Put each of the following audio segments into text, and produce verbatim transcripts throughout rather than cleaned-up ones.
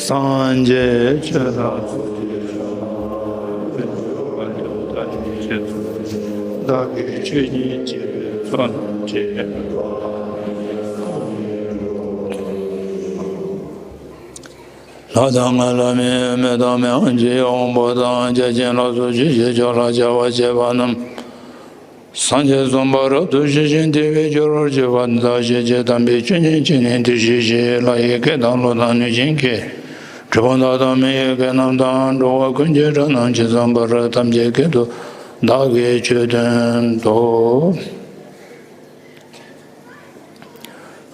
སངས་རྒྱས་ཆོས་དང་ཐུགས་རྗེ་ཆེ། བདག་གིས་ཆོས་ཉིད་བྱེད་པའི་ཚོགས་རྣམས་ཀྱིས། ལྷ་དང་ལྷ་མིན་མི་དང་མི་དབང་ཆེ་དབང་པོ་དང་། བརྒྱ་བྱིན་ལ་སོགས་ཆོས་ཀྱི་ཕྱོགས་ལ་སྐྱེ་བ་བྱེད་པ་རྣམས། སངས་རྒྱས་བསམ་པ་རབ་ཏུ་ཞི་ཞིང་དེ་བས་སྐྱོ་བར་བྱེད་པ་དང་། ཞི་བྱེད་དམ་པའི་ཆོས་ཉིད་ཀྱི་ནི་དེ་ཞི་ཞིང་ལྷ་ཡི་སྐད་དང་གླུ་དང་གནོད་སྦྱིན་སྐད། གྲུལ་བུམ་དག་དང་མི་ཡི་སྐད་རྣམས་དང་། འགྲོ་བ་ཀུན་གྱི་སྒྲ་རྣམས་ཇི་ཙམ་པར། ཐམས་ཅད་སྐད་དུ་བདག་གིས་ཆོས་བསྟན་ཏོ།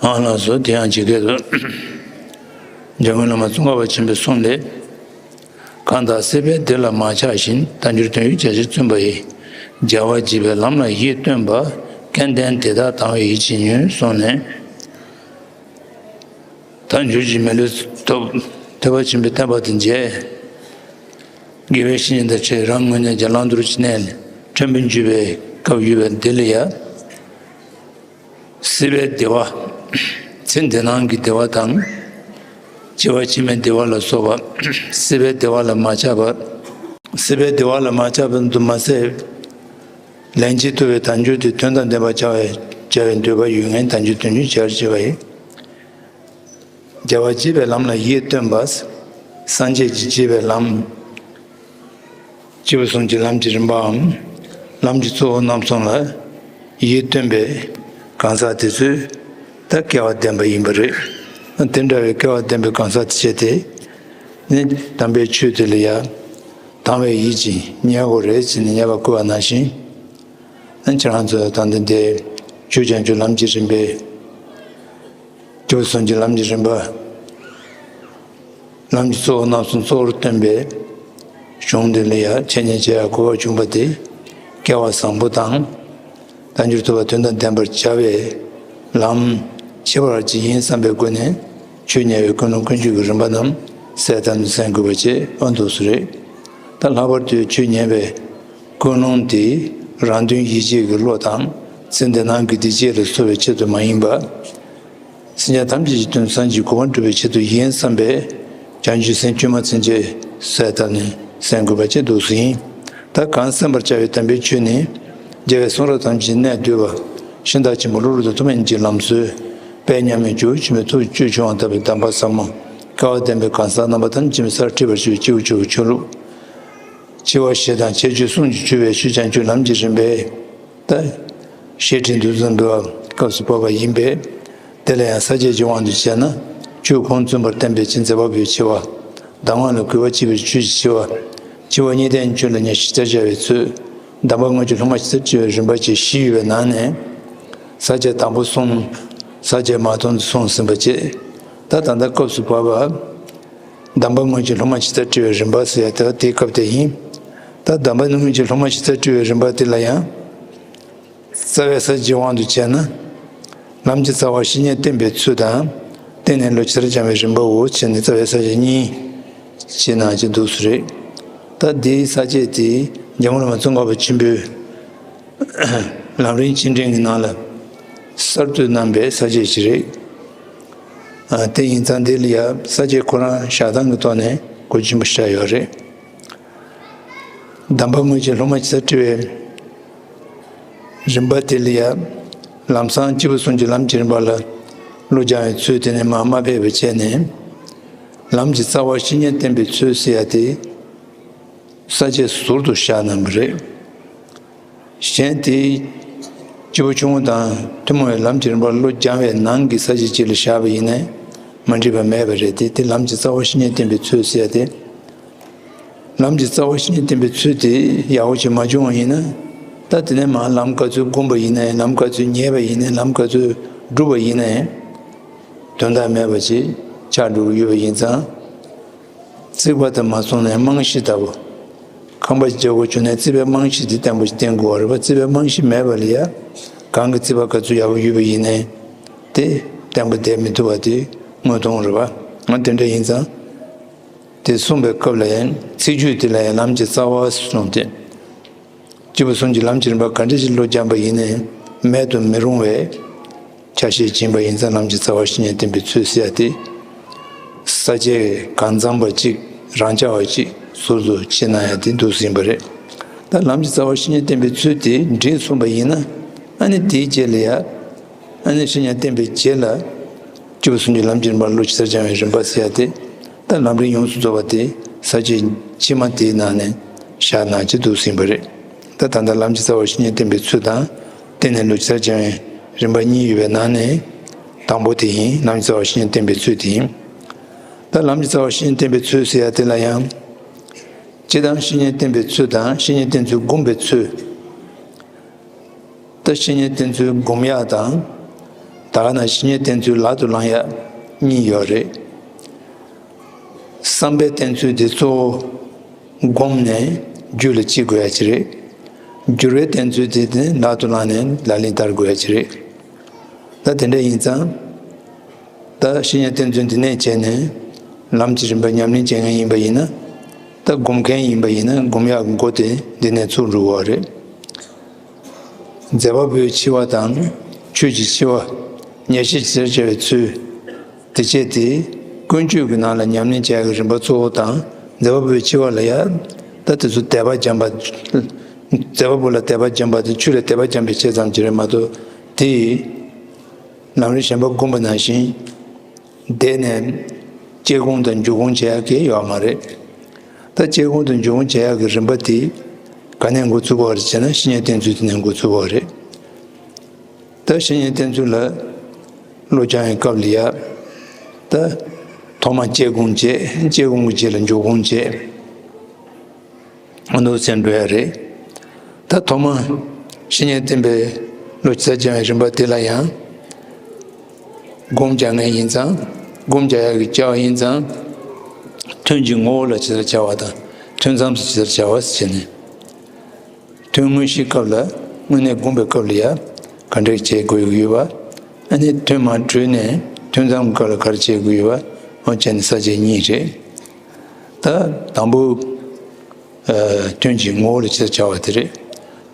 ཨ་ལགས་སོ། དེ་ཡང་ཇི་སྐད་དུ། འཇམ་མགོན་བླ་མ་ཙོང་ཁ་པ་ཆེན་པོའི་གསུང་ལས། གང་དག་སྲིད་པའི་བདེ་ལ་མ་ཆགས་བཞིན། དལ་འབྱོར་དོན་ཡོད་བྱ་ཕྱིར་བརྩོན་པ་ཡིས། རྒྱལ་བ་དགྱེས་པའི་ལམ་ལ་ཡིད་རྟོན་པ། སྐལ་ལྡན་དེ་དག་དང་བས་ཡིད་ཆེས་ཉོན་གསུངས་ནས། དལ་འབྱོར་གྱི་མི་ལུས་ཐོབ། ཐེག་པ་ཆེན་པོའི་བསྟན་པ་དེ་མཇལ། དགེ་བའི་བཤེས་གཉེན་དང་འཕྲད། རང་དངོས་གནས་ཀྱི་བླང་དོར་གྱི་གནས་ལ་ཕྲན་བུ་འགྱུར་བའི་སྐབས་ཡོད་པ་འདི་ལ་ཡང་། སྲིད་པའི་བདེ་བ། ཚེ་འདི་སྣང་གི་བདེ་བ་དང་། སྐྱེ་བ་ཕྱི་མའི་བདེ་བ་ལ་སོགས་པ། སྲིད་པའི་བདེ་བ་ལ་མ་ཆགས་པ། སྲིད་པའི་བདེ་བ་ལ་མ་ཆགས་པ་དུ་མ་ཟད། ལན་གཅིག་ཐོབ་པའི་དལ་འབྱོར་དེ་དོན་དང་ལྡན་པར་བྱ་བའི་བྱ་བའི་འདོད་པ་ཡོད་མཁན་དལ་འབྱོར་དོན་ཡོད་བྱ་བར་བྱེད་པ་ཡིན། རྒྱལ་བ་དགྱེས་པའི་ལམ་ལ་ཡིད་རྟོན་པ། སངས་རྒྱས་ཀྱི་དགྱེས་པའི་ལམ། སྐྱེས་བུ་གསུམ་གྱི་ལམ་གྱི་རིམ་པའམ། ལམ་གྱི་གཙོ་བོ་རྣམ་གསུམ་ལ་ཡིད་རྟོན་པའི་གང་ཟག་དེ་ཚོས་ད་སྐལ་བ་ལྡན་པ་ཡིན་པ་རེད། དེ་འདྲ་བའི་སྐལ་བ་ལྡན་པའི་གང་ཟག་དེ་བྱས་ཏེ། ནི་དམ་པའི་ཆོས་དེ་ལ་ཡང་དང་བའི་ཡིད་ཀྱིས་ཉན་དགོས་རེད་ཅེས་ནས་ཉན་པར་བསྐུལ་བ་ནང་བཞིན། ཁྱེད་རང་ཚོས་ད་ལྟ་འདི་ཆོས་ཀྱང་ཆོས་ལམ་གྱི་རིམ་པས། སྐྱེས་བུ་གསུམ་གྱི་ལམ་གྱི་རིམ་པ། ལམ་གྱི་གཙོ་བོ་རྣམ་གསུམ་གཙོ་བོར་སྟོན་པའི་གཞུང་འདི་ལ་ཡང་འཆད་ཉན་བྱེད་ཡ་གོ་བ་བྱུང་བ་དེ། སྐལ་བ་བཟང་པོ་དང་། དལ་འབྱོར་ཐོབ་པ་དོན་དང་ལྡན་པར་བྱ་བའི་ལམ་ཁྱད་པར་ཅན་ཡིན་བསམ་པའི་སྒོ་ནས་ཆོས་ཉན་པའི་ཀུན་སློང་ཀུན་སྤྱོད་ཀྱི་རིམ་པ་རྣམས་གསལ་དག་ནས་གསན་དགོས་པ་བཅས་ཨ་འདུག་སུ་རེད། ད་ལྷག་པར་དུ་ཆོས་ཉན་པའི་ཀུན་སློང་དེ་རང་དོན་ཡིད་བྱེད་ཀྱི་བློ་དང་ཚེ་འདི་སྣང་གི་བདེ་སྐྱིད་ལ་གསོ་བའི་ཆེད་དུ་མ་ཡིན་པ། སེམས་ཅན་ཐམས་ཅད་ཀྱི་དོན་སངས་རྒྱས་གོ་འཕང་སྒྲུབ་པའི་ཆེད་དུ་ཡིན་བསམ་པའི་བྱང་ཆུབ་སེམས་བཅོས་མ་ཚུན་ཆད་གསལ་བཏབ་ནས་གསན་དགོས་པ་བཅས་འདུག་སེ་ཡིན། ད་གང་གསན་པར་བྱ་བའི་དམ་པའི་ཆོས་ནི། རྒྱལ་བའི་གསུང་རབ་ཐམས་ཅད་གནད་བསྡུས་པ། ཤིང་རྟ་ཆེན་པོ་ཀླུ་སྒྲུབ་ཏུ་ཐུབ་པའི་གཉེན་གྱི་ལམ་སྲོལ། དཔལ་མཉམ་མེད་ཇོ་བོ་ཆེན་པོའི་ཐུགས་ཀྱི་སྤྱོད་ཆུང་བ་ལྟ་བུའི་གདམས་པ་ཟབ་མོ། སྐལ་བ་ལྡན་པའི་གང་ཟག་རྣམ་པ་ཐམས་ཅད་ཀྱི་སར་ཁྲིད་པར་བྱེད་པའི་སྐྱེས་བུ་ཆོས་ཀྱི་ཆོས་ལུགས། འཆི་བ་ཞེ་སྡང་ཁྱད་ཆོས་གསུམ་གྱིས་གྱུར་པའི་ཆོས་ཀྱང་ཆོས་ལམ་གྱི་རིམ་པས། ད། བཤད་ཁྲིད་འདི་ཚོ་འབུལ་བ་སྐབས་སུ་བབ་པ་ཡིན་པས། དེ་ལ་ཡང་ས་བཅད་ཀྱི་དབང་དུ་བྱས་ན། ཆོས་ཁུངས་བཙུན་པར་བསྟན་པའི་ཅི་མཛད་པ་པོའི་ཆེ་བ། གདམས་ངག་ལ་གུས་པ་བསྐྱེད་པའི་ཆོས་ཀྱི་ཆེ་བ། འཆི་བ་གཉིས་ལྡན་ཆོས་ལ་ཉེར་ཞི་བར་བྱ་བའི་ཚུལ། གདམས་པ་དངོས་ཀྱི་སློབ་མ་ཇི་ལྟར་བྱེད་པའི་རིམ་པ་བཅས་བཞི་ཡོད་པའི་ནང་ནས། ས་བཅད་དང་པོ་གསུམ། ས་བཅད་མ་སྟོང་དུ་གསུངས་ཟིན་པ་བཅས། ད་ད་ལྟ་སྐབས་སུ་བབ་པ། གདམས་པ་དངོས་ཀྱི་སློབ་མ་ཇི་ལྟར་བྱེད་པའི་རིམ་པ་ཟེར་ཡ་དེ་དེའི་སྐབས་དེ་ཡིན། ད་གདམས་པ་དངོས་ཀྱི་སློབ་མ་ཇི་ལྟར་བྱེད་པའི་རིམ་པ་དེ་ལ་ཡང་། རྩ་བའི་ས་བཅད་དབང་དུ་བྱས་ན། ལམ་གྱི་རྩ་བ་བཤེས་གཉེན་བསྟེན་པའི་ཚུལ་དང་། བསྟེན་ནས་བློ་ཇི་ལྟར་སྦྱང་བའི་རིམ་པའོ་བྱས་ནས་རྩ་བའི་ས་བཅད་གཉིས། ཅེས་གནང་བྱས་འདུག་སེ་རེད། ད་འདིའི་ས་བཅད་དེ་འཇམ་མགོན་བླ་མ་ཙོང་ཁ་པ་ཆེན་པོས། ལམ་རིམ་སྤྱི་འགྲེལ་གྱི་ནང་ལ། གསར་དུ་གནང་པའི་ས་བཅད་ཅིག་རེད། ཨ། དེ་ཡིན་ཙང་འདི་ལ་ཡང་ས་བཅད་ཁོ་རང་བཞག་སྟངས་ཀྱི་ཐོག་ནས་གོ་ཆེན་པོ་ཞིག་ཡོད་རེད། གདམས་པ་དངོས་ཀྱི་སློབ་མ་ཇི་ལྟར་བྱེད་པའི་རིམ་པ་དེ་ལ་ཡང་། ལམ་སང་སྐྱེས་བུ་གསུམ་གྱི་ལམ་གྱི་རིམ་པ་ལ་བློ་སྦྱང་བའི་ཚུལ་དེ་ནས་མར་མ་ཕེབས་པ་བྱས་ནས། ལམ་གྱི་རྩ་བ་བཤེས་གཉེན་བསྟེན་པའི་ཚུལ་ཟེར་ཡ་དེ། ས་བཅད་ཟུར་དུ་བཞག་གནང་བ་རེད། གཞན་དེ། སྐྱེས་བུ་ཆུང་ངུ་དང་ཐུན་མོང་བའི་ལམ་གྱི་རིམ་པར་བློ་སྦྱང་བའི་ནང་གི་ས་བཅད་གཅིག་ལ་བཞག་པ་ཡིན་ནའི་མ་འགྲིག་པ་མེད་པ་རེད་དེ། དེ་ལམ་གྱི་རྩ་བ་བཤེས་གཉེན་བསྟེན་པའི་ཚུལ་ཟེར་ཡ་དེ། ལམ་གྱི་རྩ་བ་བཤེས་གཉེན་བསྟེན་པའི་ཚུལ་དེ་ཡག་པོ་ཞིག་མ་བྱུང་བ་ཡིན་ན། ད་དེ་ནས་མར་ལམ་ག་ཚོད་བསྒོམས་པ་ཡིན་ནའི་ལམ་ག་ཚོད་ཉན་པ་ཡིན་ནའི་ལམ་ག་ཚོད་བསྒྲུབས་པ་ཡིན་ནའི། དོན་དག་མེད་པ་ཅིག་ཆགས་འགྲོ་གི་ཡོད་པ་ཡིན་ཙང་། རྩིག་པ་དེ་མ་སོང་ནས་རྨང་གཞི་ལྟ་བུ། ཁང་པ་ཞིག་རྒྱག་དགོས་བྱུང་ནས་རྩིག་པའི་རྨང་གཞི་དེ་བརྟན་པོ་ཞིག་བརྟན་དགོས་པ་རེད་པ། རྩིག་པའི་རྨང་གཞི་མེད་པ་ལ་ཡ། གང་གི་རྩིག་པ་ག་ཚོད་ཡག་པོ་ཡོད་པ་ཡིན་ནའི། དེ་བརྟན་པོ་བསྡད་མི་ཐུབ་པ་དེ་དངོས་མཐོང་རེད་པ། ང་དེ་འདྲ་ཡིན་ཙང་། དེ་གསུངས་པའི་སྐབས་ལ་ཡང་ཚིག་བརྗོད་དེ་ལ་ཡང་ལམ་གྱི་རྩ་བ་གསུངས་ཏེ། སྐྱེས་བུ་གསུམ་གྱི་ལམ་གྱི་རིམ་པ་ག་འདྲ་ཞིག་བློ་སྦྱངས་པ་ཡིན་ནའི་མེད་དུ་མི་རུང་བའི་ཆ་ཤས་ཡིན་པ་ཡིན་ཙང་ལམ་གྱི་རྩ་བ་བཤེས་གཉེན་བསྟེན་པའི་ཚུལ་ཟེར་ཡ་དེ། ས་བཅད་གང་འཚམ་པ་གཅིག་རང་རྐྱ་བ་གཅིག་ཟུར་དུ་ཕྱེ་གནང་ཡ་དེ་འདུག་ཟིན་པ་རེད། ད་ལམ་གྱི་རྩ་བ་བཤེས་གཉེན་བསྟེན་པའི་ཚུལ་དེ་འགྲིག་སོང་པ་ཡིན་ན། ཨ་ནི་དེའི་རྗེས་ལ་ཡ། ཨ་ནི་བཤེས་གཉེན་བསྟེན་པའི་རྗེས་ལ། སྤྱི་བོ་སུམ་ཅུ་ལམ་གྱི་རིམ་པ་བློ་ཇི་ལྟར་སྦྱང་བའི་རིམ་པ་ཟེར་ཡ་དེ། ད་ལམ་རིམ་ཡོངས་སུ་རྫོགས་པ་དེ་ས་བཅད་ཕྱི་མ་དེའི་ནང་ནས་བཞག་གནང་བྱས་འདུག་ཟིན་པ་རེད། ད་ད་ལྟ་ལམ་གྱི་རྩ་བ་བཤེས་གཉེན་བསྟེན་པའི་ཚུལ་དང་། བསྟེན་ནས་བློ་ཇི་ལྟར་སྦྱང་བའི་རིམ་པ་གཉིས་ཡོད་པའི་ནང་ནས། དང་པོ་དེ་ཡིན། ལམ་གྱི་རྩ་བ་བཤེས་གཉེན་བསྟེན་པའི་ཚུལ་དེ་ཡིན། ད་ལམ་གྱི་རྩ་བ་བཤེས་གཉེན་བསྟེན་པའི་ཚུལ་ཟེར་ཡ་དེ་ལ་ཡང་། སྤྱིར་བཏང་བཤེས་གཉེན་བསྟེན་པའི་ཚུལ་དང་བཤེས་གཉེན་བསྟེན་ཚུལ་སྒོམ་པའི་ཚུལ། ད་བཤེས་གཉེན་བསྟེན་ཚུལ་སྒོམ་ཡག་དང་། ད་ག་ནང་བཤེས་གཉེན་བསྟེན་ཚུལ་ལག་ཏུ་བླང་ཡག་གཉིས་ཡོད་རེད། བསམ་པའི་བསྟེན་ཚུལ་དེ་གཙོ་བོ་སྒོམ་ནས་རྒྱུད་ལ་སྐྱེ་དགོས་ཡག་ཅིག་རེད། འགྱུར་བའི་བསྟེན་ཚུལ་དེ་ནི་ལག་ཏུ་བླངས་ནས་ལག་ལེན་བསྟར་དགོས་ཡག་ཅིག་རེད། ད་དེ་འདྲ་ཡིན་ཙང་། ད་བཤེས་གཉེན་བསྟེན་ཚུལ་འདི་ནས་བྱས་ནས་ལམ་གྱི་རིམ་པ་ཉམས་ལེན་བྱེད་མཁན་ཡིན་པ་ཡིན་ན། ད་སྒོམ་མཁན་ཡིན་པ་ཡིན་ན་སྒོམ་ཡག་གི་སྒོ་དེ་འདི་ནས་ཚུགས་འགྲོ་གི་རེད། མཛད་པ་པོའི་འཆི་བ་དང་ཆོས་ཀྱི་འཆི་བ། ཉེར་ཞི་ཇི་ལྟར་བྱ་བའི་ཚུལ། དེ་བྱས་ཏེ་ཀུན་སྤྱོད་ཀྱི་ནང་ལ་ཉམས་ལེན་བྱ་ཡག་གི་རིམ་པ་གཙོ་བོ་དང་། མཛད་པ་པོའི་འཆི་བ་ལ་ཡང་། ད་དེ་ཚོ་དད་པ་བྱམས་པ། མཛད་པ་པོ་ལ་དད་པ་བྱམས་པ་དེ་ཆོས་ལ་དད་པ་བྱམས་པའི་ཆེད་ཙམ་གྱི་རེད་མ་གཏོགས། དེ་ཡི་ལམ་རིམ་གཞན་པ་བསྒོམས་པ་ནང་བཞིན། བསྡད་ནས་སྐྱེ་སྒོམ་དང་འཇུག་སྒོམ་བྱེད་ཡག་གི་ཡོད་མ་རེད། ད་སྐྱེ་སྒོམ་དང་འཇུག་སྒོམ་བྱེད་ཡག་གི་རིམ་པ་དེ་ག་ནས་འགོ་ཚུགས་པ་རེད་ཅེ་ན། བཤེས་གཉེན་བསྟེན་ཚུལ་དེ་ནས་འགོ་ཚུགས་པ་རེད། ད་བཤེས་གཉེན་བསྟེན་ཚུལ་ལ་བློ་སྦྱང་བའི་སྐབས་ལ་ཡ། ད་ཐོག་མ་སྐྱེ་སྒོམ་བྱེད། སྐྱེ་སྒོམ་གྱི་རྗེས་ལ་འཇུག་སྒོམ་བྱེད། ཨ་ནུ་ཚན་འགྲོ་ཡ་རེད། ད་ཐོག་མ་བཤེས་གཉེན་བསྟེན་པའི་བློ་ཇི་ལྟར་སྦྱང་བའི་རིམ་པ་དེ་ལ་ཡང་། སྒོམ་རྒྱག་མཁན་ཡིན་ཙང་། སྒོམ་རྒྱག་ཡག་གི་བྱ་བ་ཡིན་ཙང་། ཐུན་གྱི་ངོ་བོ་ལ་ཇི་ལྟར་བྱ་བ་དང་། ཐུན་མཚམས་སུ་ཇི་ལྟར་བྱ་བ་ཟེར་ནས། ཐུན་དངོས་གཞིའི་སྐབས་ལ། དངོས་གནས་སྒོམ་པའི་སྐབས་ལ་ཡ། ག་འདྲས་བྱེད་དགོས་ཀྱི་ཡོད་པ། ཨ་ནི་ཐུན་མ་གྲོལ་ནས་ཐུན་མཚམས་སྐབས་ལ་ག་རེ་བྱེད་དགོས་ཡོད་པ། འོ་བྱས་ནས་ས་བཅད་གཉིས་རེད། ད་དང་པོ། ཨ། ཐུན་གྱི་ངོ་བོ་ལ་ཇི་ལྟར་བྱ་བ་དེ་རེད།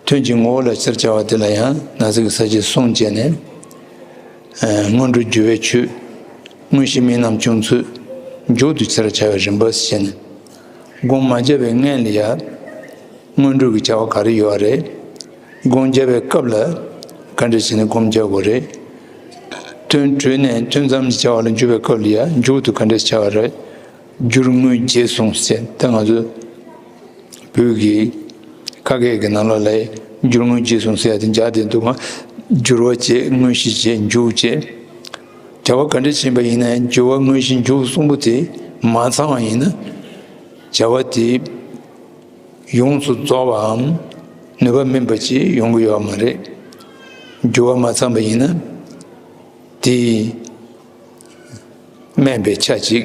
ཐུན་གྱི་ངོ་བོ་ལ་ཇི་ལྟར་བྱ་བ་དེ་ལ་ཡང་ན་ཚིག་གི་ས་བཅད་གསུམ་བྱས་ནས། ཨ། སྔོན་འགྲོ་སྦྱོར་བའི་ཆོས། དངོས་གཞི་དམིགས་རྣམ་བྱུང་ཚུལ། མཇུག་ཏུ་ཇི་ལྟར་བྱ་བའི་རིམ་པ་ཟེར་ནས། སྒོམ་མ་བརྒྱབ་པའི་སྔོན་ལ་ཡ། སྔོན་འགྲོ་གི་བྱ་བ་ག་རེ་ཡོད་རེད། སྒོམ་བརྒྱབ་པའི་སྐབས་ལ་ག་འདྲ་བྱས་ནས་སྒོམ་བརྒྱབ་དགོས་རེད། ཐུན་གྲོལ་ནས་ཐུན་མཚམས་ཀྱི་བྱ་བ་ལ་འཇུག་པའི་སྐབས་ལ་ཡ། མཇུག་ཏུ་ག་འདྲ་བྱ་བ་རེད། སྦྱོར་དངོས་རྗེས་གསུངས་ཟེར། ད་ང་ཚོ་བོད་ཀྱི་ཁ་སྐད་ཀྱི་ནང་ལོགས་ལ་སྦྱོར་དངོས་རྗེས་གསུངས་ཟེར་ཡ་དེ་སྦྱར་བསྡད་འདུག་ག་སྦྱོར་བ་བྱས། དངོས་གཞི་བྱས། མཇུག་བྱས། བྱ་བ་ག་འདྲ་ཕྱིན་པ་ཡིན་ན་ཡང་། སྦྱོར་བ་དངོས་གཞི་མཇུག་གསུམ་པོ་དེ་མ་ཚང་བ་ཡིན་ན། བྱ་བ་དེ་ཡོངས་སུ་རྫོགས་པའམ་ནུས་པ་སྨིན་པ་ཅིག་ཡོང་གི་ཡོད་མ་རེད། སྦྱོར་བ་མ་ཚང་པ་ཡིན་ན། དེ་དམན་པའི་ཆ་ཅིག་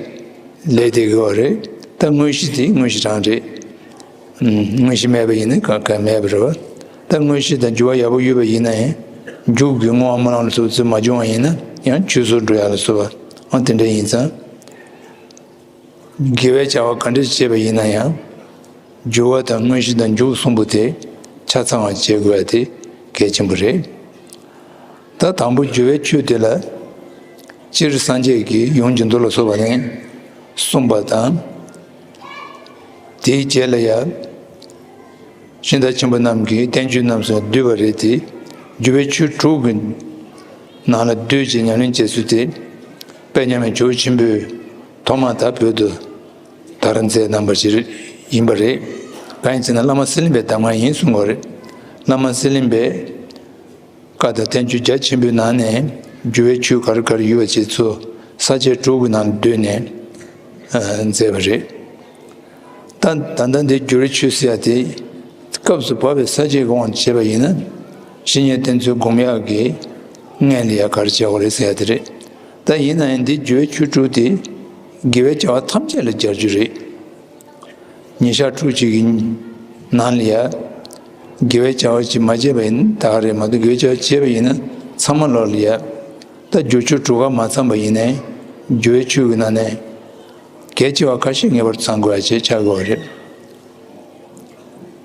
ལས་བསྡད་ཀྱི་ཡོད་རེད། ད་དངོས་གཞི་དེ་དངོས་གཞི་རང་རེད། དངོས་གཞི་མེད་པ་ཡིན་ན་གང་གང་མེད་པ་རེད་པ། ད་དངོས་གཞི་དང་སྦྱོར་བ་ཡག་པོ་ཡོད་པ་ཡིན་ན་ཡང་། མཇུག་གི་བསྔོ་བ་སྨོན་ལམ་ལ་སོགས་པ་མ་བྱུང་བ་ཡིན་ན་ཡང་ཆུད་ཟོས་འགྲོ་ཡག་ལ་སོགས་པ། ཨ། དེ་འདྲ་ཡིན་ཙང་། དགེ་བའི་བྱ་བ་ག་འདྲ་བྱེད་པ་ཡིན་ན་ཡང་། སྦྱོར་བ་དང་དངོས་གཞི་དང་མཇུག་གསུམ་པོ་དེ་ཆ་ཚང་བ་བྱེད་དགོས་པ་དེ་གལ་ཆེན་པོ་རེད། ད་དང་པོ་སྦྱོར་བའི་ཆོས་དེ་ལ། སྤྱིར་སངས་རྒྱས་ཀྱིས་ཡོངས་ཀྱི་མདོ་ལ་སོགས་པ་ནས་གསུངས་པ་དང་། དེའི་རྗེས་ལ་ཡང་། ཤིང་རྟ་ཆེན་པོ་རྣམས་ཀྱིས་བསྟན་བཅོས་རྣམས་སུ་བསྡུས་པ་རེད་དེ། སྦྱོར་བའི་ཆོས་དྲུག་གི་ནང་ལ་བསྡུས་ཀྱི་ཉམས་ལེན་བྱེད་ཚུལ་དེ། དཔལ་མཉམ་མེད་ཇོ་བོ་ཆེན་པོས་ཐོག་མར་ད་བོད་དུ་དར་མཛད་གནང་བ་ཞིག་ཡིན་པ་རེད། གང་ཡིན་ཟེར་ན་བླ་མ་གསེར་གླིང་པའི་གདམས་ངག་ཡིན་གསུང་གི་ཡོད་རེད། བླ་མ་གསེར་གླིང་པས་བཀའ་དང་བསྟན་བཅོས་རྒྱ་ཆེན་པོའི་ནང་ནས་སྦྱོར་བའི་ཆོས་ག་རེ་ག་རེ་ཡོད་པ་བཅས་ཚོ་ས་བཅད་དྲུག་གི་ནང་ལ་བསྡུས་ནས་མཛད་པ་རེད། ད་ད་ལྟ་འདི་སྦྱོར་བའི་ཆོས་ཟེར་ཡ་དེ་སྐབས་སུ་བབས་པའི་ས་བཅད་ཀྱི་དབང་དུ་བྱས་པ་ཡིན་ན། བཤེས་གཉེན་བསྟེན་ཚུལ་སྒོམ་ཡག་གི་སྔོན་ལ་ཡ་ག་རེ་བྱེད་དགོས་རེད་ཟེར་ཡ་དེ་རེད། ད་ཡིན་ན་ཡང་འདི་སྦྱོར་བའི་ཆོས་དྲུག་དེ་དགེ་བའི་བྱ་བ་ཐམས་ཅད་ལ་སྦྱར་རྒྱུ་རེད། ཉིན་ཞག་དྲུག་ཅིག་གི་ནང་ལ་ཡ། དགེ་བའི་བྱ་བ་ཅིག་མ་བྱས་པ་ཡིན་ན་ད་ག་རེད་མ་གཏོགས། དགེ་བའི་བྱ་བ་བྱས་པ་ཡིན་ན་ཚང་མ་ལོག་ལ་ཡ། ད་སྦྱོར་ཆོས་དྲུག་ག་མ་ཚང་པ་ཡིན་ནའི་སྦྱོར་བའི་ཆོས་ཀྱི་ནང་ནས་གལ་ཆེ་བ་ཁ་ཤས་ངེས་པར་དུ་ཚང་དགོས་ཡ་ཅིག་ཆགས་དགོས་པ་རེད།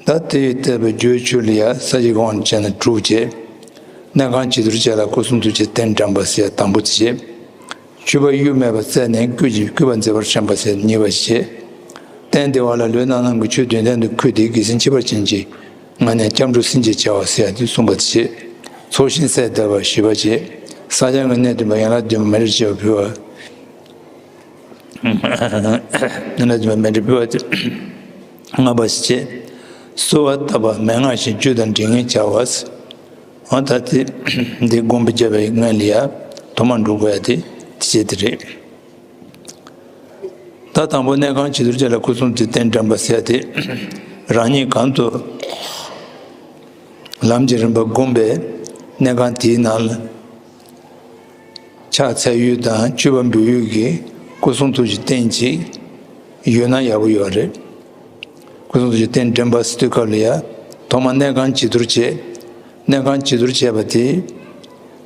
ད་དེ་ཡི་ལྟ་བུའི་སྦྱོར་བའི་ཆོས་ལ་ཡ་ས་བཅད་དབང་དུ་བྱས་ན་དྲུག་བྱས། གནས་ཁང་བྱི་དོར་བྱས་ལ་སྐུ་གསུང་ཐུགས་ཀྱི་རྟེན་བཀྲམ་པ་ཟེར་ཡ་དང་པོ་དེ་བྱས། འཁྱུད་པ་གཡུ་མེད་པར་བཙལ་ནས་བརྐུས་ཀྱི་བརྐུས་པ་མཛེས་པར་དྲན་པ་ཟེར་གཉིས་པ་བྱས། རྟེན་འདི་བ་ལ་ལུས་རྣམ་སྣང་གི་ཆོས་བདུན་ལྡན་དུ་འཁྱུད་དེ་དགེ་མཚན་ཁྱད་པར་ཅན་གྱི་ངང་ནས་སྐྱབས་འགྲོ་སེམས་བསྐྱེད་བྱ་བ་ཟེར་ཡ་དེ་གསུངས་པ་བྱས། ཚོགས་ཞིང་སད་བཏབ་པ་བཞི་པ་བྱས། བསགས་སྦྱང་གི་གནད་བསྟུན་པ་ཡན་ལག་བདུན་པ་མཎྜལ་བྱེད་པ་ཕུལ་བ། ཡན་ལག་བདུན་པ་མཎྜལ་ཕུལ་བ་དེ་ལྔ་པ་བྱས། གསོལ་བ་བཏབ་པ་མན་ངག་བཞིན་བཅུ་དང་འབྲེལ་ངེས་བྱ་བ། འོ་ད་དེ་འདི་སྒོམ་པ་བརྒྱབ་པའི་སྔོན་ལ་ཡ་ཐོག་མར་འགྲོ་དགོས་ཡ་དེ་དེ་བྱས་དེ་རེད། ད་དང་པོ་གནས་ཁང་བྱི་དོར་བྱས་ལ་སྐུ་གསུང་ཐུགས་རྟེན་འདྲེན་པ་ཟེར་ཡ་དེ་རང་ཉིད་གང་དུ་ལམ་གྱི་རིམ་པ་བསྒོམས་པའི་གནས་ཁང་དེའི་ནང་ལ། ཕྱག་འཚལ་ཡུལ་དང་མཆོད་པ་འབུལ་ཡུལ་གྱི་སྐུ་གསུང་ཐུགས་ཀྱི་རྟེན་ཅིག་ཡོད་ན་ཡག་པོ་ཡོད་རེད། སྐུ་གསུང་ཐུགས་ཀྱི་རྟེན་འདྲེན་པ་ཟེར་དུས་སྐབས་ལ་ཡ། ཐོག་མར་གནས་ཁང་བྱི་དོར་བྱས། གནས་ཁང་བྱི་དོར་བྱས་པ་དེ་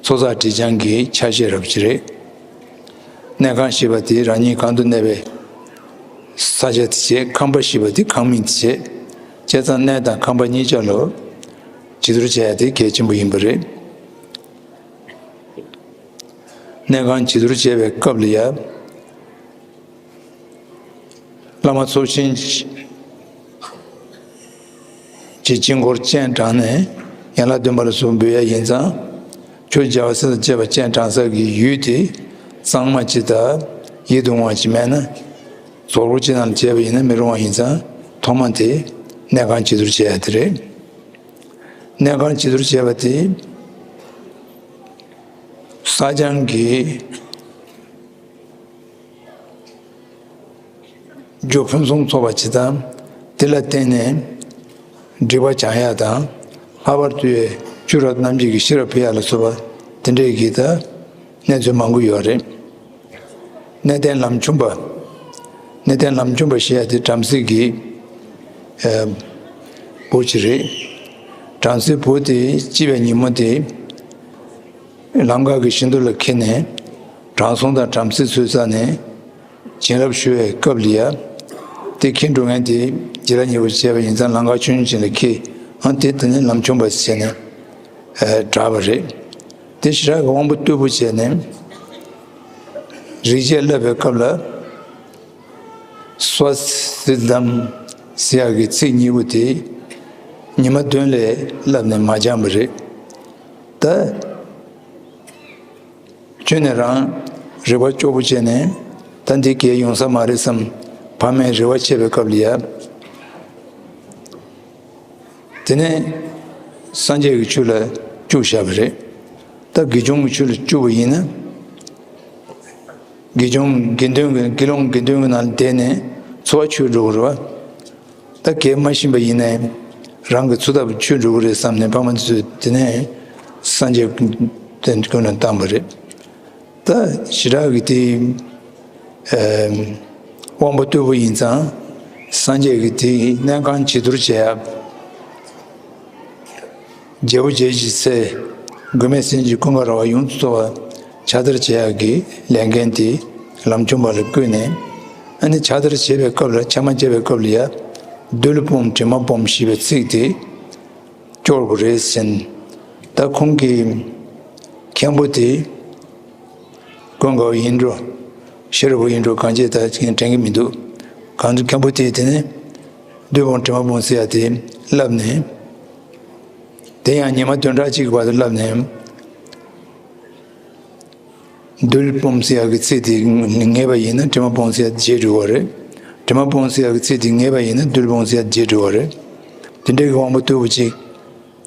ཚོགས་བསགས་སྒྲིབ་སྦྱང་གི་ཆ་ཤས་རབ་ཅིག་རེད། གནས་ཁང་ཞེས་པ་དེ་རང་ཉིད་གང་དུ་གནས་པའི་ས་ཆ་དེ་བྱས། ཁང་པ་ཞེས་པ་དེ་ཁང་མིག་དེ་བྱས། བྱས་ཙང་གནས་དང་ཁང་པ་གཉིས་ཆ་ལ་བྱི་དོར་བྱས་ཡ་དེ་གལ་ཆེན་པོ་ཡིན་པ་རེད། གནས་ཁང་བྱི་དོར་བྱས་པའི་སྐབས་ལ་ཡ། བླ་མ་ཚོགས་ཆེན་གྱི་དཀྱིལ་འཁོར་སྤྱན་དྲངས་ནས་ཡན་ལག་བདུན་པ་ལ་སོགས་འབུལ་ཡ་ཡིན་ཙང་། ཆོས་རྒྱལ་བ་སྲས་དང་བཅས་པ་སྤྱན་དྲངས་ས་ཀྱི་ཡུལ་དེ་གཙང་མ་ཅིག་དང་ཡིད་དུ་འོང་བ་ཅིག་མེད་ན། རྫོགས་སྐོར་ཅིག་ནང་ལ་བྱས་པ་ཡིན་ན་མི་རུང་བ་ཡིན་ཙང་། ཐོག་མ་དེ་གནས་ཁང་བྱི་དོར་བྱས་ཡ་དེ་རེད། གནས་ཁང་བྱི་དོར་བྱས་པ་དེ་བསགས་སྦྱང་གི་རྒྱུ་ཕུན་སུམ་ཚོགས་པ་ཅིག་དང་། དེ་ལ་བརྟེན་ནས་སྒྲིབ་པ་སྦྱང་ཡ་དང་། ལྷག་པར་དུ་ཆོས་རབ་རྣམ་འབྱེད་ཀྱི་ཤེས་རབ་འཕེལ་ཡ་ལ་སོགས་པ་དེ་འདྲའི་གི་ད་གནས་ཚུལ་མང་པོ་ཡོད་རེད། གནས་བརྟན་ལམ་ཆུང་པ། གནས་བརྟན་ལམ་ཆུང་པ་ཞེས་ཡ་དེ་བྲམ་ཟེ་གི་ཨ་བུ་ཅིག་རེད། བྲམ་ཟེ་བུ་དེ་སྐྱེས་པའི་ཉིན་མོ་དེ་ལམ་ཁ་གི་བཞི་མདོ་ལ་འཁེལ་ནས། དྲང་སྲོང་དང་བྲམ་ཟེ་ཚོའི་རྩ་ནས་བྱིན་རླབས་ཞུ་བའི་སྐབས་ལ་ཡ། དེ་འཁེལ་འགྲོ་མཁན་དེ་བྱི་ལ་ཉེ་བོ་བྱས་པ་ཡིན་ཙང་ལམ་ཁ་ཆུང་ཆུང་ཅིག་ལ་འཁེལ། ཨང་དེ་དེ་ནས་ལམ་ཆུང་པ་བྱས་ནས་ཨ་བསྒྲགས་པ་རེད། དེ་ཞེ་དྲག་གི་དབང་པོ་རྟུལ་པོ་བྱས་ནས། རིག་བྱེད་བསླབ་པའི་སྐབས་ལ། སྭ་སི་དྷམ་ཟེར་ཡག་གི་ཚིག་གཉིས་པོ་དེ་ཉི་མ་བདུན་ལས་བསླབས་ནས་མ་སྦྱངས་པ་རེད། ད་ཁྱོན་ནས་རང་རེ་བ་སྐྱོ་པོ་བྱས་ནས། ད་འདི་གལ་ཡོང་ས་མ་རེད་བསམ། ཕ་མས་རེ་བ་བྱས་པའི་སྐབས་ལ་ཡ། དེ་ནས་སངས་རྒྱས་ཀྱི་ཆོས་ལ་བཅུག་བཞག་པ་རེད། ད་དགེ་སྦྱོང་གི་ཆོས་ལ་བཅུག་པ་ཡིན་ན། དགེ་སྦྱོང་དགེ་འདུན་གྱི་དགེ་སློང་དགེ་འདུན་གྱི་ནང་ལ་བསྡད་ནས་འཚོ་བ་ཆོས་འགྲོ་གི་རེད་བ། ད་གལ་མ་ཤེས་པ་ཡིན་ནའི་རང་གི་འཚོ་ཐབས་ཆོས་འགྲོ་གི་རེད་བསམ་ནས་ཕ་མ་ཚོས་དེ་ནས་སངས་རྒྱས་ཀྱི་སྐུ་ལ་བཏང་པ་རེད། ད་ཞེ་དྲག་གི་དེ་ཨ་དབང་པོ་རྟུལ་པོ་ཡིན་ཙང་། སངས་རྒྱས་ཀྱི་དེ་གནས་ཁང་བྱི་དོར་བྱེད་ཡ། རྒྱལ་པོ་རྒྱལ་བྱེད་ཚེ། མགོན་མེད་སེམས་ཅན་ཀུན་དགའ་ར་བ་ཡོངས་སུ་རྫོགས་པ་ཕྱག་བསྟར་བྱེད་ཡག་གི་ལས་འགན་དེ་ལམ་ཆུང་པ་ལ་བསྐུས་ནས། ཨ་ནི་ཕྱག་བསྟར་བྱེད་པའི་སྐབས་ལ་ཕྱག་མ་བྱེད་པའི་སྐབས་ལ་ཡ། རྡུལ་སྤོམ་དྲི་མ་སྤོམ་ཞེས་པའི་ཚིག་དེ་སྐྱོར་དགོས་རེད་ཟེར། ད་ཁོང་གི་མཁན་པོ་དེ་ཀུན་དགའ་བོ་ཡིན་འགྲོ། ཤེས་རབ་བུ་ཡིན་འགྲོ། གང་བྱས་ད་ཅིག་དྲན་གྱི་མི་འདུག་གང་དུ་མཁན་པོ་དེ་དེ་ནས་རྡུལ་སྤོམ་དྲི་མ་སྤོམ་ཟེར་ཡ་དེ་བསླབས་ནས། དེ་ཡང་ཉི་མ་བདུན་ཕྲག་གཅིག་གི་བར་དུ་བསླབས་ནས། རྡུལ་སྤོམ་ཟེར་ཡག་གི་ཚིག་དེ་ངེས་པ་ཡིན་ན་དྲི་མ་སྤོམ་ཟེར་ཡག་དེ་བརྗེད་འགྲོ་གི་རེད། དྲི་མ་སྤོམ་ཟེར་ཡག་གི་ཚིག་དེ་ངེས་པ་ཡིན་ན་རྡུལ་སྤོམ་ཟེར་ཡག་དེ་བརྗེད་འགྲོ་གི་རེད། དེ་འདྲའི་གི་དབང་པོ་རྟུལ་པོ་ཅིག་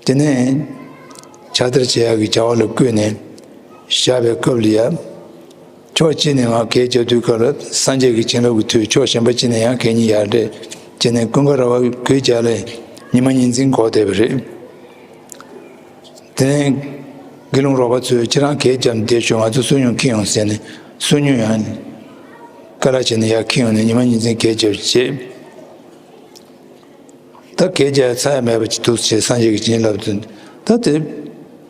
དེ་ནས་ཕྱག་བསྟར་བྱེད་ཡག་གི་བྱ་བ་ལ་བསྐུལ་ནས་བཞག་པའི་སྐབས་ལ་ཡ། ཕྱོགས་གཅིག་ནས་ང་གད་རྒྱག་དུས་སྐབས་ལ་སངས་རྒྱས་ཀྱི་བྱིན་རླབས་ཀྱི་མཐུས་ཕྱོགས་གཞན་པ་གཅིག་ནས་ཡང་གད་སྙིགས་ཡར་འདྲེས་བྱས་ནས་ཀུན་དགའ་ར་བ་གུས་རྒྱག་ལས་ཉི་མ་ཉིན་མཚན་འགོར་བསྡད་པ་རེད། དེ་ནས་དགེ་སློང་རོགས་པ་ཚོས་ཁྱེད་རང་གད་རྒྱབ་བསྡད་ཤོག་ང་ཚོ་བསོད་སྙོམས་འཁྱེར་ཡོང་ཟེར་ནས་བསོད་སྙོམས་ཡང་དཀའ་ལས་བྱས་ནས་ཡར་འཁྱེར་ཡོང་ནས་ཉི་མ་ཉིན་མཚན་གད་རྒྱབ་བྱས། ད་གད་རྒྱག་ཚར་ཡ་མེད་པ་ཅིག་འདུག་ཅེས་སངས་རྒྱས་ཀྱིས་བྱིན་རླབས་དུ། ད་དེ་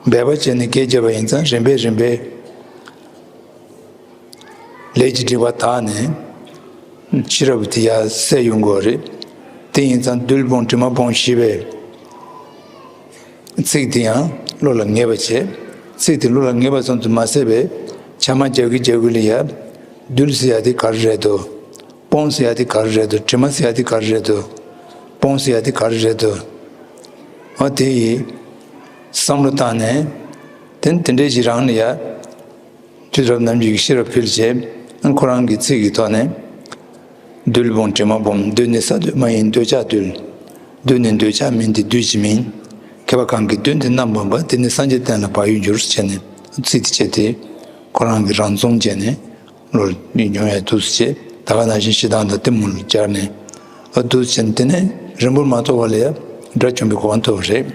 འབད་པ་བྱས་ནས་གད་རྒྱབ་པ་ཡིན་ཙང་རིམ་པས་རིམ་པས་ལས་ཀྱི་སྒྲིབ་པ་དག་ནས་ཤེས་རབ་དེ་ཡར་གསལ་ཡོང་དགོས་རེད། དེ་ཡིན་ཙང་རྡུལ་སྤོམ་དྲི་མ་སྤོམ་ཞེས་པའི་ཚིག་དེ་ཡང་བློ་ལ་ངེས་པ་བྱས། ཚིག་དེ་བློ་ལ་ངེས་པ་ཙམ་དུ་མ་ཟད་པའི་ཕྱག་ ཇ་མ་རྒྱག་གི་རྒྱག་གི་ལ་ཡ། རྡུལ་ཟེར་ཡ་དེ་ག་རེ་རེད་དོ། སྤོང་ཟེར་ཡ་དེ་ག་རེ་རེད་དོ། དྲི་མ་ཟེར་ཡ་དེ་ག་རེ་རེད་དོ། སྤོང་ཟེར་ཡ་དེ་ག་རེ་རེད་དོ། འོ་དེ་ཡི་བསམ་བློ་བཏང་ནས། དེ་དེ་འདྲའི་ཞིག་རང་ལ་ཡ། དུས་རབས་ནམ་རྒྱུན་གྱི་ཤེས་རབ་འཕེལ་བྱས། ཁོ་རང་གི་ཚིག་གི་ཐོག་ནས། རྡུལ་སྤོང་དྲི་མ་སྤོང་། རྡུལ་ནི་ས་རྡུལ་མ་ཡིན་འདོད་ཆགས་རྡུལ། རྡུལ་ནི་འདོད་ཆགས་མིན་ཏེ་རྡུལ་གྱིས་མིན། མཁས་པ་གང་གིས་རྡུལ་འདི་རྣམ་སྤོང་པ། དེ་ནི་སངས་རྒྱས་བསྟན་ལ་བག་ཡོད་འགྱུར། ཟེར་ནས་ཚིག་དེ་བཅད་དེ་ཁོ་རང་གིས་རང་རྩོམ་བྱས་ནས་ལོ་མི་ཉུང་བའི་དུས་སུ་བྱས། ད་ག་ནང་བཞིན་ཞེ་སྡང་དང་གཏི་མུག་ལ་སྦྱར་ནས་ཨ་དུས་བྱས་ནས་དེ་ནས་རིང་པོར་མ་ཐོགས་པ་ལ་ཡང་དགྲ་བཅོམ་པའི་གོ་འཕང་ཐོབ་པ་རེད།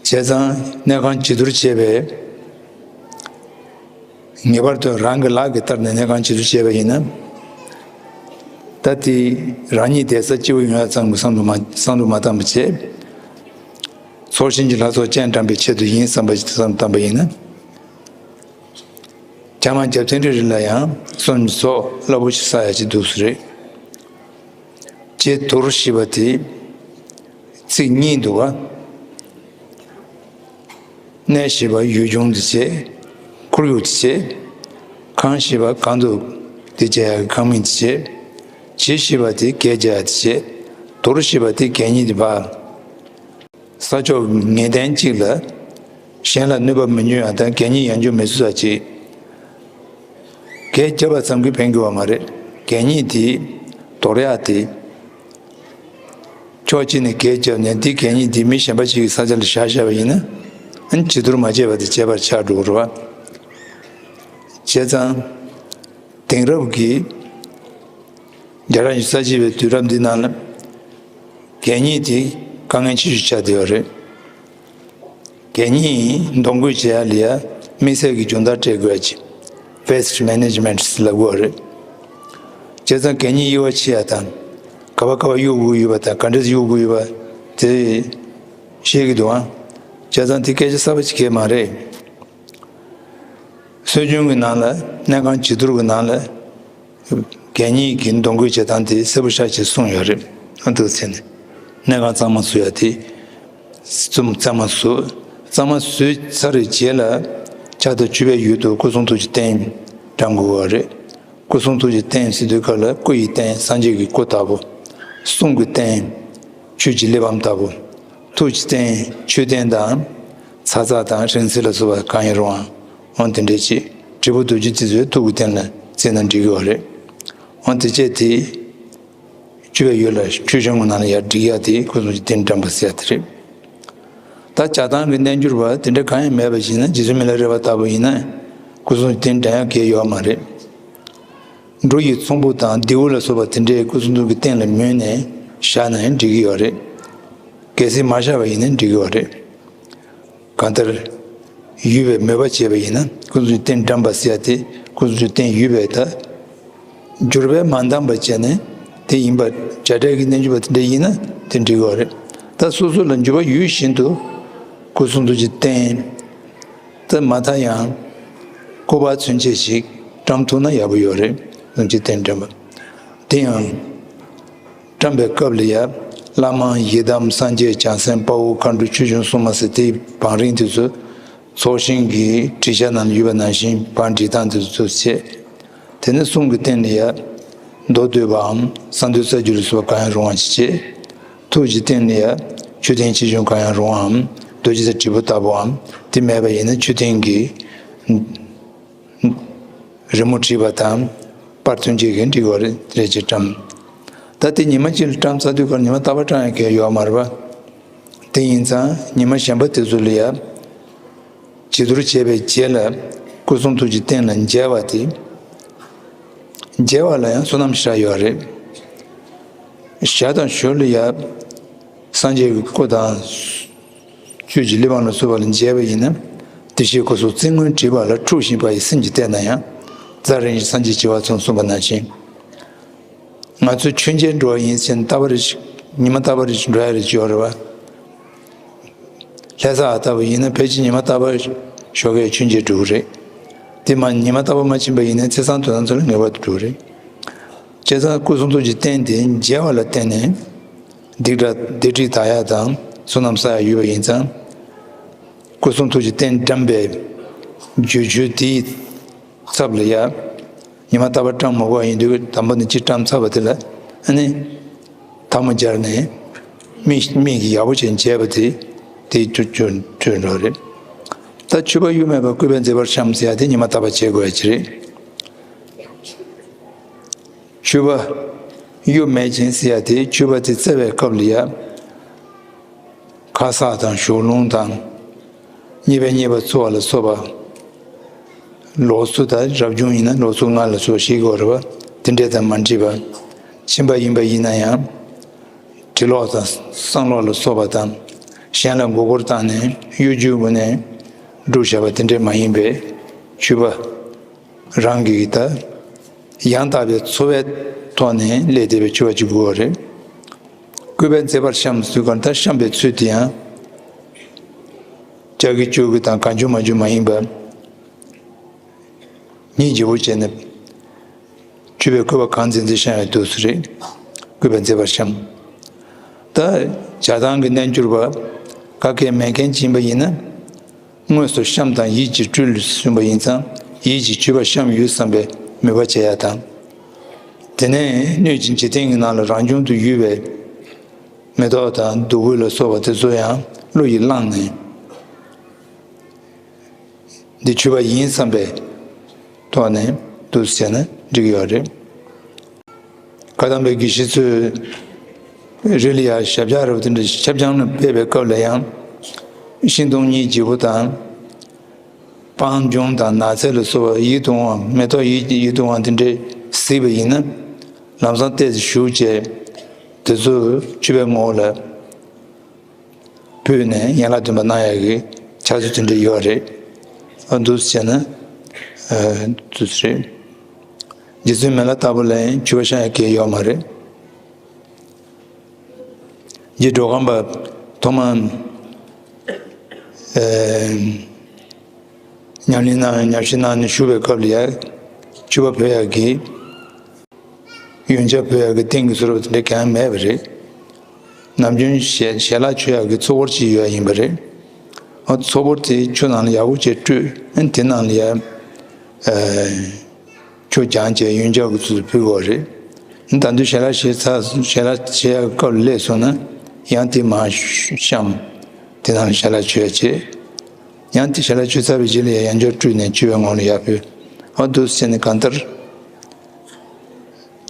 བྱས་ཙང་གནས་ཁང་བྱི་དོར་བྱས་པས། ངེས་པར་དུ་རང་གི་ལག་གིས་བསྟར་ནས་གནས་ཁང་བྱི་དོར་བྱས་པ་ཡིན་ན། ད་དེ་རང་ཉིད་བསྡད་ས་སྐྱིད་པོ་ཡོང་ཡ་ཙམ་གྱི་བསམ་བློ་མ་བསམ་བློ་མ་བཏང་བ་བྱས། ཚོགས་ཞིང་གི་ལྷ་ཚོགས་སྤྱན་དྲངས་པའི་ཆེད་དུ་ཡིན་བསམ་པ་ཞིག་བསམ་བཏང་པ་ཡིན་ན། བྱ་མ་རྒྱབ་ཐེངས་རེ་རེ་ལ་ཡང་སོམ་ཉི་ཚོགས་རླབས་པོ་ཆེ་བསགས་ཡ་ཅིག་འདུག་སེ་རེད། བྱི་དོར་ཞེས་པ་དེ་ཚིག་གཉིས་འདུག་ག་གནས་ཞེས་པ་ཡུལ་ལྗོངས་དེ་བྱས། ཁོར་ཡུག་དེ་བྱས། ཁང་ཞེས་པ་གང་དུ་དེ་བྱས་ཡག་གི་ཁང་མིག་དེ་བྱས། བྱི་ཞེས་པ་དེ་གད་རྒྱག་ཡག་དེ་བྱས། དོར་ཞེས་པ་དེ་གད་སྙིགས་དེ་ཕར། ས་ཕྱོགས་ངེས་གཏན་གཅིག་ལ་གཞན་ལ་གནོད་པ་མི་འབྱུང་ཡག་དང་གད་སྙིགས་ཡང་འཇོག་མི་བཟོ་ས་ཅིག་གད་བརྒྱབ་པ་ཙམ་གྱིས་ཕན་གྱི་ཡོད་མ་རེད། གད་སྙིགས་དེ་དོར་ཡག་དེ། ཕྱོགས་གཅིག་ནས་གད་བརྒྱབ་ནས་འདི་གད་སྙིགས་འདི་མི་གཞན་པ་ཞིག་གི་ས་ཆ་ལ་བཞག་བཞག་པ་ཡིན་ན། ཨ་ནི་བྱི་དོར་མ་བྱས་པ་དེ་བྱས་པར་ཆགས་འགྲོ་གི་རེད་པ། བྱས་ཙང་། དེང་རབས་ཀྱི་རྒྱལ་རབས་ཉི་ཤུ་རྩ་གཅིག་པའི་དུས་རབས་འདི་ནང་ལ། གད་སྙིགས་དེ་དཀའ་ངལ་ཆེ་ཤོས་ཆགས་བསྡད་ཡོད་རེད། གད་སྙིགས་འདོན་སྐུལ་བྱེད་ཡ་ལ་ཡ་དམིགས་བསལ་གྱི་སྦྱོང་བརྡར་སྤྲད་དགོས་ཡ་ཅིག Waste Management ལབ་དགོས་རེད། བྱས་ཙང་གད་སྙིགས་གཡུག་པ་ཕྱིན་ཡ་དང་། ག་པར་ག་པར་གཡུག་དགོས་ཡོད་པ་དང་ག་འདྲས་གཡུག་དགོས་ཡོད་པ་དེ་ཤེས་ཀྱི་འདུག་ཨང་། བྱས་ཙང་དེ་སྐད་ཆ་གསར་པ་ཅིག་གང་ཡང་མ་རེད། སྲོལ་རྒྱུན་གྱི་ནང་ལ་གནས་ཁང་བྱི་དོར་གྱི་ནང་ལ། གད་སྙིགས་ཀྱི་འདོན་སྐུལ་བྱེད་སྟངས་དེ་གསལ་པོ་ཤ་ཆེ་གསུངས་ཡོད་རེད། ཨ་འདུག་ཟེར་ནས། གནས་ཁང་གཙང་མ་བཟོ་ཡ་དེ། གཙང་གཙང་མ་བཟོ། གཙང་མ་བཟོས་ཚར་བའི་རྗེས་ལ། ཕྱག་དང་མཆོད་པའི་ཡུལ་དུ་སྐུ་གསུང་ཐུགས་ཀྱི་རྟེན་བཀྲམ་དགོས་པ་རེད། སྐུ་གསུང་ཐུགས་ཀྱི་རྟེན་ཟེར་དུས་སྐབས་ལ་སྐུ་ཡི་རྟེན་སངས་རྒྱས་ཀྱི་སྐུ་ལྟ་བུ། གསུང་གི་རྟེན། ཆོས་ཀྱི་གླེགས་བམ་ལྟ་བུ། ཐུགས་ཀྱི་རྟེན་མཆོད་རྟེན་དང་། ཚ་ཚ་དང་རིང་བསྲེལ་ལ་སོགས་པ་གང་ཡིན་རུང་ཨང་། འོ་དེ་འདྲས་ཅིག་དྲིལ་བུ་རྡོ་རྗེ་དེ་ཚོའི་ཐུགས་ཀྱི་རྟེན་ལ་བརྩིས་ན་འགྲིག་གི་ཡོད་རེད། འོ་དེ་བྱས་དེ། སྤྱི་བའི་ཡུལ་ལ་ཆོས་སྦྱོང་གི་ནང་ལ་ཡར་བསྒྲིགས་ཡ་དེ་སྐུ་གསུང་ཐུགས་རྟེན་བཀྲམ་པ་ཟེར་ཡ་དེ་རེད། ད་བྱ་བཏང་གི་རྣལ་འབྱོར་པ་དེ་འདྲ་གང་ཡང་མེད་པ་ཞིག་ན་རྗེ་བཙུན་མི་ལ་རས་པ་ལྟ་བུ་ཡིན་ན་སྐུ་གསུང་ཐུགས་རྟེན་བཀྲམ་ཡ་གལ་ཡོད་མ་རེད། འབྲུ་ཡི་ཚོམ་བུ་དང་རྡེའུ་ལ་སོགས་པ་དེ་འདྲའི་སྐུ་གསུང་ཐུགས་ཀྱི་རྟེན་ལ་མོས་ནས་བཞག་ན་ཡང་འགྲིག་གི་ཡོད་རེད། གལ་སྲིད་མ་བཞག་པ་ཡིན་ན་འགྲིག་གི་ཡོད་རེད། གང་ལྟར། ཡུལ་བའི་མོས་པ་བྱས་པ་ཡིན་ན་སྐུ་གསུང་ཐུགས་རྟེན་བཀྲམ་པ་ཟེར་ཡ་དེ་སྐུ་གསུང་ཐུགས་རྟེན་ཡུལ་བའི་ད། འགྱུར་བས་མ་འདངས་པ་བྱས་ནས་དེ་ཡིན་པ་བྱ་བྲལ་གྱི་རྣལ་འབྱོར་པ་དེ་འདྲ་ཡིན་ན་དེ་འགྲིག་གི་ཡོད་རེད། ད་སོ་སོ་ལ་འགྱུར་བ་ཡོད་བཞིན་དུ་སྐུ་གསུང་ཐུགས་ཀྱི་རྟེན། ད་མ་མཐའ་ཡང་སྐུ་པར་ཚུན་ཆད་ཞིག་བཀྲམ་ཐུབ་ན་ཡག་པོ་ཡོད་རེད། གསུང་ཐུགས་རྟེན་བཀྲམ་པ། དེ་ཡང་། བཀྲམ་པའི་སྐབས་ལ་ཡང་བླ་མ་ཡི་དམ་སངས་རྒྱས་བྱང་སེམས་དཔའ་བོ་མཁའ་འགྲོ་ཆོས་སྐྱོང་སྲུང་མ་ཟེར་དེའི་བང་རིམ་དེ་ཚོ་ཚོགས་ཞིང་གི་བྲིས་ཆ་ནང་ལ་ཡོད་པ་ནང་བཞིན་བང་བྲིས་སྟངས་དེ་ཚོ་བྱས། དེ་ནས་གསུང་གི་རྟེན་ལ་ཡང་མདོ་སྡུད་པའམ་གསང་འདུས་རྩ་རྒྱུད་ལ་སོགས་པ་གང་ཡང་རུང་བ་ཞིག་བྱས། ཐུགས་ཀྱི་རྟེན་ལ་ཡང་མཆོད་རྟེན་ཆེ་ཆུང་གང་ཡང་རུང་བའམ་རྡོ་རྗེ་དང་དྲིལ་བུ་ལྟ་བུའམ་དེ་མེད་པ་ཡིན་ན་མཆོད་རྟེན་གྱི། རི་མོ་བྲིས་པ་དང་། པར་ཐུན་གཅིག་གིས་འགྲིག་པ་རེད་ཅེས་བཀྲམ། ད་དེ་ཉི་མ་གཅིག་ལ་བཀྲམ་ཚར་དུས་ཁར་ཉི་མ་རྟག་པར་བཀྲམ་ཡག་གི་ཡོད་མ་རེད་པ། དེ་ཡིན་ཙང་ཉི་མ་གཞན་པ་དེ་ཚོ་ལ་ཡང་། བྱི་དོར་བྱས་པའི་རྗེས་ལ་སྐུ་གསུང་ཐུགས་ཀྱི་རྟེན་ལ་མཇལ་བ་དེ། མཇལ་བ་ལ་ཡང་བསོད་ནམས་ཞེ་དྲག་ཡོད་རེད། ཞག་དང་ཞོར་ལ་ཡང་། སངས་རྒྱས་ཀྱི་སྐུ་དང་། ཆོས་ཀྱི་གླེགས་བམ་ལ་སོགས་པ་ལ་མཇལ་བ་ཡིན་ན། བདེ་གཤེགས་སྐུ་གསུང་ཐུགས་རྩེ་སྔོན་བྲིས་པ་ལ་འཁྲུགས་ཤིང་པ་ཡིས་སེམས་ཀྱིས་བལྟས་ན་ཡང་། རྩ་རིང་ཞིང་སངས་རྒྱས་བྱེ་བ་ཚང་གསུངས་པ་ནང་བཞིན། ང་ཚོ་མཆོད་མཇལ་འགྲོ་བ་ཡིན་ཕྱིན་རྟག་པར་ཞིག་ཉི་མ་རྟག་པར་ཞིག་འགྲོ་ཡ་རེད་ཅེས་ཡོད་རེད་བ། ལྷ་ས་ཨ་ལྟ་བུ་ཡིན་ན་ཕལ་ཆེར་ཉི་མ་རྟག་པར་ཞོགས་ཀས་མཆོད་མཇལ་འགྲོ་གི་རེད། དེ་མ་ཉི་མ་རྟག་པར་མ་ཕྱིན་པ་ཡིན་ན་ཚེས་བཟང་དོན་བཟང་ཚོ་ལ་ངེས་པར་དུ་འགྲོ་གི་རེད། བྱས་ཙང་སྐུ་གསུང་ཐུགས་ཀྱི་རྟེན་དེ་མཇལ་བ་ལ་བརྟེན་ནས། སྡིག་སྒྲ་སྡིག་སྒྲིབ་དག་ཡ་དང་བསོད་ནམས་བསགས་ཡ་ཡོད་པ་ཡིན་ཙང་། སྐུ་གསུང་ཐུགས་ཀྱི་རྟེན་བཀྲམ་པའི་ བརྗོད་བྱ་དེའི་ཚབ་ལ་ཡ། ཉི་མ་རྟག་པར་བཀྲམ་མ་དགོས་པ་ཡིན་དུས། དང་པོ་ནས་གཅིག་བཀྲམ་ཚར་བ་དེ་ལ་ཨ་ནི་ཐལ་མོ་སྦྱར་ནས་མིག་མིག་གིས་ཡག་པོ་བྱས་མཇལ་བ་དེ། དེའི་ཚུལ་ཚུལ་འགྲོ་རེད། ད་མཆོད་པ་གཡུ་མེད་པར་སྐུད་པས་མཛེས་པར་བཤམས་ཟེར་ཡ་དེ་ཉི་མ་རྟག་པར་བྱེད་དགོས་ཡ་ཅིག་རེད། མཆོད་པ་གཡུ་མེད་ཅིང་ཟེར་ཡ་དེ། མཆོད་པ་དེ་བསྩལ་བའི་སྐབས་ལ་ཡ། ཁ་གསག་དང་ཞོགས་ལུང་དང་། གཉིས་པས་གཉིས་པ་འཚོ་བ་ལ་སོགས་པ། ལོགས་སུ་ད་རབ་བྱུང་ཡིན་ན་ལོགས་སུ་ལྔ་ལ་སོགས་ཤིག་དགོས་རེད་པ། དེ་འདྲས་དང་མ་འདྲེས་པ། ཕྱིན་པ་ཡིན་པ་ཡིན་ན་ཡང་། གྲི་ལོག་དང་སྲང་ལོག་ལ་སོགས་པ་དང་། གཞན་ལ་མགོ་སྐོར་བཏང་ནས་གཡོ་སྒྱུའི་སྒོ་ནས་བསྒྲུབས་བཞག་པ་དེ་འདྲས་མ་ཡིན་པའི་མཆོད་པ། རང་གི་ད་ཡང་དག་པའི་འཚོ་བའི་ཐོག་ནས་སླེབས་བསྡད་པའི་མཆོད་པ་ཅིག་དགོས་པ་རེད། སྐུད་པས་མཛེས་པར་བཤམས་ཟེར་ག་ལ། ད་བཤམས་པའི་ཚུལ་དེ་ཡང་ལྕགས་ཀྱི་ལྕུག་གི་དང་གང་བྱུང་མང་བྱུང་མ་ཡིན་པ། སྙིང་རྗེ་བོ་བྱས་ནས་མཆོད་པའི་སྐུད་པ་གང་མཛེས་མཛེས་བཤམས་ཡ་འདུག་སེ་རེད། སྐུད་པས་མཛེས་པར་བཤམས། ད་བྱ་བཏང་གི་རྣལ་འབྱོར་པ་ག་གེ་མེད་མཁན་ཅིག་ཡིན་པ་ཡིན་ན། དངོས་སུ་བཤམས་དང་ཡིད་ཀྱིས་སྤྲུལ་གསུངས་པ་ཡིན་ཙང་། ཡིད་ཀྱིས་མཆོད་པ་བཤམས་ཡོད་བསམ་པའི་མོས་པ་བྱེད་ཡ་དང་། དེ་ནས་སྣོད་ཀྱི་འཇིག་རྟེན་གྱི་ནང་ལ་རང་བྱུང་དུ་ཡོད་པའི་མེ་ཏོག་དང་བདུག་སྤོས་ལ་སོགས་པ་དེ་ཚོ་ཡང་བློ་ཡིས་བླངས་ནས། འདི་མཆོད་པ་ཡིན་བསམ་པའི་ཐོག་ནས་འདུག་སེ་བྱས་ན་འགྲིག་གི་ཡོད་རེད། བཀའ་གདམས་པའི་དགེ་བཤེས་ཚོས་རི་ལ་ཡ་ཞབས་བཅགས་རབ་དེ་འདྲ་ཞབས་བཅགས་ནས་ཕེབས་པའི་སྐབས་ལ་ཡང་། ཤིང་སྡོང་གཉིས་བརྗེ་པོ་དང་། སྤང་ལྗོངས་དང་ནགས་ཚལ་ལ་སོགས་པ་ཡིད་དུ་འོང་བ། མེ་ཏོག་ཡིད་ཡིད་དུ་འོང་བ་དེ་འདྲས་གཟིགས་པ་ཡིན་ན། ལམ་སང་ཏོག་ཙམ་བཞུགས་བྱས། དེ་ཚོ་མཆོད་པའི་ངོ་བོ་ལ་ཕུལ་ནས་ཡན་ལག་བདུན་པ་གནང་ཡག་གི་ཕྱག་ཚོད་དེ་འདྲ་ཡོད་རེད། ཨ། འདུག་སེ་བྱས་ན། ཨ། འདུག་སེ་རེད། རྗེ་བཙུན་མི་ལ་དྭགས་པོ་ལ་ཡང་མཆོད་པ་བཤམས་ཡག་གི་ཡོད་མ་རེད། རྗེ་འགྲོ་ཁམས་པ་ཐོག་མར། ཨ། ཉམས་ལེན་གནང་། ཉམས་ཞིབ་གནང་ནས་བཞུགས་པའི་སྐབས་ལ་ཡ། མཆོད་པ་ཕུལ་ཡག་གི། ཡོན་ཆབ་ཕུལ་ཡག་གི་ཏིང་གི་ཟུར་དེ་འདྲ་གང་ཡང་མེད་པ་རེད། ནམ་རྒྱུན་ཞལ་ཞལ་ལག་མཆོད་ཡག་གི་ཚོགས་འཁོར་ཅིག་ཡོད་ཡིན་པ་རེད། ཨ། ཚོགས་འཁོར་དེ་ཆུ་ནང་ལ་ཡག་པོ་བྱས་བཀྲུས། ཨ། དེ་ནང་ལ་ཡ། ཨ། ཆུ་སྦྱངས་བྱས་ཡོན་ཆབ་ཀྱི་ཚུལ་དུ་ཕུལ་དགོས་རེད། ད་དུང་ཞལ་ལག་བཞེས་ཚར། ཞལ་ལག་བཞེས་ཡག་སྐབས་ལ་སླེབས་སོང་ན། ཡང་དེ་མར་བཤམས། དེ་ནང་ལ་ཞལ་ལག་མཆོད་ཡག་བྱས། ཡང་དེ་ཞལ་ལག་མཆོད་ཚར་བའི་རྗེས་ལ་ཡང་ཡང་བསྐྱར་བཀྲུས་ནས་མཆོད་པའི་ངོ་ལ་ཡར་ཕུལ། ཨ། འདུག་སེ་བྱས་ནས་གང་ལྟར་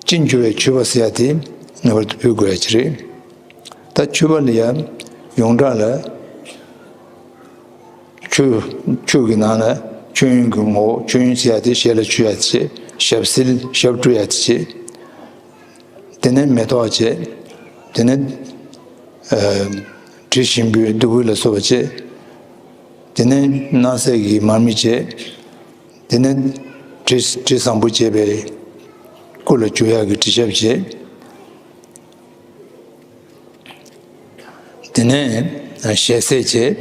ཅི་འབྱོར་བའི་མཆོད་པ་ཟེར་ཡག་དེ་ངེས་པར་དུ་ཕུལ་དགོས་ཡག་ཅིག་རེད། ད་མཆོད་པ་ལ་ཡང་ཡོངས་གྲགས་ལ། མཆོད། མཆོད་ཀྱི་ནང་ལ་མཆོད་ཡོན་གྱི་ངོ་བོ། མཆོད་ཡོན་ཟེར་ཡག་དེ་ཞལ་ལ་མཆོད་ཡག་བྱས། ཞབས་བསིལ། ཞབས་བཀྲུ་ཡག་བྱས། དེ་ནས་མེ་ཏོག་བྱས། དེ་ནས། ཨ། དྲི་ཞིམ་པོའི་བདུག་སྤོས་ལ་སོགས་པ་བྱས། དེ་ནས་སྣང་གསལ་གྱི་མར་མེ་བྱས། དེ་ནས་དྲི་དྲི་བཟང་པོ་བྱས་པའི་སྐུ་ལ་བྱུག་ཡག་གི་དྲི་ཆབ་བྱས། དེ་ནས་ཞལ་ཟས་བྱས།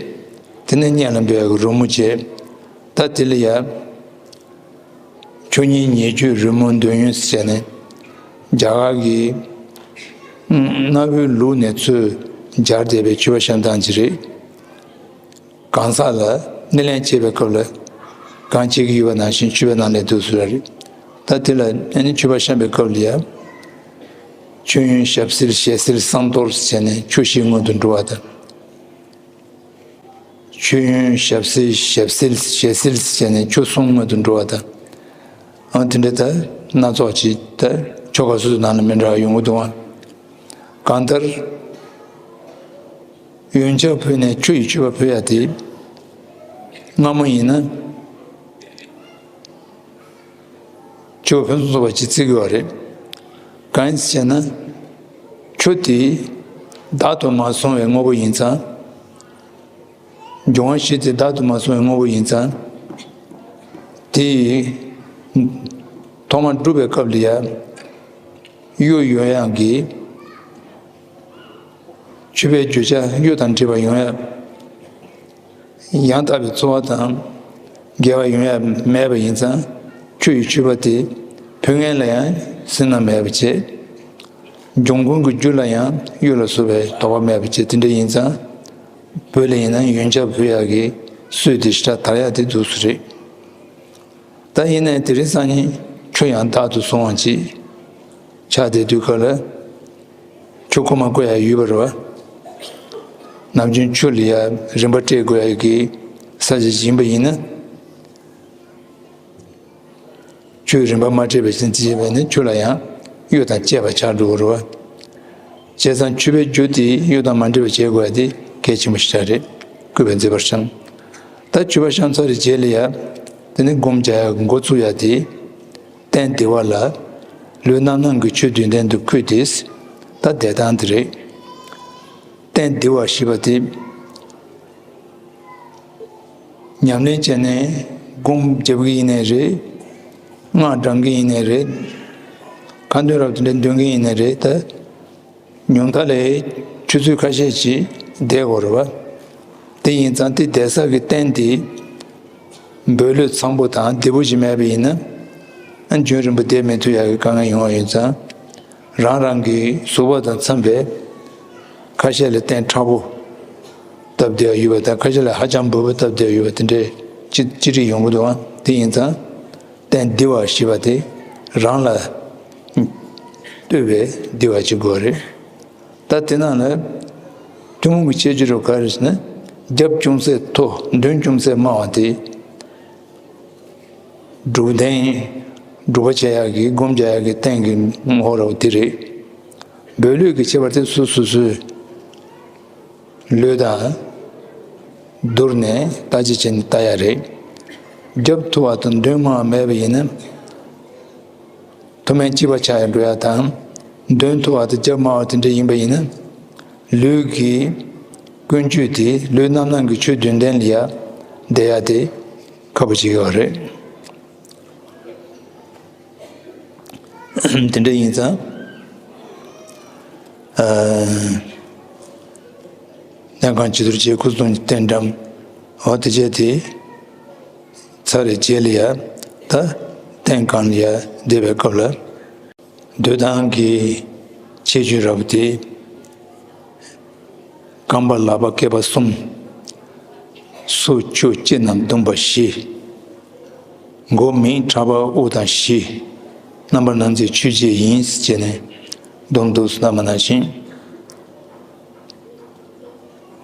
དེ་ནས་སྙན་ལ་འབུལ་ཡག་གི་རོལ་མོ་བྱས། ད་དེ་ལ་ཡ། མཆོད་ཉན་ཉེར་སྤྱོད་རོལ་མོ་འདོན་ཡོན་ཟེར་ནས། རྒྱ་གར་གྱི་གནའ་བོའི་ལུགས་ནས་ཚུར་སྦྱར་བསྡད་པའི་མཆོད་པ་བཤམས་སྟངས་ཅིག་རེད། གང་ཟག་ལ་སྣེ་ལེན་བྱེད་པའི་སྐབས་ལ་གང་བྱེད་ཀྱི་ཡོད་པ་ནང་བཞིན་མཆོད་པའི་ནང་ལ་འདུག་སེ་རེད། ད་དེ་ལ་ཨ་ནི་མཆོད་པ་བཤམས་པའི་སྐབས་ལ་ཡ། མཆོད་ཡོན་ཞབས་བསིལ་ཞལ་བསིལ་བསང་གཏོར་ཟེར་ནས་མཆོད་བཤད་སྔོན་དུ་འགྲོ་བ་དང་། མཆོད་ཡོན་ཞབས་བསིལ་ཞབས་བསིལ་ཞལ་བསིལ་ཟེར་ནས་མཆོད་བསང་སྔོན་དུ་འགྲོ་བ་དང་། ཨ། དེ་འདྲ་ད་སྣ་ཚོགས་ཅིག་ད་ཆོ་ག་སོ་སོའི་ནང་ལ་མི་འདྲ་བ་ཡོང་གི་འདུག་ཨ། གང་ལྟར་ཡོན་ཆབ་ཕུལ་ནས་ཆུ་ཡི་མཆོད་པ་ཕུལ་ཡག་དེ། སྔ་མོ་ཡིན་ན་མཆོད་པ་ཕུན་སུམ་ཚོགས་པ་ཅིག་བརྩི་གི་ཡོད་རེད། གང་ཡིན་ཟེར་ན། ཆུ་དེ་བདག་ཏུ་མ་སོང་བའི་དངོས་པོ་ཡིན་ཙང་། འབྱུང་བ་བཞི་དེ་བདག་ཏུ་མ་སོང་བའི་དངོས་པོ་ཡིན་ཙང་། དེ་ཐོག་མར་བསྒྲུབ་པའི་སྐབས་ལ་ཡ། གཡོ་ཡོང་ཡག་གི། མཆོད་པའི་བརྗོད་བྱ་གཡོ་དང་འདྲེས་པ་ཡོང་ཡག། ཡང་དག་པའི་འཚོ་བ་དང་འགལ་བ་ཡོང་ཡག་མེད་པ་ཡིན་ཙང་། ཆུ་ཡི་མཆོད་པ་དེ་ཕུལ་མཁན་ལ་ཡང་སེར་སྣ་མེད་པ་བྱས། འབྱུང་ཁུངས་ཀྱི་རྒྱུ་ལ་ཡང་གཡོ་ལ་སོགས་པའི་དོགས་པ་མེད་པ་བྱས། དེ་འདྲ་ཡིན་ཙང་། བོད་ལ་ཡིན་ན་ཡོན་ཆབ་ཕུལ་ཡག་གི་སྲོལ་དེ་ཞེ་དྲག་དར་ཡག་དེ་འདུག་སེ་རེད། ད་ཡིན་ནའི་དེ་རིང་སང་ཉིན་ཆུ་ཡང་རྟག་ཏུ་སོང་བ་ཅིག་ཆགས་བསྡད་དུས་སྐབས་ལ། ཆུ་ཁོལ་མ་བརྐོ་ཡ་ཡོད་པ་རེད་བ། ནམ་རྒྱུན་ཆུ་ལ་ཡ་རིན་པ་སྤྲད་དགོས་ཡ་གི་ས་ཆ་ཅིག་ཡིན་པ་ཡིན་ན། ཆུའི་རིན་པ་མ་སྤྲད་པའི་ཕྱིར་དེ་བྱས་པས་ནི་ཆུ་ལ་ཡང་གཡོ་དང་བཅས་པ་ཆགས་འགྲོ་གི་རེད་བ། བྱས་ཙང་ཆུ་བའི་རྒྱུ་དེ་གཡོ་དང་མ་འདྲེས་པ་བྱེད་དགོས་ཡ་དེ་གལ་ཆེན་པོ་ཞིག་རེད། སྐུར་བས་མཛེས་པར་བཤམས། ད་མཆོད་པ་བཤམས་ཚར་བའི་རྗེས་ལ་ཡ། དེ་ནི་སྒོམ་རྒྱག་ཡ་འགོ་བཙུགས་ཡ་དེ། སྟན་བདེ་བ་ལ། ལུས་རྣམ་སྣང་གི་ཆོས་བདུན་ལྡན་དུ་བཀོད་དེ། ད་བསྡད་སྟངས་དེ་རེད། སྟན་བདེ་བ་ཞེས་པ་དེ། ཉམས་ལེན་བྱས་ནས་སྒོམ་རྒྱབ་ཀྱི་ཡིན་ནའི་རེད། སྔགས་བགྲང་གི་ཡིན་ནའི་རེད། ཁ་འདོན་རབ་དེ་འདྲ་འདོན་གྱི་ཡིན་ནའི་རེད་ད། ཉུང་མཐའ་ལ་ཆུ་ཚོད་ཁ་ཤས་ཅིག་བསྡད་དགོས་རེད་བ། དེ་ཡིན་ཙང་དེ་བསྡད་ས་གི་སྟན་དེ། འབོལ་ལོས་འཚམ་པོ་དང་བདེ་པོ་ཞིག་མེད་པ་ཡིན་ན། ཨ་རྒྱུན་རིང་པོ་བསྡད་མི་ཐུབ་ཡག་གི་དཀའ་ངལ་ཡོང་བ་ཡིན་ཙང་། རང་རང་གི་གཟུགས་པོ་དང་འཚམ་པའི་ཁ་ཤས་ལ་སྟན་མཁྲེགས་པོ་བཏབ་བསྡད་ཡོད་པ་དང་ཁ་ཤས་ལ་ཧ་ཅང་འབོལ་པོ་བཏབ་བསྡད་ཡོད་པ་དེ་འདྲའི་ཅི་ཅི་རིགས་ཡོང་གི་འདུག་ཨང་། དེ་ཡིན་ཙང་སྟན་བདེ་བ་ཞེས་པ་དེ་རང་ལ་ལྟོས་པའི་བདེ་བ་ཅིག་དགོས་རེད། ད་དེ་ནང་ལ་ཐུན་མོང་གི་ཁྱད་ཆོས་རུ་ག་རེ་ཟེར་ན། རྒྱབ་ཅུང་ཟད་མཐོ་མདུན་ཅུང་ཟད་དམའ་བ་དེ། སྒྲུབ་སྟན། སྒྲུབ་པ་བྱེད་ཡག་གི་སྒོམ་རྒྱག་ཡག་གི་སྟན་གྱི་ངོ་བོ་ར་བ་དེ་རེད། འབོལ་ལོས་ཀྱི་ཁྱད་པར་དེ་སོ་སོ་སོའི་ལུས་དང་བསྡུར་ནས་བརྟག་དཔྱད་བྱས་ནས་བལྟ་ཡག་རེད། རྒྱབ་མཐོ་བ་དང་མདུན་དམའ་བ་མེད་པ་ཡིན་ན། མཐོ་དམན་གཅིག་པ་ཆགས་འགྲོ་ཡག་དང་། མདུན་མཐོ་བ་དང་རྒྱབ་དམའ་བ་དེ་འདྲ་ཡིན་པ་ཡིན་ན། ལུས་ཀྱི་ཀུན་སྤྱོད་དེ་ལུས་རྣམ་སྣང་གི་ཆོས་བདུན་ལྡན་ལ་ཡ་བསྡད་ཡག་དེ་ཁག་པོ་ཅིག་ཡོད་རེད། དེ་འདྲ་ཡིན་ཙང་། ཨ། གནས་ཁང་བྱི་དོར་བཅས་སྐུ་གསུང་གི་རྟེན་འགྲམ། འོ་དེ་བྱས་ཏེ། ཚར་རེ་རྗེས་ལ་ཡ། ད་སྟན་སྒང་ལ་ཡ་བསྡད་པའི་སྐབས་ལ། སྡོད་སྟངས་ཀྱི་ཁྱད་ཆོས་ར་བ་དེ། རྐང་པ་ལག་པ་སྐེད་པ་གསུམ། སོ་ཆུ་ལྕེ་རྣམས་བརྡུངས་པ་བཞི། མགོ་མིག་ཕྲག་པ་དབུ་དང་བཞི། རྣམ་པར་སྣང་མཛད་ཆོས་བརྒྱད་ཡིན་ཟེར་བྱས་ནས་བརྡུངས་འདུག་ཟེར་ལབ་པ་ནང་བཞིན།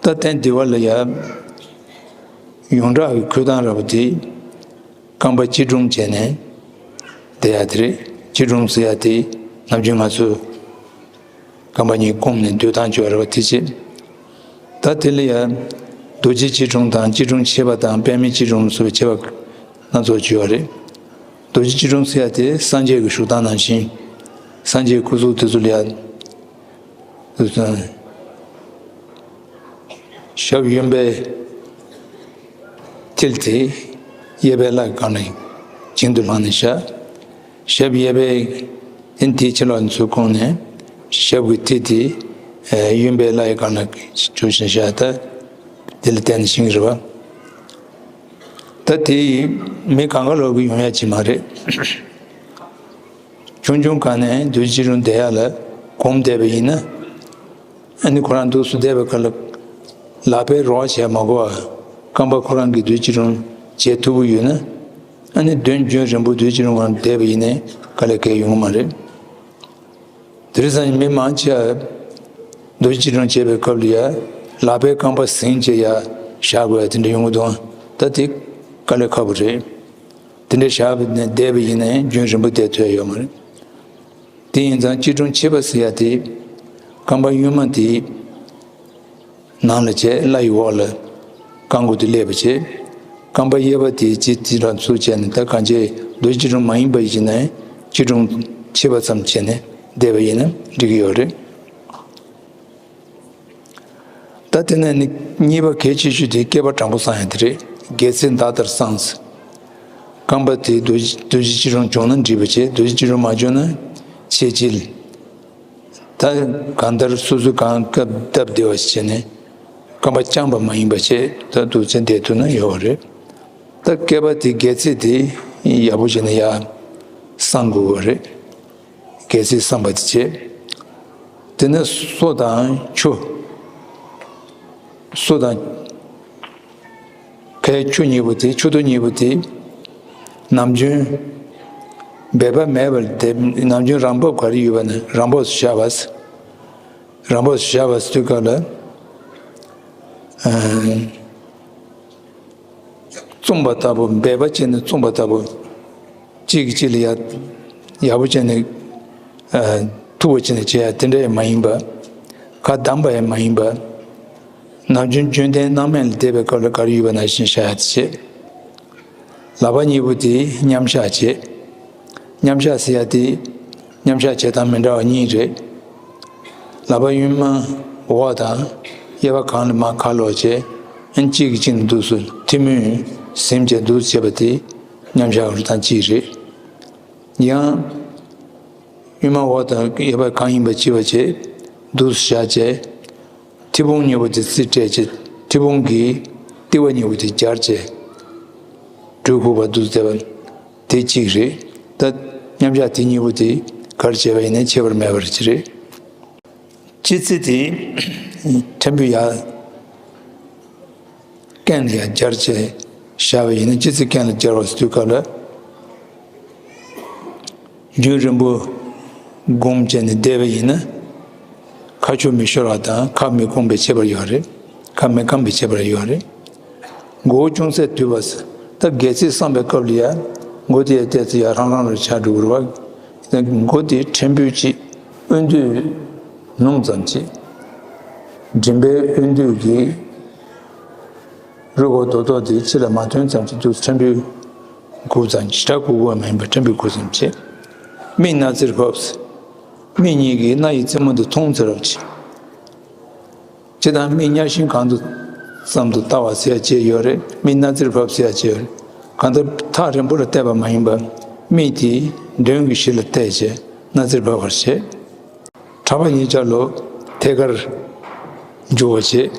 ད་སྟན་བདེ་བ་ལ་ཡ། ཡོངས་གྲགས་ཀྱི་འཁོད་སྟངས་ར་བ་དེ། རྐང་པ་སྐྱིལ་ཀྲུང་བྱས་ནས་བསྡད་ཡག་དེ་རེད། སྐྱིལ་ཀྲུང་ཟེར་ཡག་དེ་ནམ་རྒྱུན་ང་ཚོས་རྐང་པ་གཉིས་བསྐུམས་ནས་སྡོད་སྟངས་བྱས་པ་རེད་བ། དེ་བྱས། ད་དེ་ལ་ཡང་རྡོ་རྗེ་སྐྱིལ་ཀྲུང་དང་སྐྱིལ་ཀྲུང་ཕྱེད་པ་དང་པདྨའི་སྐྱིལ་ཀྲུང་སོགས་ཕྱེད་པ་སྣ་ཚོགས་བྱས་པ་རེད། རྡོ་རྗེ་སྐྱིལ་ཀྲུང་ཟེར་ཡག་དེ་སངས་རྒྱས་ཀྱི་བཞུགས་སྟངས་ནང་བཞིན། སངས་རྒྱས་སྐུ་གཟུགས་དེ་ཚོ་ལ་ཡང་། ཞབས་གཡོན་པའི་མཐིལ་དེ་གཡས་པའི་བརླ་གི་སྒང་ལ་བྱིང་དུ་ལྷུང་ནས་བཞག། ཞབས་གཡས་པའི་མཐིལ་དེའི་ཕྱི་ལོགས་ནས་ཚུར་བསྐུམས་ནས་ཞབས་ཀྱི་མཐིལ་དེ་གཡོན་པའི་བརླ་གི་སྒང་ལ་བྱུགས་ཤིང་བཞག། ད་དེ་ལ་བརྟེན་ནས་བྱིང་གི་རེད་བ། ད་དེ་མི་གང་ག་ལོག་གི་ཡོང་ཡ་ཅིག་མ་རེད། ཆུང་ཆུང་སྒང་ནས་རྡོ་རྗེ་སྐྱིལ་ཀྲུང་བསྡད་ཡག་ལ་གོམས་བསྡད་པ་ཡིན་ན། ཨ་ནི་ཁོ་རང་འདུག་སེ་བསྡད་པའི་སྐབས་ལ་ལག་པས་རོགས་བྱས་མ་དགོས་པར་རྐང་པ་ཁོ་རང་གིས་རྡོ་རྗེ་སྐྱིལ་ཀྲུང་བྱེད་ཐུབ་ཀྱི་ཡོད་ན། ཨ་ནི་གདོན་རྒྱུན་རིང་པོ་རྡོ་རྗེ་སྐྱིལ་ཀྲུང་སྒང་བསྡད་པ་ཡིན་ནའི་དཀའ་ལས་ཁག་ཡོང་གི་མ་རེད། དེ་རིང་སང་ཉིན་མི་མང་ཆེ་བ་རྡོ་རྗེ་སྐྱིལ་ཀྲུང་བྱེད་པའི་སྐབས་ལ་ཡ་ལག་པའི་རྐང་པ་ཟིང་བྱས་ཡ་བཞག་དགོས་ཡ་དེ་འདྲ་ཡོང་གི་འདུག་ད་དེ་དཀའ་ལས་ཁག་པོ་རེད། དེ་འདྲ་བཞག་པ་ནས་བསྡད་པ་ཡིན་ནའི་རྒྱུན་རིང་པོ་བསྡད་ཐུབ་ཡ་ཡོད་མ་རེད། དེ་ཡིན་ཙང་སྐྱིལ་ཀྲུང་ཕྱེད་པ་ཟེར་ཡ་དེ་རྐང་པ་གཡོན་མ་དེ་ནང་ལ་བྱས། བརླ་ཡི་འོག་ལ་རྐང་མགོ་དེ་སླེབས་པ་བྱས། རྐང་པ་གཡས་པ་དེ་ཅི་དེ་རང་ཚུར་བྱས་ནས། ད་གང་བྱས་རྡོ་རྗེ་སྐྱིལ་ཀྲུང་མ་ཡིན་པ་ཡིན་ན་སྐྱིལ་ཀྲུང་ཕྱེད་པ་ཙམ་བྱས་ནས་བསྡད་པ་ཡིན་ན་འགྲིག་གི་ཡོད་རེད། ད་དེ་ནས་ནི་གཉིས་པ་གལ་ཆེ་ཤོས་དེ་སྐེད་པ་དྲང་པོ་བསྲང་ཡ་དེ་རེད། སྒལ་ཚིགས་མདའ་ལྟར་བསྲངས། རྐང་པ་དེ་རྡོ་རྗེ་རྡོ་རྗེ་སྐྱིལ་ཀྲུང་བྱུང་ན་འགྲིག་པ་བྱས། རྡོ་རྗེ་སྐྱིལ་ཀྲུང་མ་བྱུང་ན་ཆེས་དཀྱིལ། ད་གང་ལྟར་སོ་སོའི་གང་སྐབས་སྟབས་བདེ་བ་ཞིག་བྱས་ནས་རྐང་པ་རྐྱང་པ་མ་ཡིན་པ་བྱས། ད་འདུག་སེ་བསྡད་ཐུབ་ན་ཡོད་པ་རེད། ད་སྐེད་པ་དེ་སྒལ་ཚིགས་དེ་ཡག་པོ་བྱས་ནས་ཡར་བསྲང་དགོས་པ་རེད། སྒལ་ཚིགས་བསྲངས་པ་དེ་བྱས། དེ་ནས་སོ་དང་ཆུ། སོ་དང་ཁའི་ཆུ་གཉིས་པོ་དེ། ཆུ་ཐིགས་གཉིས་པོ་དེ་ ནམ་རྒྱུན་འབད་པ་མེད་པར་སྡོད། ནམ་རྒྱུན་རང་བབས་ག་རེ་ཡོད་པ་ན་རང་བབས་སུ་བཞག་པ། རང་བབས་སུ་བཞག་པ་ཟེར་དུས་སྐབས་ལ། ཨ། བཙོང་པ་ལྟ་བུ། འབད་པ་བྱས་ནས་བཙོང་པ་ལྟ་བུ། གཅིག་གིས་གཅིག་ལ་ཡ་ཡག་པོ་བྱས་ནས། ཨ། ཐུབ་པ་བྱས་ནས་བྱེད་ཡ་དེ་འདྲ་ཡང་མ་ཡིན་པ། བཀའ་གདམས་པ་ཡང་མ་ཡིན་པ། ནམ་རྒྱུན་རྒྱུན་ལྡན་སྣང་མེད་ལ་བསྡད་པའི་སྐབས་ལ་ག་རེ་ཡོད་པ་ནང་བཞིན་བཞག་ཡ་དེ་བྱེད། ལག་པ་གཉིས་པོ་དེ་མཉམ་བཞག་བྱེད། མཉམ་བཞག་ཟེར་ཡ་དེ་མཉམ་བཞག་བྱེད་སྟངས་མི་འདྲ་བ་གཉིས་རེད། ལག་པ་གཡོན་མ་འོག་དང་གཡས་པ་གང་ལ་མར་ཁ་ལོག་བྱས། ཨ་ནི་གཅིག་གིས་གཅིག་འདུག་སེ་ཐལ་མོ་ཟིམ་བྱས་འདུག་སེ་བྱེད་པ་དེ་མཉམ་བཞག་གི་རིགས་དང་གཅིག་རེད། ཡང་གཡོན་མ་འོག་དང་གཡས་པ་གང་ཡིན་པ་གཅིག་པ་བྱས་འདུག་སེ་བཞག་བྱས། མཐེ་བོང་གཉིས་པོ་དེ་རྩིས་སྤྲད་བྱས། མཐེ་བོང་གི་ལྟེ་བ་གཉིས་པོ་དེ་སྦྱར་བྱས། སྦྲུལ་ཁུག་པ་འདུག་སེ་བྱེད་པ་དེ་གཅིག་རེད། ད་མཉམ་བཞག་དེ་གཉིས་པོ་དེ་ག་རེ་བྱས་པ་ཡིན་ན་ཁྱད་པར་མེད་པ་རེད། ཅི་རེད། སྤྱི་རྩིས་དེ་ཕྲན་བུ་ཡར་རྐན་ལ་ཡར་སྦྱར་བྱས་བཞག་པ་ཡིན་ན། སྤྱི་རྩིས་རྐན་ལ་སྦྱར་བ་ཟེར་དུས་སྐབས་ལ། རྒྱུན་རིང་པོ་སྒོམ་བྱས་ནས་བསྡད་པ་ཡིན་ན། ཁ་ཕྱོགས་མི་ཤོར་བ་དང་ཁ་མི་སྐམ་པའི་ཁྱད་པར་ཡོད་རེད། ཁ་མི་སྐམ་པའི་ཁྱད་པར་ཡོད་རེད། མགོ་བོ་ཅུང་ཟད་དུད་པ། ད་སྒལ་ཚིགས་བསྲང་བའི་སྐབས་ལ་ཡ། མགོ་དེ་ཡ་བལྟས་ཚེ་ཡ་རང་རང་རུ་ཆགས་འགྲོ་གི་རེད་བ། མགོ་དེ་ཕྲན་བུ་ཅིག་དབུས་མདུད་ནུབ་ཙམ་ཅིག་མགྲིན་པའི་དབུས་མདུད་ཀྱི་རུས་ཁོག་རྡོག་རྡོག་དེ་ཕྱི་ལ་མ་ཐོན་ཙམ་ཅིག་ཏུ་ཕྲན་བུ་སྒུར་ཙམ་ཅིག་ད་སྒུར་དགོས་པ་མ་ཡིན་པར་ཕྲན་བུ་སྒུར་ཙམ་བྱེད། མིག་སྣ་རྩེར་ཕབ། མིག་གཉིས་ཀྱིས་སྣ་ཡི་རྩེ་མོ་དེ་མཐོང་ཚེར་བ་བྱེད། སྤྱིར་བཏང་མིག་གཉའ་ཤིང་གང་དུ་ཙམ་དུ་ལྟ་བ་ཟེར་ཡ་ཅིག་ཡོད་རེད། མིག་སྣ་རྩེར་ཕབ་ཟེར་ཡ་ཅིག་ཡོད་རེད། གང་ལྟར་ཐག་རིང་པོ་ལ་བལྟས་པ་མ་ཡིན་པར་མིག་དེ་མདུན་གྱི་གཞི་ལ་གཏད་བྱས་སྣ་རྩེར་ཕབ་པར་བྱེད། ཕྲག་པ་གཉིས་ཆ་ལ་ཐད་ཀར་འཇུག་པར་བྱེད།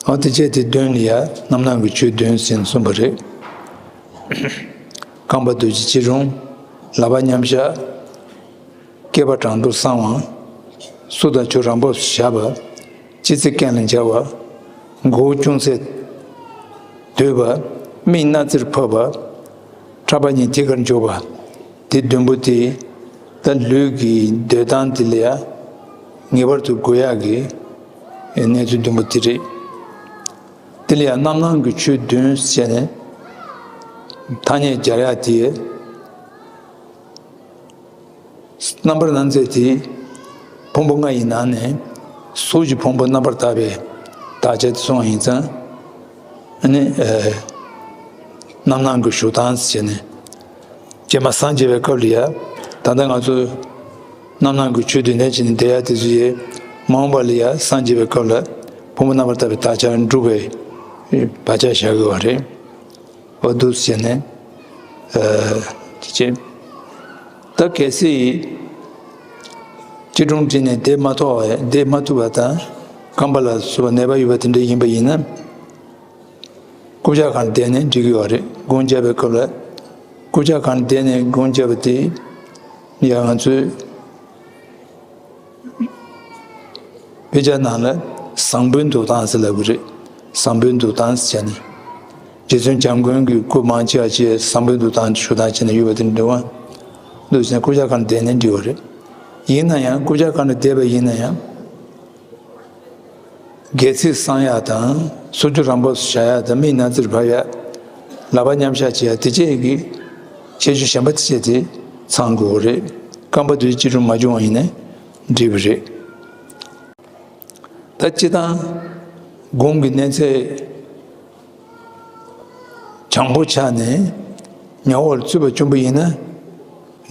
འོ་དེ་བྱས་དེ་མདུན་ལ་ཡ་རྣམ་སྣང་གི་ཆོས་བདུན་ཟེར་ནས་གསུངས་པ་རེད། རྐང་པ་རྡོ་རྗེ་སྐྱིལ་ཀྲུང་། ལག་པ་མཉམ་བཞག་སྐེད་པ་དྲང་དུ་བསྲང་བ། གཟུགས་དང་ཕྱོགས་རང་བབས་སུ་བཞག་པ། སྤྱི་རྩིས་རྐན་ལ་སྦྱར་བ། མགོ་བོ་ཅུང་ཟད་དུད་པ། མིག་སྣ་རྩེར་ཕབ་པ། ཕྲག་པ་གཉིས་ཐད་ཀར་འཇོག་པ། དེ་བདུན་པོ་དེ་ད་ལུས་ཀྱི་སྡོད་སྟངས་དེ་ལ་ཡ་ངེས་པར་དུ་དགོས་ཡག་གི་གནས་ཚུལ་བདུན་པོ་དེ་རེད། དེ་ལ་ཡ་རྣམ་སྣང་གི་ཆོས་བདུན་ཟེར་ནས་ཐ་སྙད་སྦྱར་ཡག་དེ། རྣམ་པར་སྣང་མཛད་དེ་ཕུང་པོ་ལྔ་ཡི་ནང་ནས་གཟུགས་ཀྱི་ཕུང་པོ་རྣམ་པར་དག་པའི་དག་བྱ་དེ་གསུངས་པ་ཡིན་ཙང་། ཨ་ནི། ཨ། རྣམ་སྣང་གི་བཞུགས་སྟངས་ཟེར་ནས། རྗེས་མ་སངས་རྒྱས་པའི་སྐབས་ལ་ཡ། ད་ལྟ་ང་ཚོ་རྣམ་སྣང་གི་ཆོས་དེ་ནས་བྱས་ནས་བསྡད་ཡ་དེ་ཚོ་ཡི་མ་འོངས་པ་ལ་ཡ་སངས་རྒྱས་པའི་སྐབས་ལ་ཕུང་པོ་རྣམ་པར་དག་པའི་དག་བྱ་འགྲུབ་པའི་བག་ཆགས་བཞག་དགོས་པ་རེད། འོ་འདུག་ཟེར་ནས། ཨ། དེ་བྱས། ད་གལ་སྲིད་སྐྱིལ་ཀྲུང་བསྒྲིགས་ནས་བསྡད་མ་ཐུབ་པ། བསྡད་མ་ཐུབ་པ་དང་རྐང་པ་ལ་སོགས་པ་ནད་པ་ཡོད་པ་དེ་འདྲ་ཡིན་པ་ཡིན་ན། རྐུབ་བཀྱག་སྒང་བསྡད་ནས་འགྲིག་གི་ཡོད་རེད། སྒོམ་རྒྱག་པའི་སྐབས་ལ་རྐུབ་བཀྱག་སྒང་བསྡད་ནས་སྒོམ་རྒྱག་པ་དེ་ཡང་ང་ཚོས། དཔེ་ཆ་ནང་ལ་བཟང་པོའི་འདུག་སྟངས་ཟེར་ལབ་ཀྱི་རེད། བཟང་པོའི་འདུག་སྟངས་ཟེར་ནས། རྗེ་བཙུན་འཇམ་མགོན་གྱིས་སྐུ་མང་ཆེ་བ་ཅིག་བཟང་པོའི་འདུག་སྟངས་ཞུ་སྟངས་བྱས་ནས་ཡོད་པ་དེ་འདྲ་བ། འདུག་ཟེར་ནས་རྐུབ་བཀྱག་སྒང་བསྡད་ནས་འགྲིག་པ་རེད། ཡིན་ན་ཡང་རྐུབ་བཀྱག་སྒང་ལ་བསྡད་པ་ཡིན་ན་ཡང་། སྒལ་ཚིགས་བསྲང་ཡག་དང་གཟུགས་ཀྱི་རང་བབས་སུ་བཞག་ཡག་དང་མིག་སྣ་རྩེར་ཕབ་ཡག་ལག་པ་མཉམ་བཞག་བྱེད་ཡག་དེ་བཅས་ཀྱི་ཁྱད་ཆོས་གཞན་པ་དེ་བཅས་དེ་ཚང་དགོས་རེད། རྐང་པ་དུས་སྐྱིལ་ཀྲུང་མ་བྱུང་བ་ཡིན་ན་འགྲིག་པ་རེད། ད་སྤྱིར་བཏང་སྒོམ་གྱི་གནས་ཚད་བྱང་པོ་ཆགས་ནས་ཉ་འོག་ལ་ཚུད་པ་བྱུང་པ་ཡིན་ན།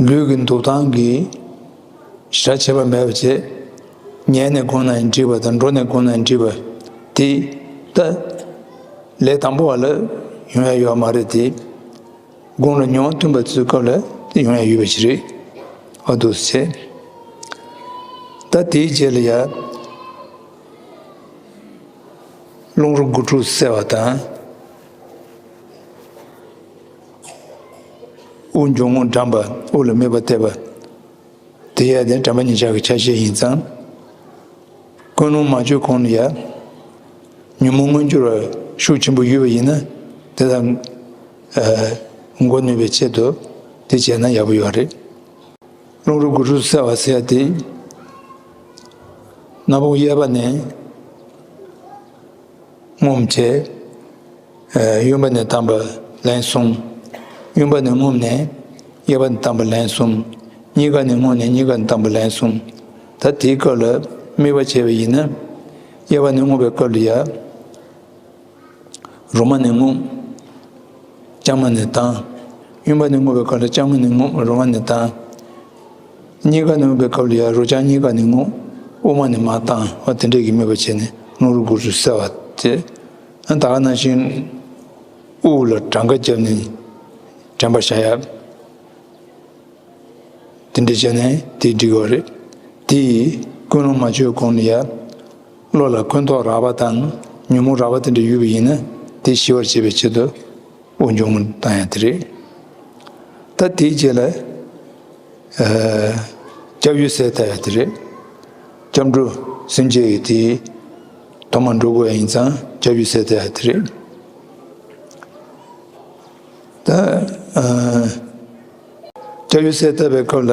ལུས་ཀྱི་འདུག་སྟངས་ཀྱི་ཞེ་དྲག་ཁྱད་པར་མེད་པ་བྱས། ཉལ་ནས་སྒོམ་ན་ཡང་འགྲིག་པ་དང་འགྲོ་ནས་སྒོམ་ན་ཡང་འགྲིག་པ། དེ་ད་ལས་དང་པོ་བ་ལ་ཡོང་ཡ་ཡོད་མ་རེད་དེ། དགུང་ལ་ཉི་མ་ཐུན་པ་ཚོའི་སྐབས་ལ་དེ་ཡོང་ཡ་ཡོད་པ་ཞིག་རེད། ཨ་འདུག་སེ་བྱས། ད་དེའི་རྗེས་ལ་ཡ། རླུང་རོ་དགུ་ཕྲུགས་བསལ་བ་དང་། དབུགས་འབྱུང་རྔུབ་འགྲངས་པ། དབུགས་ལ་དམིགས་པ་གཏད་པ། དེ་ཡང་དེ་དྲན་པ་ཉིད་ཆགས་ཀྱི་ཆ་ཤས་ཡིན་ཙང་། ཀུན་སློང་མ་བཅོས་གོང་ལ་ཡ། ཉོན་མོངས་མངོན་གྱུར་བ་ཤུགས་ཆེན་པོ་ཡོད་པ་ཡིན་ན། དེ་དང་། ཨ། འགོ་ནུས་པའི་ཆེད་དུ་དེ་བྱས་ན་ཡག་པོ་ཡོད་རེད། རླུང་རོ་དགུ་ཕྲུགས་བསལ་བ་ཟེར་ཡ་དེ། སྣ་བུག་གཡས་པ་ནས་རྔུབ་བྱས། གཡོན་པ་ནས་བཏང་བ་ལན་གསུམ། གཡོན་པ་ནས་རྔུབ་ནས་གཡས་པ་ནས་བཏང་བ་ལན་གསུམ། གཉིས་ཀ་ནས་རྔུབ་ནས་གཉིས་ཀ་ནས་བཏང་བ་ལན་གསུམ། ད་དེའི་སྐབས་ལ་དམིགས་པ་བྱས་པ་ཡིན་ན། གཡས་པ་ནས་རྔུབ་པའི་སྐབས་ལ་ཡ། རུ་མ་ནས་རྔུབ། བརྐྱང་མ་ནས་བཏང་། གཡོན་པ་ནས་རྔུབ་པའི་སྐབས་ལ་བརྐྱང་མ་ནས་རྔུབ། རུ་མ་ནས་བཏང་། གཉིས་ཀ་ནས་རྔུབ་པའི་སྐབས་ལ་ཡང་རུ་རྐྱང་གཉིས་ཀ་ནས་རྔུབ། དབུ་མ་ནས་མར་བཏང་། འོ་དེ་འདྲས་ཀྱི་དམིགས་པ་བྱས་ནས་རླུང་རོ་དགུ་ཕྲུགས་བསལ་བ་དེ། ཨ་ད་ག་ནང་བཞིན་དབུགས་ལ་གྲངས་ཀ་བརྒྱབ་ནས་དྲན་པ་བཞག་ཡ། དེ་འདྲ་བྱས་ནས་དེ་འགྲིག་གི་རེད། དེ་ཡིས་ཀུན་སློང་མ་བཅོས་གོང་ལ་ཡ། བློ་ལ་ཀུན་རྟོག་རགས་པ་དང་ཉོན་མོངས་རགས་པ་དེ་འདྲ་ཡོད་པ་ཡིན་ན་དེ་ཞི་བར་བྱེད་པའི་ཆེད་དུ་དབུགས་འབྱུང་མོ་བཏང་ཡ་དེ་རེད། ད་དེའི་རྗེས་ལ་ཨ་སྐྱབས་ཡུལ་གསལ་བཏབ་ཡ་དེ་རེད། སྐྱབས་འགྲོ་སེམས་བསྐྱེད་ཀྱི་དེ་ཐོག་མར་འགྲོ་དགོས་ཡ་ཡིན་ཙང་སྐྱབས་ཡུལ་གསལ་བཏབ་ཡ་དེ་རེད། ད་ཨ། སྐྱབས་ཡུལ་གསལ་བཏབ་པའི་སྐབས་ལ།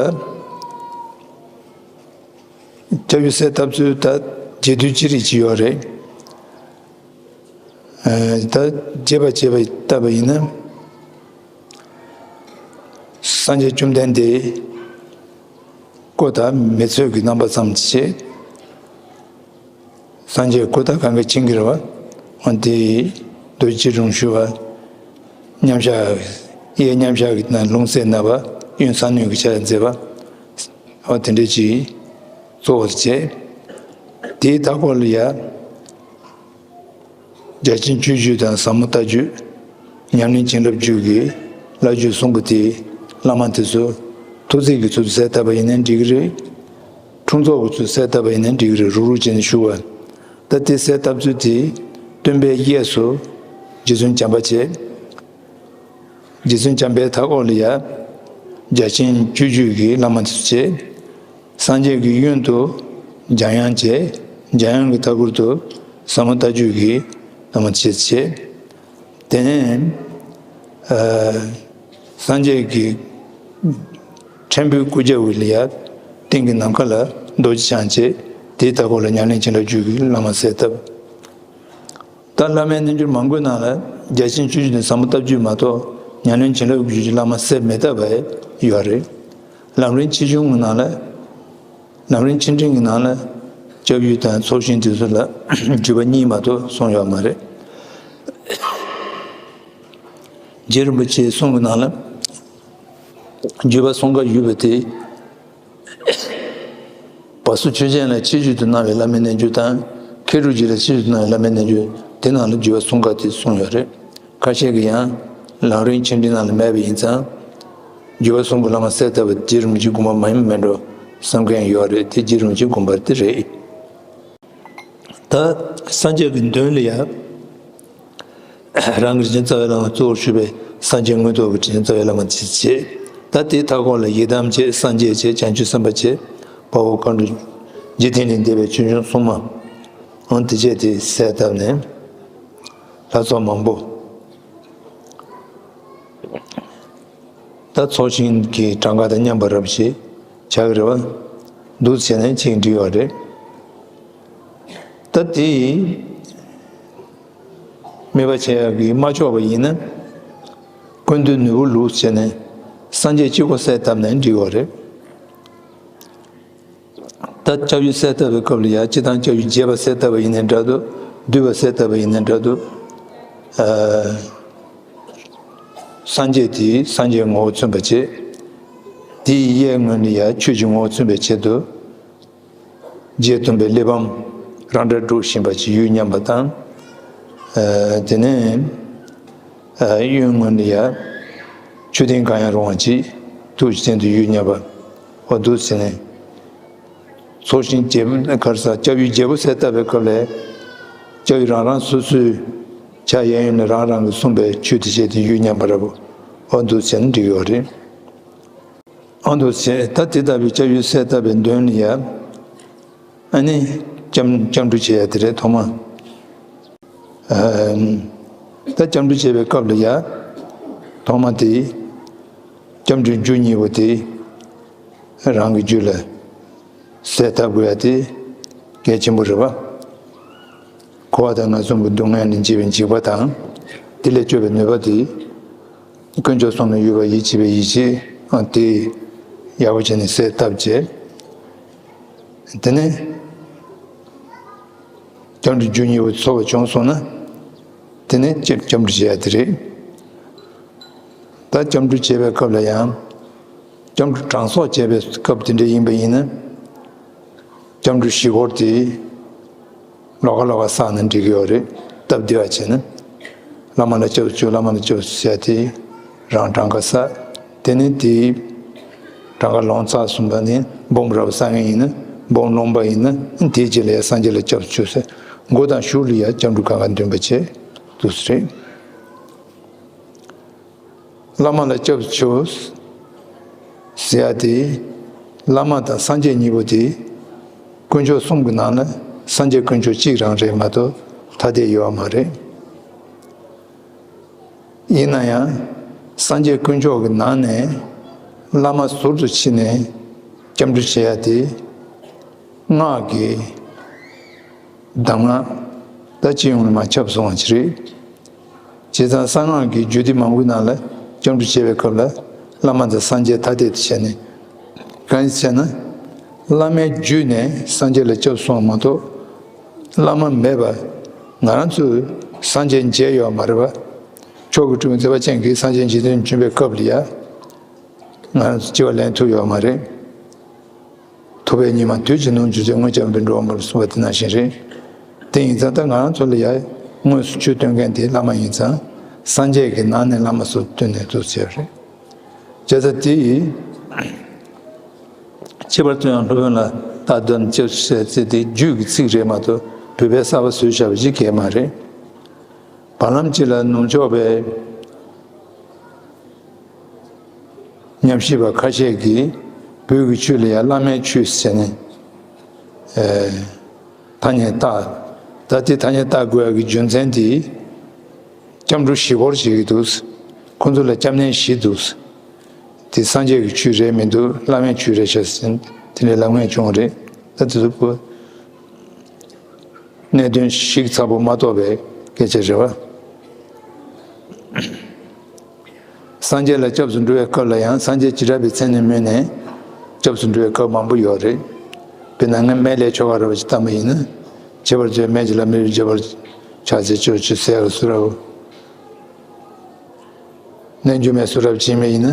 སྐྱབས་ཡུལ་གསལ་བཏབ་ཚུལ་ད་རྒྱས་བསྡུས་ཅི་རིགས་ཅིག་ཡོད་རེད། ཨ་ད་རྒྱས་པ་བྱས་པ་བཏབ་པ་ཡིན་ན། སངས་རྒྱས་བཅོམ་ལྡན་འདས་སྐུ་དང་མི་ཚོགས་ཀྱི་རྣམ་པ་ཙམ་ཞིག་སངས་རྒྱས་སྐུ་དང་གང་ག་བྱིན་གྱིས་རེ་བ། འོན་ཏེ་རྡོ་རྗེ་འབྲུ་བཞི་པ། མཉམ་བཞག་གཡས་མཉམ་བཞག་གི་ནང་ལྷུང་བཟེད་ན་བ། གཡོན་གསང་སྣོད་ཀྱི་ཆ་མཛད་པ། འོ་དེ་འདྲ་ཅིག་གཙོ་བོར་བྱས། དེའི་མཐའ་སྐོར་ལ་ཡ། རྒྱ་ཆེན་སྤྱོད་བརྒྱུད་དང་ཟབ་མོ་ལྟ་བརྒྱུད། ཉམས་ལེན་བྱིན་རླབས་བརྒྱུད་ཀྱི་བླ་བརྒྱུད་གསུང་པོ་དེའི་བླ་མ་དེ་ཚོ་ཐུགས་བརྩེ་གི་ཚུལ་དུ་གསལ་བཏབ་པ་ཡིན་ནའི་འགྲིག་གི་རེད། འཁྲུངས་ཚོགས་ཀྱི་ཚུལ་དུ་གསལ་བཏབ་པ་ཡིན་ནའི་འགྲིག་གི་རེད། རུག་རུག་བྱས་ནས་ཞུ་བ། ད་དེ་གསལ་བཏབ་ཚུལ་དེ་སྟོན་པའི་གཡས་སུ་རྗེ་བཙུན་བྱམས་པ་བྱས། རྗེ་བཙུན་བྱམས་པའི་མཐའ་འཁོར་ལ་ཡ། རྒྱ་ཆེན་སྤྱོད་བརྒྱུད་ཀྱི་བླ་མ་དེ་ཚོ་བྱས། སངས་རྒྱས་ཀྱི་གཡོན་དུ་འཇམ་དབྱངས་བྱས། འཇམ་དབྱངས་ཀྱི་མཐའ་འཁོར་དུ་ཟབ་མོ་ལྟ་བརྒྱུད་ཀྱི་བླ་མ་བྱས་བྱས། དེ་ནས་ཨ། སངས་རྒྱས་ཀྱི་ཕྲེང་བའི་སྐུ་རྒྱབ་ལ་ཡ། སྟེང་གི་ནམ་མཁའ་ལ་རྡོ་རྗེ་འཆང་བྱས། དེའི་མཐའ་འཁོར་ལ་ཉམས་ལེན་བྱིན་རླབས་བརྒྱུད་ཀྱི་བླ་མ་གསལ་བཏབ། ད་བླ་མའི་རྣལ་འབྱོར་མང་པོའི་ནང་ལ་རྒྱ་ཆེན་སྤྱོད་བརྒྱུད་དང་ཟབ་མོ་ལྟ་བརྒྱུད་མ་གཏོགས་ཉམས་ལེན་བྱིན་རླབས་བརྒྱུད་ཀྱི་བླ་མ་གསལ་མི་བཏབ་པ་ཡོད་རེད། ལམ་རིམ་ཆེ་ཆུང་གི་ནང་ལ། ལམ་རིམ་ཆེ་འབྲིང་གི་ནང་ལ། སྐྱབས་ཡུལ་དང་ཚོགས་ཞིང་དེ་ཚོ་ལ་བརྒྱུད་པ་གཉིས་མ་གཏོགས་གསུངས་ཡོད་མ་རེད། རྗེ་རིན་པོ་ཆེའི་གསུང་གི་ནང་ལ། བརྒྱུད་པ་གསུམ་ཀ་ཡོད་པ་དེ། བ་སུ་ཆོས་རྒྱན་ལ་ཆེད་བརྒྱུད་དུ་གནང་བའི་བླ་མའི་རྣལ་འབྱོར་དང་། མཁས་གྲུབ་རྗེ་ལ་ཆེད་བརྒྱུད་དུ་གནང་བའི་བླ་མའི་རྣལ་འབྱོར་དེ་ནང་ལ་བརྒྱུད་པ་གསུམ་ཀ་དེ་གསུངས་ཡོད་རེད། ཁ་ཤས་ཀྱིས་ཡང་ལམ་རིམ་ཆེ་འབྲིང་ནང་ལ་མེད་པ་ཡིན་ཙང་། བརྒྱུད་པ་གསུམ་པོ་བླ་མ་གསལ་བཏབ་པ་རྗེ་རིན་པོ་ཆེའི་དགོངས་པ་མ་ཡིན་པ་མེད་འགྲོ་བསམ་མཁན་ཡོད་རེད། དེ་རྗེ་རིན་པོ་ཆེའི་དགོངས་པ་དེ་རེད། ད་སངས་རྒྱས་ཀྱི་མདུན་ལ་ཡང་། རང་གི་རིན་ཆེན་རྩ་བའི་བླ་མ་གཙོ་བོར་གྱུར་པའི་སངས་རྒྱས་མངོན་རྟོགས་ཀྱི་རིན་ཆེན་རྩ་བའི་བླ་མ་དེ་བྱས། ད་དེའི་མཐའ་འཁོར་ལ་ཡི་དམ་བྱས། སངས་རྒྱས་བྱས། བྱང་ཆུབ་སེམས་དཔའ་བྱས། དཔའ་བོ་མཁའ་འགྲོ། འཇིག་རྟེན་ལས་འདས་པའི་ཆོས་འབྱུང་སྲུང་མ། འོ་དེ་བྱས་དེ་གསལ་བཏབ་ནས་ལྷ་ཚོགས་མང་པོ། ད་ཚོགས་ཞིང་གི་གྲངས་ཀ་དང་མཉམ་པ་རབ་ཞིག་བྱ་གི་རེད་བ། འདུག་བྱས་ནས་ཅིག་འགྲིག་ཡོད་རེད། ད་དེ་དམིགས་པ་བྱེད་ཡག་གི་མ་ལྕོགས་པ་ཡིན་ན། ཀུན་འདུས་ནོར་བུ་ལུགས་བྱས་ནས་སངས་རྒྱས་གཅིག་པོ་གསལ་བཏབ་ནས་འགྲིག་ཡོད་རེད། ད་སྐྱབས་ཡུལ་གསལ་བཏབ་པའི་སྐབས་ལ་ཡང་སྤྱིར་བཏང་སྐྱབས་ཡུལ་རྒྱས་པ་གསལ་བཏབ་པ་ཡིན་ནའི་འདྲ་འདུག་བསྡུས་པ་གསལ་བཏབ་པ་ཡིན་ནའི་འདྲ་འདུག་ཨ། སངས་རྒྱས་དེས་སངས་རྒྱས་ངོ་བོ་མཚོན་པར་བྱེད། དེའི་གཡས་ངོས་ནས་ཡང་ཆོས་ཀྱི་ངོ་བོ་མཚོན་པའི་ཆེད་དུ། རྗེ་སྟོན་པའི་གླེགས་བམ་རང་སྒྲ་སྒྲོག་བཞིན་པ་ཅིག་ཡུལ་མཉམ་པ་དང་། ཨ། དེ་ནས། ཨ། གཡོན་ངོས་ནས་ཡང་མཆོད་རྟེན་གང་ཡང་རུང་བ་ཅིག་ཐུགས་ཀྱི་སྟེང་དུ་ཡུལ་མཉམ་པ། འོ་འདུག་ཟེར་ནས། ཚོགས་ཞིང་རྒྱས་པ་ག་རེ་ཟ། སྐྱབས་ཡུལ་རྒྱས་པོ་གསལ་བཏབ་པའི་སྐབས་ལ། སྐྱབས་ཡུལ་རང་རང་སོ་སོའི་ཕྱག་གཡས་གཡོན་ནས་རང་རང་གིས་གསུངས་པའི་ཆོས་དེ་བྱས་ཏེ་ཡུལ་མཉམ་པ་འདྲ་པོ། འོ་འདུག་ཟེར་ནས་འགྲིག་ཡོད་རེད། འོ་འདུག་ཟེར། ད་དེ་ལྟ་བུའི་སྐྱབས་ཡུལ་གསལ་བཏབ་པའི་མདུན་ལ་ཡ། ཨ་ནི་སྐྱབས་སྐྱབས་འགྲོ་བྱེད་ཡ་དེ་རེད་ཐོག་མ། ཨ། ད་སྐྱབས་འགྲོ་བྱེད་པའི་སྐབས་ལ་ཡ། ཐོག་མ་དེ་སྐྱབས་འགྲོའི་རྒྱུ་གཉིས་པོ་དེ་རང་གི་རྒྱུད་ལ་ཟད་ཐབས་དགོས་ཡ་དེ་གལ་ཆེན་པོ་རེད་བ། འཁོར་བ་དང་ངན་སོང་གི་སྡུག་བསྔལ་ལས་འཇིགས་པའི་འཇིགས་པ་དང་། དེ་ལས་སྐྱོབ་པའི་ནུས་པ་དེ། དཀོན་མཆོག་གསུམ་ལ་གཡོ་བ་ཡིད་ཆེས་པའི་ཡིད་ཆེས་ཨ་དེ་ཡག་པོ་བྱས་ནས་ཟད་ཐབས་བྱས། དེ་ནས་སྐྱབས་འགྲོའི་རྒྱུ་གཉིས་པོ་ཚོར་བ་བྱུང་སོང་ན། དེ་ནས་སྐྱབས་སྐྱབས་འགྲོ་བྱེད་ཡ་དེ་རེད། ད་སྐྱབས་འགྲོ་བྱེད་པའི་སྐབས་ལ་ཡང་། སྐྱབས་འགྲོ་གྲངས་གསོག་བྱེད་པའི་སྐབས་དེ་འདྲ་ཡིན་པ་ཡིན་ན། སྐྱབས་འགྲོ་བཞི་སྐོར་དེ་ལོགས་ཀ་ལོགས་ཀ་བསགས་ན་འགྲིག་གི་ཡོད་རེད། སྟབས་བདེ་བ་བྱས་ན། བླ་མ་ལ་སྐྱབས་སུ་མཆིའོ། བླ་མ་ལ་སྐྱབས་སུ་མཆིའོ་ཟེར་ཡ་དེ་རང་གྲངས་ཀ་བསགས། དེ་ནས་དེའི་གྲངས་ཀ་ལོངས་ཚར་སོང་པ་ནས་སྦོམ་རབ་བསགས་མཁན་ཡིན་ན། སྦོམ་ལོངས་པ་ཡིན་ན། དེའི་རྗེས་ལ་ཡང་སངས་རྒྱས་ལ་སྐྱབས་སུ་མཆིའོ་ཟེར། མགོ་དང་གཞུག་ལ་ཡང་སྐྱབས་འགྲོ་གང་ག་འདོན་པ་བྱས་འདུག་སེ་རེད། བླ་མ་ལ་སྐྱབས་སུ་མཆིའོ་ཟེར་ཡ་དེ། བླ་མ་དང་སངས་རྒྱས་གཉིས་པོ་དེ། དཀོན་མཆོག་གསུམ་གྱི་ནང་ན་སངས་རྒྱས་དཀོན་མཆོག་གཅིག་རང་རེད་མ་གཏོགས་ཐ་དད་ཡོད་མ་རེད། ཡིན་ན་ཡང་སངས་རྒྱས་དཀོན་མཆོག་གི་ནང་ནས་བླ་མ་ཟུར་དུ་ཕྱིན་ནས་སྐྱབས་འགྲོ་བྱེད་ཡ་དེ། སྔགས་ཀྱི་གདམས་ངག་ད་སྤྱི་ཡོངས་ལ་མར་ཁྱབ་སོང་བ་ཅིག་རེད། བྱས་ཙང་གསང་སྔགས་ཀྱི་རྒྱུད་སྡེ་མང་པོའི་ནང་ལ་སྐྱབས་འགྲོ་བྱེད་པའི་སྐབས་ལ་བླ་མ་དང་སངས་རྒྱས་ཐ་དད་དུ་བྱས་ནས། གང་ཡིན་ཟེར་ན། བླ་མའི་རྒྱུད་ནས་སངས་རྒྱས་ལ་སྐྱབས་སུ་སོང་བ་མ་གཏོགས། བླ་མ་མེད་པ་ང་རང་ཚོས་སངས་རྒྱས་མཇལ་ཡོད་མ་རེད་པ། མཆོག་གི་སྤྲུལ་པ་མཛད་པ་ཅན་གྱིས་སངས་རྒྱས་འཇིག་རྟེན་བྱོན་པའི་སྐབས་ལ་ཡ། ང་རང་ཚོ་སྐྱེ་བ་ལེན་ཐུབ་ཡོད་མ་རེད། ཐུབ་པས་ཉི་མ་དུས་གཅིག་ནོར་འགྱུར་ཚེ། དངོས་ཀྱང་བཻ་ཌཱུརྱ་མ་ལུས་གསུངས་པ་དེ་ནང་བཞིན་རེད། དེ་ཡིན་ཙང་ད་ང་རང་ཚོ་ལ་ཡ་དངོས་སུ་ཆོས་སྟོན་མཁན་དེ་བླ་མ་ཡིན་ཙང་། སངས་རྒྱས་ཀྱི་ནང་ནས་བླ་མ་སུ་བསྟེན་ནས་འདུག་ཟེར་བ་རེད། བྱས་ཙང་དེ་ཡིས། ཁྱད་པར་དུ་ཡང་སློབ་དཔོན་ལ་བདག་བདག་ནི་སྐྱབས་སུ་མཆི་ཟེར་དེ་རྒྱུད་ཀྱི་ཚིག་རེད་མ་གཏོགས་བོད་པས་གསར་པ་བཟོས་བཞག་པ་ཞིག་གང་ཡང་མ་རེད། བར་ལམ་གཅིག་ལ་ནུབ་ཕྱོགས་པའི་ཉམས་ཞིབ་པ་ཁ་ཤས་ཀྱིས་བོད་ཀྱི་ཆོས་ལ་ཡང་བླ་མའི་ཆོས་ཟེར་ནས་ཨེ་ཐ་སྙད་བཏགས། ད་དེ་ཐ་སྙད་བཏགས་དགོས་ཡག་གི་རྒྱུ་མཚན་དེ། སྐྱབས་འགྲོ་བཞི་སྐོར་བྱེད་ཀྱི་འདུག། ཁོ་ཚོ་ལ་སྐྱབས་གནས་བཞི་འདུག། དེ་སངས་རྒྱས་ཀྱི་ཆོས་རེད་མི་འདུག། བླ་མའི་ཆོས་རེད་ཤག་ཟེར་དེ་འདྲའི་ལབ་མཁན་བྱུང་བ་རེད། ད་དེ་ཚོ་ཁོ། གནད་དོན་ཞིབ་ཚགས་པོ་མ་རྟོགས་པའི་སྐད་ཆ་རེད་བ། སངས་རྒྱས་ལ་སྐྱབས་སུ་འགྲོ་བའི་སྐབས་ལ་ཡང་སངས་རྒྱས་བྱེ་བྲག་པའི་མཚན་ནས་སྨོས་ནས་སྐྱབས་སུ་འགྲོ་བའི་སྐབས་མང་པོ་ཡོད་རེད། དཔེར་ན་ངས་མེ་ལས་ཆོ་ག་ར་བ་ཅིག་བཏང་པ་ཡིན་ན། བྱེད་པར་བྱ་བའི་མེ་ལྕེ་ལ་མེ་ལྕེ་བར་ཕྱག་འཚལ་ཕྱོགས་བཅུའི་ཟས་ལ་གསོལ་ར་བ། རྣལ་འབྱོར་མའི་གསོལ་རས་བྱིན་པ་ཡིན་ན།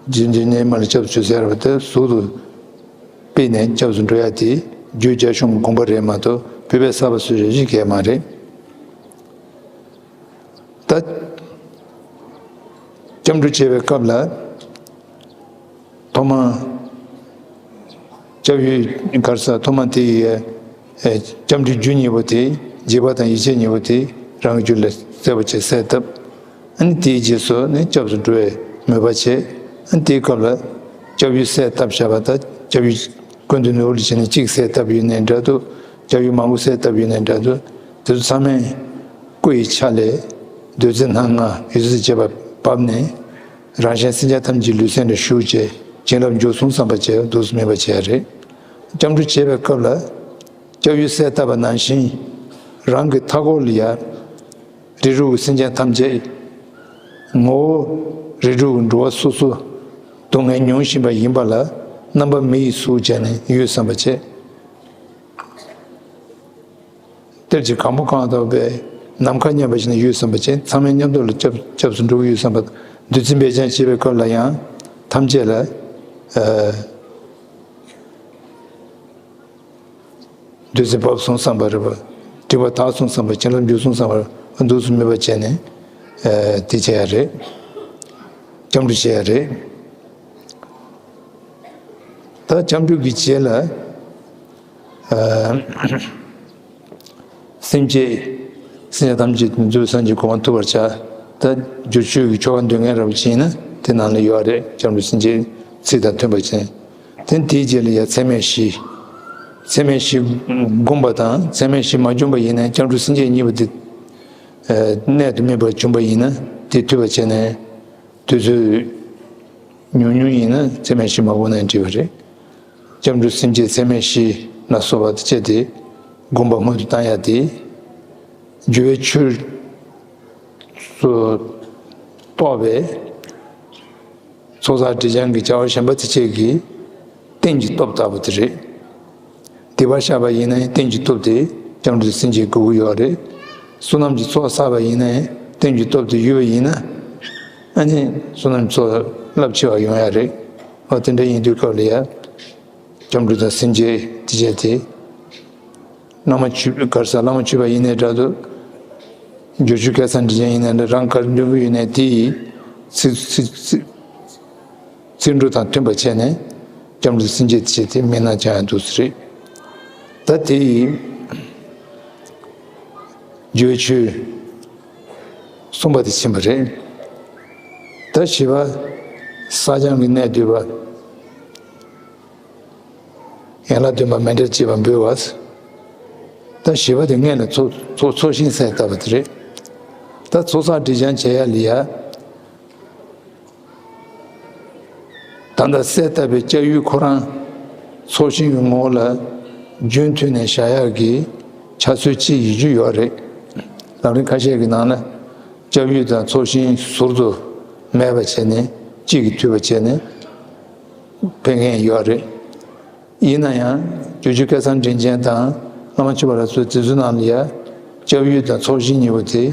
རྗེ་བཙུན་འཇིགས་མེད་མ་ལ་སྐྱབས་སུ་མཆི་ཟེར་བ་དེ་ཟུར་དུ་ཕུད་ནས་སྐྱབས་སུ་འགྲོ་ཡ་དེ་རྒྱུད་རྒྱ་གཞུང་གི་དགོངས་པ་རེད་མ་གཏོགས་བོད་པས་གསར་པ་བཟོས་བཞག་ཅིག་གང་ཡང་མ་རེད། ད་སྐྱབས་འགྲོ་བྱེད་པའི་སྐབས་ལ། ཐོག་མ། སྐྱབས་ཡུལ་ག་རེ་ཟེར། ཐོག་མ་དེ་ཡི། ཨེ། སྐྱབས་འགྲོའི་རྒྱུ་གཉིས་པོ་དེ། འཇིགས་པ་དང་ཡིད་ཆེས་གཉིས་པོ་དེ་རང་གི་རྒྱུད་ལ་གསལ་པོ་བྱས་ཟད་ཐབས། ཨ་ནི་དེའི་རྗེས་སུ་ནི་སྐྱབས་སུ་འགྲོ་བའི་མོས་པ་བྱས། ཨ་ནི་དེའི་སྐབས་ལ་སྐྱབས་ཡུལ་གསལ་བཏབ་བཞག་པ་དང་། སྐྱབས་ཡུལ་ཀུན་ཏུ་ནོར་བུ་ལ་བྱས་ནས་གཅིག་གསལ་བཏབ་ཡོད་ནའི་འདྲ་འདུག། སྐྱབས་ཡུལ་མང་པོ་གསལ་བཏབ་ཡོད་ནའི་འདྲ་འདུག། དེ་ཚོ་ཚང་མས་སྐུ་ཡི་ཆ་ལས་བདུད་རྩི་སྣ་ལྔ་འོད་ཟེར་བྱེད་པ་བབས་ནས། རང་གཞན་སེམས་ཅན་ཐམས་ཅད་ལུས་སེམས་ལ་ཞུགས་བྱས། བྱིན་རླབས་འཇུག་གསུང་བསམ་པ་བྱས། འདུག་སེ་སྨོན་པ་བྱས་རེད། སྐྱབས་འགྲོ་བྱེད་པའི་སྐབས་ལ། སྐྱབས་ཡུལ་གསལ་བཏབ་པ་ནང་བཞིན། རང་གི་མཐའ་འཁོར་ལ་ཡ། རིགས་དྲུག་གི་སེམས་ཅན་ཐམས་ཅད། ངོ་བོ་རིགས་དྲུག་གི་འགྲོ་བ་སོ་སོ། སྡུག་བསྔལ་མྱོང་བཞིན་པ་ཡིན་པ་ལ། རྣམ་པ་མི་ཡི་གཟུགས་བྱས་ནས་འོད་བསམ་པ་བྱས། གཏེར་གྱི་གང་པོ་གང་ཐོབ་པས། ནམ་མཁའ་མཉམ་པར་བཞེངས་ནས་འོད་བསམ་པ་བྱས། ཚང་མས་མཉམ་དུ་ལ་སྐྱབས་སྐྱབས་སུ་འགྲོ་གི་འོད་བསམ་པ། བདུད་རྩི་འབེབས་སྦྱང་བྱེད་པའི་སྐབས་ལ་ཡང་། ཐམས་ཅད་ལ། ཨ། བདུད་རྩི་བབས་སོང་བསམ་པ་རེད་པ། སྒྲིབ་པ་དག་སོང་བསམ་པ། བྱིན་རླབས་འཇུག་སོང་བསམ་པ། འདུག་སེ་སྨོན་པ་བྱས་ནས། ཨ། དེ་བྱེད་ཡ་རེད། སྐྱབས་འགྲོ་བྱེད་ཡ་རེད། ད་སྐྱབས་འགྲོ་གི་རྗེས་ལ། ཨ། སེམས་བསྐྱེད། སེམས་ཅན་ཐམས་ཅད་དོན་མཛད་སངས་རྒྱས་གོ་འཕང་ཐོབ་པར་བྱ། ད་སྒྱུར་བཅོས་ཀྱི་ཆོ་ག་འདོན་མཁན་འདྲ་པོ་ཅིག་ཡིན་ན་དེ་ནང་ལ་ཡོད་རེད། སྐྱབས་འགྲོ་སེམས་བསྐྱེད་ཚིག་དང་མཐུན་པ་བྱས། དེ་དེའི་རྗེས་ལ་ཡ་ཚད་མེད་བཞི། ཚད་མེད་བཞི་བསྒོམས་པ་དང་ཚད་མེད་བཞི་མ་བསྒོམས་པ་ཡིན་ན་སྐྱབས་འགྲོ་སེམས་བསྐྱེད་གཉིས་པོ་དེ། ཨ། གནད་དུ་སྨིན་པར་བྱུང་བ་ཡིན་ན་དེ་ཐུབ་པ་བྱས་ནས། དུས་ཚོད་ཉུང་ཉུང་ཡིན་ན་ཚད་མེད་བཞི་མ་དགོས་ན་འགྲིག་པ་རེད། སྐྱབས་འགྲོ་སེམས་བསྐྱེད་ཚད་མེད་བཞི་ལ་སོགས་པ་དེ་བྱས་ཏེ་དགོངས་པ་སྔོན་དུ་བཏང་ཡ་དེ། སྦྱོར་བའི་ཆོས་སུ་གཏོགས་པའི་ཚོགས་བསགས་སྒྲིབ་སྦྱང་གི་བྱ་བ་གཞན་པ་དེ་བྱས་ཀྱི་རྟེན་གྱི་སྟོབས་ལྟ་བུ་དེ་རེད། སྡིག་པ་བཤགས་པ་ཡིན་ན་ཡང་རྟེན་གྱི་སྟོབས་དེ་སྐྱབས་འགྲོ་སེམས་བསྐྱེད་དགོས་ཀྱི་ཡོད་རེད། བསོད་ནམས་ཀྱི་ཚོགས་བསགས་པ་ཡིན་ན་ཡང་རྟེན་གྱི་སྟོབས་དེ་ཡོད་པ་ཡིན་ན། ཨ་ནི་བསོད་ནམས་ཀྱི་ཚོགས་རླབས་ཆེ་བ་ཡོང་ཡ་རེད། འོ་དེ་འདྲ་ཡིན་དུས་སྐབས་ལ་ཡ། སྐྱབས་འགྲོ་དང་སེམས་བསྐྱེད་དེ་བྱས་ཏེ། བླ་མ་མཆོད་གར་ས་བླ་མ་མཆོད་པ་ཡིན་ནའི་འདྲ་འདུག་སྦྱོར་ཆོས་སྐལ་བཟང་སྒྲིབ་སྦྱང་ཡིན་ནའི་འདྲ། རང་གར་འདོན་གྱི་ཡོད་ནའི་དེ་ཡི་ཚིག་ཚིག་ཚིག་ཚིག་འབྲུ་དང་མཐུན་པ་བྱས་ནས་སྐྱབས་འགྲོ་སེམས་བསྐྱེད་བྱས་ཏེ་མི་སྣང་ཅང་ཡང་འདུག་སེ་རེད། ད་དེ་ཡི་སྦྱོར་བའི་ཆོས་གསུམ་པ་དེ་ཕྱིན་པ་རེད། ད་བཞི་པ་བསགས་སྦྱང་གི་གནད་བསྡུས་པ། ཡན་ལག་བདུན་པ་མཎྜལ་བཅས་པ་འབུལ་བ། ད་བཞི་པ་དེ་སྔོན་ལ་ཚོགས་ཚོགས་ཚོགས་ཞིང་གསལ་བཏབ་པ་དེ་རེད། ད་ཚོགས་བསགས་སྒྲིབ་སྦྱང་བྱེད་ཡ་ལ་ཡ། ད་ལྟ་གསལ་བཏབ་པའི་སྐྱབས་ཡུལ་ཁོ་རང་ཚོགས་ཞིང་གི་ངོ་བོ་ལ་རྒྱུན་མཐུད་ནས་བཞག་ཡག་གི་འཆར་ཚུལ་གཅིག་ཡོད་རྒྱུ་ཡོད་རེད། ལམ་རིམ་ཁ་ཤས་ཀྱི་ནང་ལ་སྐྱབས་ཡུལ་དང་ཚོགས་ཞིང་ཟུར་དུ་མེད་པ་བྱས་ནས་གཅིག་གིས་འཐུས་པ་བྱས་ནས་ཕེབས་མཁན་ཡོད་རེད། ཡིན་ན་ཡང་སྦྱོར་ཆོས་སྐལ་བཟང་དྲིན་ཅན་དང་བླ་མ་མཆོད་པ་ལ་སོགས་དེ་ཚོའི་ནང་ལ་ཡ་སྐྱབས་ཡུལ་དང་ཚོགས་ཞིང་གཉིས་པོ་དེ་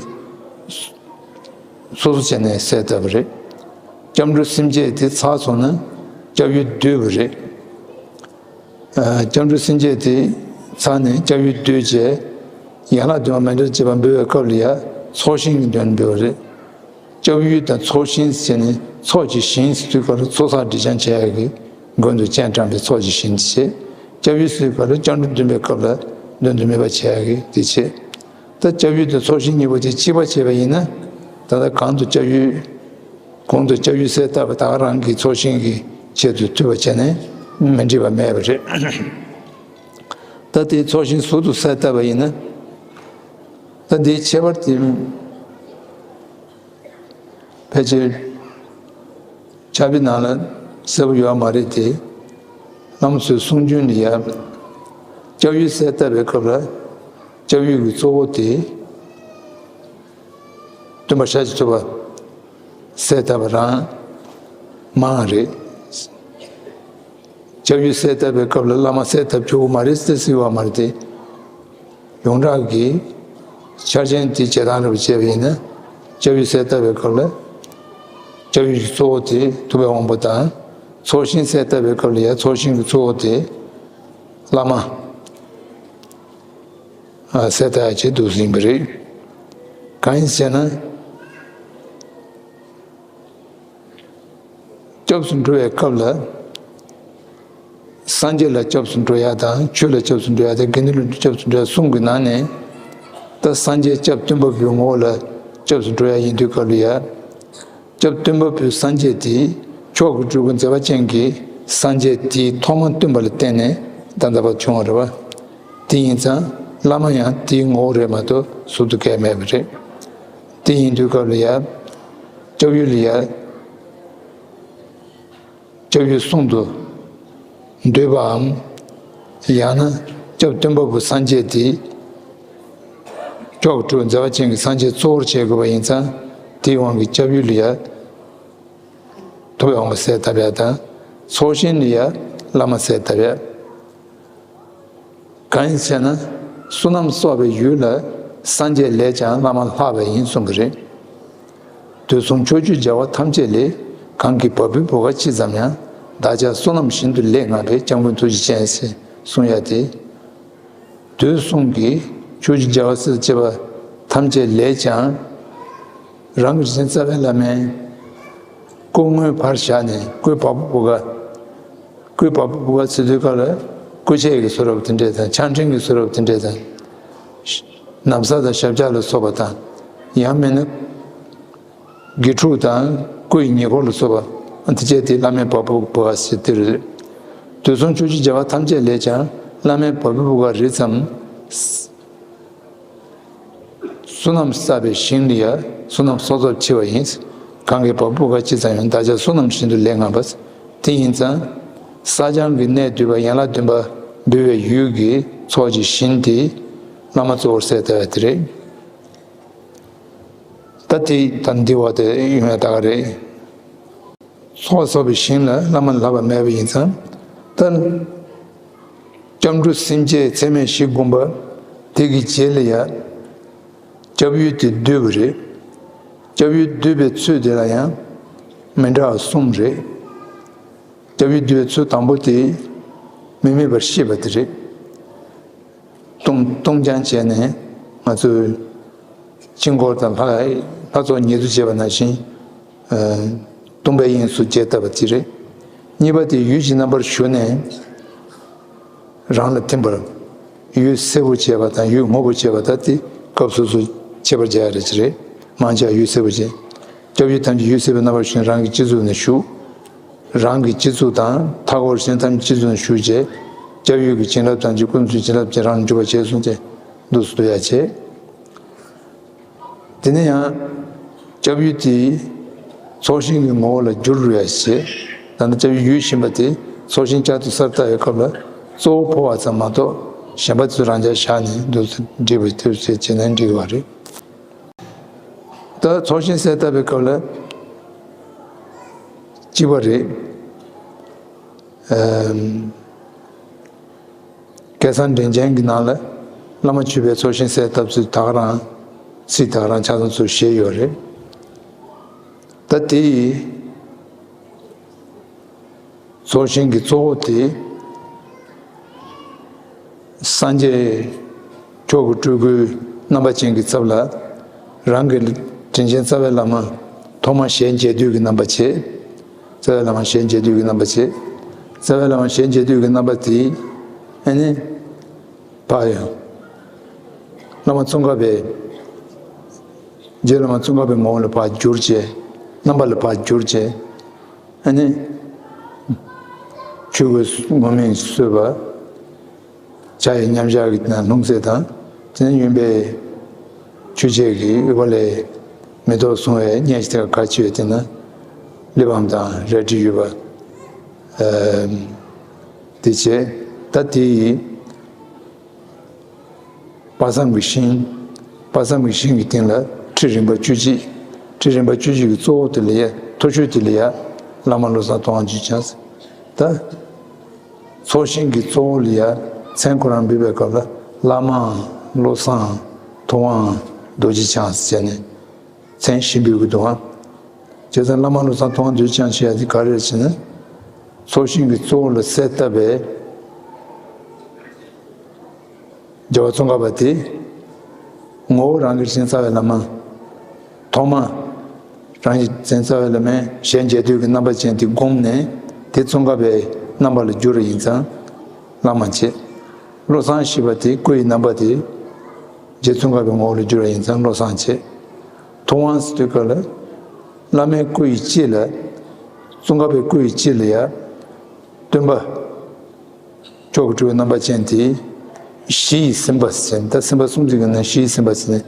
སོ་སོ་བྱས་ནས་གསལ་བཏབ་པ་རེད། སྐྱབས་འགྲོ་སེམས་བསྐྱེད་དེ་ཚར་སོང་ན་སྐྱབས་ཡུལ་བསྡུས་པ་རེད། ཨ། སྐྱབས་འགྲོ་སེམས་བསྐྱེད་དེ་ཚར་ནས་སྐྱབས་ཡུལ་བསྡུས་བྱས། ཡན་ལག་བདུན་པ་མཎྜལ་བཅས་པ་འབུལ་བའི་སྐབས་ལ་ཡ་ཚོགས་ཞིང་གི་དོན་འབུལ་བ་རེད། སྐྱབས་ཡུལ་དང་ཚོགས་ཞིང་ཟེར་ནས་ཚོགས་ཀྱི་ཞིང་ཟེར་དུས་སྐབས་ལ་ཚོགས་བསགས་སྒྲིབ་སྦྱང་བྱེད་ཡག་གི་མགོན་དུ་སྤྱན་དྲངས་པའི་ཚོགས་ཀྱི་ཞིང་དེ་བྱེད། སྐྱབས་ཡུལ་ཟེར་དུས་སྐབས་ལ་སྐྱབས་འགྲོ་འདུན་པའི་སྐབས་ལ་དོན་དུ་མེད་པ་བྱེད་ཡག་གི་དེ་བྱེད། ད་སྐྱབས་ཡུལ་དང་ཚོགས་ཞིང་གཉིས་པོ་དེ་གཅིག་པ་བྱས་པ་ཡིན་ན། ད་ལྟ་གང་དུ་སྐྱབས་ཡུལ། གོང་དུ་སྐྱབས་ཡུལ་གསལ་བཏབ་པ་ད་ག་རང་གི་ཚོགས་ཞིང་གི་ཆེད་དུ་འཐུས་པ་བྱས་ནས་མི་འགྲིག་པ་མེད་པ་རེད། ད་དེའི་ཚོགས་ཞིང་ཟུར་དུ་གསལ་བཏབ་པ་ཡིན་ན། ད་འདིའི་ཁྱད་པར་དེ་ཕལ་ཆེར་ཕྱག་དཔེ་ནང་ལ་གསལ་པོ་ཡོད་མ་རེད་དེ། བླ་མ་ཚོའི་གསུང་རྒྱུན་ལ་ཡ། སྐྱབས་ཡུལ་གསལ་བཏབ་པའི་སྐབས་ལ་སྐྱབས་ཡུལ་གྱི་གཙོ་བོ་དེ་སྟོན་པ་ཤཱཀྱ་ཐུབ་པ་གསལ་བཏབ་པ་རང་མང་རེད། སྐྱབས་ཡུལ་གསལ་བཏབ་པའི་སྐབས་ལ་བླ་མ་གསལ་བཏབ་ཆོག་གི་མ་རེད་ཟེར་ཟེར་བ་མ་རེད་དེ། ཡོངས་གྲགས་ཀྱི་ཆ་རྐྱེན་དེ་བྱེད་སྟངས་འདྲ་པོ་བྱས་པ་ཡིན་ན། སྐྱབས་ཡུལ་གསལ་བཏབ་པའི་སྐབས་ལ་སྐྱབས་ཡུལ་གྱི་གཙོ་བོ་དེ་ཐུབ་པའི་དབང་པོ་དང་། ཚོགས་ཞིང་གསལ་བཏབ་པའི་སྐབས་ལ་ཡང་ཚོགས་ཞིང་གི་གཙོ་བོ་དེ་བླ་མ་གསལ་བཏབ་ཡ་ཆེད་དུ་ཟིན་པ་རེད། གང་ཡིན་ཟེར་ན། སྐྱབས་སུ་འགྲོ་བའི་སྐབས་ལ། སངས་རྒྱས་ལ་སྐྱབས་སུ་འགྲོ་ཡ་དང་ཆོས་ལ་སྐྱབས་སུ་འགྲོ་ཡ་དང་དགེ་འདུན་ལ་སྐྱབས་སུ་འགྲོ་ཡ་གསུམ་གྱི་ནང་ནས། ད་སངས་རྒྱས་སྐྱབས་སྟོན་པ་པོའི་ངོ་བོ་ལ་སྐྱབས་སུ་འགྲོ་ཡ་ཡིན་དུས་སྐབས་ལ་ཡ། སྐྱབས་སྟོན་པ་པོའི་སངས་རྒྱས་དེ་མཆོག་གི་སྤྲུལ་སྐུ་མཛད་པ་ཅན་གྱི་སངས་རྒྱས་དེའི་ཐོག་མར་སྟོན་པ་ལ་བརྟེན་ནས་ད་ལྟ་བར་བྱུང་བ་རེད་བ། དེ་ཡིན་ཙང་བླ་མ་ཡང་དེའི་ངོ་བོ་རེད་མ་གཏོགས་ཟུར་དུ་གང་ཡང་མེད་པ་རེད། དེ་ཡིན་དུས་སྐབས་ལ་ཡ། སྐྱབས་ཡུལ་ལ་ཡ། སྐྱབས་ཡུལ་གསུམ་དུ་འདུས་པའམ། ཡང་ན་སྐྱབས་སྟོན་པ་པོ་སངས་རྒྱས་དེ་མཆོག་གི་སྤྲུལ་མཛད་པ་ཅན་གྱི་སངས་རྒྱས་གཙོ་བོར་བྱེད་དགོས་པ་ཡིན་ཙང་། དེའི་དབང་གིས་སྐྱབས་ཡུལ་ལ་ཡ་ཐུབ་པའི་དབང་པོ་གསལ་བཏབ་ཡ་དང་། ཚོགས་ཞིང་ལ་ཡ་བླ་མ་གསལ་བཏབ་ཡ། གང་ཡིན་ཟེར་ན། བསོད་ནམས་གསོག་པའི་ཡུལ་ལ་སངས་རྒྱས་ལས་ཀྱང་བླ་མ་ལྷག་པ་ཡིན་གསུངས་པ་རེད། དུས་གསུམ་ཕྱོགས་བཅུའི་རྒྱལ་བ་ཐམས་ཅད་ལས། གང་གི་བ་སྤུའི་བུ་ག་ཇི་ཙམ་ཡང་། བདག་ཅག་བསོད་ནམས་ཤིན་ཏུ་ལེགས་བསྔགས་པའི། སྐྱབས་མགོན་ཐུགས་རྗེ་ཅན་ཟེར་གསུང་ཡ་དེ། དུས་གསུམ་གྱི་ཕྱོགས་བཅུའི་རྒྱལ་བ་སྲས་བཅས་པ་ཐམས་ཅད་ལས་ཀྱང་། རང་གི་རིག་འཛིན་རྩ་བའི་བླ་མའི་སྐུ་དངོས་ཕར་བཞག་ནས་སྐུའི་བ་སྤུ་བུ་ག། སྐུའི་བ་སྤུ་བུ་ག་ཟེར་དུས་སྐབས་ལ་སྐུ་ཆས་ཀྱི་གསོལ་རས་དེ་འདྲས་དང་། ཆང་ཕྲེང་གི་གསོལ་རས་དེ་འདྲས་དང་། ན་བཟའ་དང་ཞབས་བཀྱག་ལ་སོགས་པ་དང་། ཡང་མིན་ན་དགེ་ཕྲུག་དང་སྐུ་ཡི་ཉེ་འཁོར་ལ་སོགས་པ་དེ་བྱས་ཏེ་བླ་མའི་བ་སྤུ་བུ་ག་ཟེར་དེ་རེད། དུས་གསུམ་ཕྱོགས་བཅུའི་རྒྱལ་བ་ཐམས་ཅད་ལས་ཀྱང་བླ་མའི་བ་སྤུ་བུ་ག་རེ་ཙམ། བསོད་ནམས་བསགས་པའི་ཞིང་ལ་ཡ་བསོད་ནམས་གསོག་ཚབས་ཆེ་བ་ཡིན། གང་གི་བ་སྤུ་ག་ཅི་ཙམ་ཡང་། བདག་ཅག་བསོད་ནམས་ཞིང་དུ་ལེགས་བསྔགས་པ། དེ་ཡིན་ཙང་། བསགས་སྦྱང་གི་གནད་བསྡུས་པ་ཡན་ལག་བདུན་པ་འབུལ་བའི་ཡུལ་གྱི་ཚོགས་ཀྱི་ཞིང་དེ་བླ་མ་གཙོ་བོར་གསལ་བཏབ་པ་དེ་རེད། ད་དེ་ད་འདི་བ་དེ་ཡོང་ཡ་ད་ག་རེད། ཚོགས་གསོག་པའི་ཞིང་ལ་བླ་མ་ལྷག་པ་མེད་པ་ཡིན་ཙང་། ད་སྐྱབས་འགྲོ་སེམས་བསྐྱེད་ཚད་མེད་བཞི་བསྒོམ་པ་དེ་གི་རྗེས་ལ་ཡ། སྐྱབས་ཡུལ་དེ་བསྡུས་པ་རེད། སྐྱབས་ཡུལ་བསྡུས་པའི་ཚུལ་དེ་ལ་ཡང་མི་འདྲ་བ་གསུམ་རེད། སྐྱབས་ཡུལ་བསྡུས་པའི་ཚུལ་དང་པོ་དེ་མི་དམིགས་པར་ཤེས་པ་དེ་རེད། ལྟུང་ལྟུང་སྦྱང་བྱས་ནས་ང་ཚོས་དཀྱིལ་འཁོར་དང་ལྷ་ལྷ་ཚོགས་ཉེར་བསྡུ་བྱས་པ་ནང་བཞིན། ཨ། སྟོང་པའི་དབྱིངས་སུ་རྒྱས་བཏབ་པ་དེ་རེད། གཉིས་པ་དེ་ཡུལ་གྱི་རྣམ་པར་ཞུགས་ནས་རང་ལ་ཐིམ་པར། ཡུལ་གསལ་པོ་བྱས་པ་དང་ཡུལ་སྔོ་པོ་བྱས་པ་དང་དེ་སྐབས་སོ་སོ་ཁྱད་པར་འཇལ་ཡ་རེད་ཅེས་རེད། མང་ཆེ་བ་ཡུལ་གསལ་པོ་བྱས། སྐྱབས་ཡུལ་ཐམས་ཅད་ཡུལ་གསལ་པའི་རྣམ་པར་ཞུགས་ནས་རང་གི་སྤྱི་གཙུག་ནས་ཞུགས། རང་གི་སྤྱི་གཙུག་དང་མཐའ་སྐོར་གཞན་ཐམས་ཅད་སྤྱི་གཙུག་ནས་ཞུགས་བྱས། སྐྱབས་ཡུལ་གྱི་བྱིན་རླབས་ཐམས་ཅད་ཀུན་གསལ་བྱིན་རླབས་ཀྱིས་རང་ལ་འཇུག་པར་བྱས་གསུངས་ཏེ་འདུག་སུ་འདུག་ཡ་བྱས། དེ་ནས་ཡང་སྐྱབས་ཡུལ་དེ་ཚོགས་ཞིང་གི་ངོ་བོ་ལ་བསྒྱུར་རུ་ཡ་བྱས། ད་ནི་སྐྱབས་ཡུལ་ཡུལ་བཞིན་པ་དེ་ཚོགས་ཞིང་བསྐྱར་དུ་གསལ་བཏབ་པའི་སྐབས་ལ་གཙོ་བོ་འཕོ་བ་ཙམ་མ་གཏོགས་གཞན་པ་ཚོ་རང་འཇགས་བཞག་ནས་འདུག་སེ་འགྲིག་པའི་དུས་ཚོད་བྱས་ནས་འགྲིག་པ་རེད། ད་ཚོགས་ཞིང་གསལ་བཏབ་པའི་སྐབས་ལ་གཅིག་པ་རེད། ཨམ། སྐལ་བཟང་དྲིན་ཅན་གྱི་ནང་ལ་བླ་མ་མཆོད་པའི་ཚོགས་ཞིང་གསལ་བཏབ་ཚུལ་ད་ག་རང་ཚིག་ད་ག་རང་ཆ་ཚང་ཚུར་བཞེས་ཡོད་རེད། ད་དེ་ཡི་ཚོགས་ཞིང་གི་གཙོ་བོ་དེ་སངས་རྒྱས་མཆོག་གི་སྤྲུལ་སྐུའི་རྣམ་པ་ཅན་གྱི་ཚབ་ལ་རང་གི་དྲིན་ཅན་རྩ་བའི་བླ་མ་ཐོག་མ་ཞལ་མཇལ་དུས་ཀྱི་རྣམ་པ་བྱས། རྩ་བའི་བླ་མ་ཞལ་མཇལ་དུས་ཀྱི་རྣམ་པ་བྱས། རྩ་བའི་བླ་མ་ཞལ་མཇལ་དུས་ཀྱི་རྣམ་པ་དེ་ཨ་ནི་ཕར་ཡང་བླ་མ་ཙོང་ཁ་པའི་རྗེ་བླ་མ་ཙོང་ཁ་པའི་ངོ་བོ་ལ་ཕར་བསྒྱུར་བྱས། རྣམ་པ་ལ་ཕར་བསྒྱུར་བྱས། ཨ་ནི་ཆོས་གོས་ངུར་སྨྲིག་གསོལ་བ། ཕྱག་གཡས་མཉམ་བཞག་གི་ནང་ལྷུང་བཟེད་དང་། དེ་ནས་གཡོན་པས་ཆོས་འཆད་ཀྱི་དབུ་བ་ལས་མེ་ཏོག་བཟུང་བའི་སྙན་ཞིང་དེ་ག་ཆེ་བའི་དེ་ན་གླེགས་བམ་དང་རལ་གྲི་ཡོད་པ། ཨ། དེ་བྱས། ད་དེ་ཡི་དཔག་བསམ་གྱི་ཤིང་། དཔག་བསམ་གྱི་ཤིང་གི་སྟེང་ལ་ཁྲི་རིམ་པ་བཅུ་གཅིག་ཁྲི་རིམ་པ་བཅུ་གཅིག་གི་གཙོ་བོ་དེ་ལ་ཡ་མཐོ་ཤོས་དེ་ལ་ཡ་བླ་མ་བློ་བཟང་ཐུབ་དབང་འདུས་བྱས། ད་ཚོགས་ཞིང་གི་གཙོ་བོ་ལ་ཡ་མཚན་ཁོ་རང་འབོད་པའི་སྐབས་ལ་བླ་མ་བློ་བཟང་ཐུབ་དབང་རྡོ་རྗེ་འཆང་ཟེར་ནས་མཚན་བཞི་འབོད་ཀྱི་འདུག་ཨང་། བྱས་ཙང་བླ་མ་བློ་བཟང་ཐུབ་དབང་རྡོ་རྗེ་འཆང་ཞེས་ཡ་དེ་ག་རེ་རེད་ཟེར་ན། ཚོགས་ཞིང་གི་གཙོ་བོ་ལ་གསལ་བཏབ་པའི་རྒྱལ་བ་ཙོང་ཁ་པ་དེ་ངོ་བོ་རང་གི་དྲིན་ཅན་རྩ་བའི་བླ་མ། ཐོག་མ་རང་གི་དྲིན་ཅན་རྩ་བའི་བླ་མས་ཞལ་མཇལ་དུས་ཀྱི་རྣམ་པ་ཅན་དེ་བསྒོམས་ནས་དེ་ཙོང་ཁ་པའི་རྣམ་པ་ལ་བསྒྱུར་བ་ཡིན་ཙང་བླ་མ་བྱས། བློ་བཟང་ཞེས་པ་དེ་སྐུ་ཡི་རྣམ་པ་དེ་རྗེ་ཙོང་ཁ་པའི་ངོ་བོ་ལ་བསྒྱུར་བ་ཡིན་ཙང་བློ་བཟང་བྱས། ཐུབ་དབང་ཟེར་དུས་སྐབས་ལ་བླ་མའི་སྐུ་ཡི་དཀྱིལ་ལ། ཙོང་ཁ་པའི་སྐུ་ཡི་དཀྱིལ་ལ་ཡ། སྟོན་པ་མཆོག་གི་སྤྲུལ་པའི་རྣམ་པ་ཅན་དེ་གཞི་ཡི་སེམས་དཔའ་ཟེར། ད་སེམས་དཔའ་གསུམ་ཚིག་གི་ནང་གཞི་ཡི་སེམས་དཔའ་ཟེར་ནས་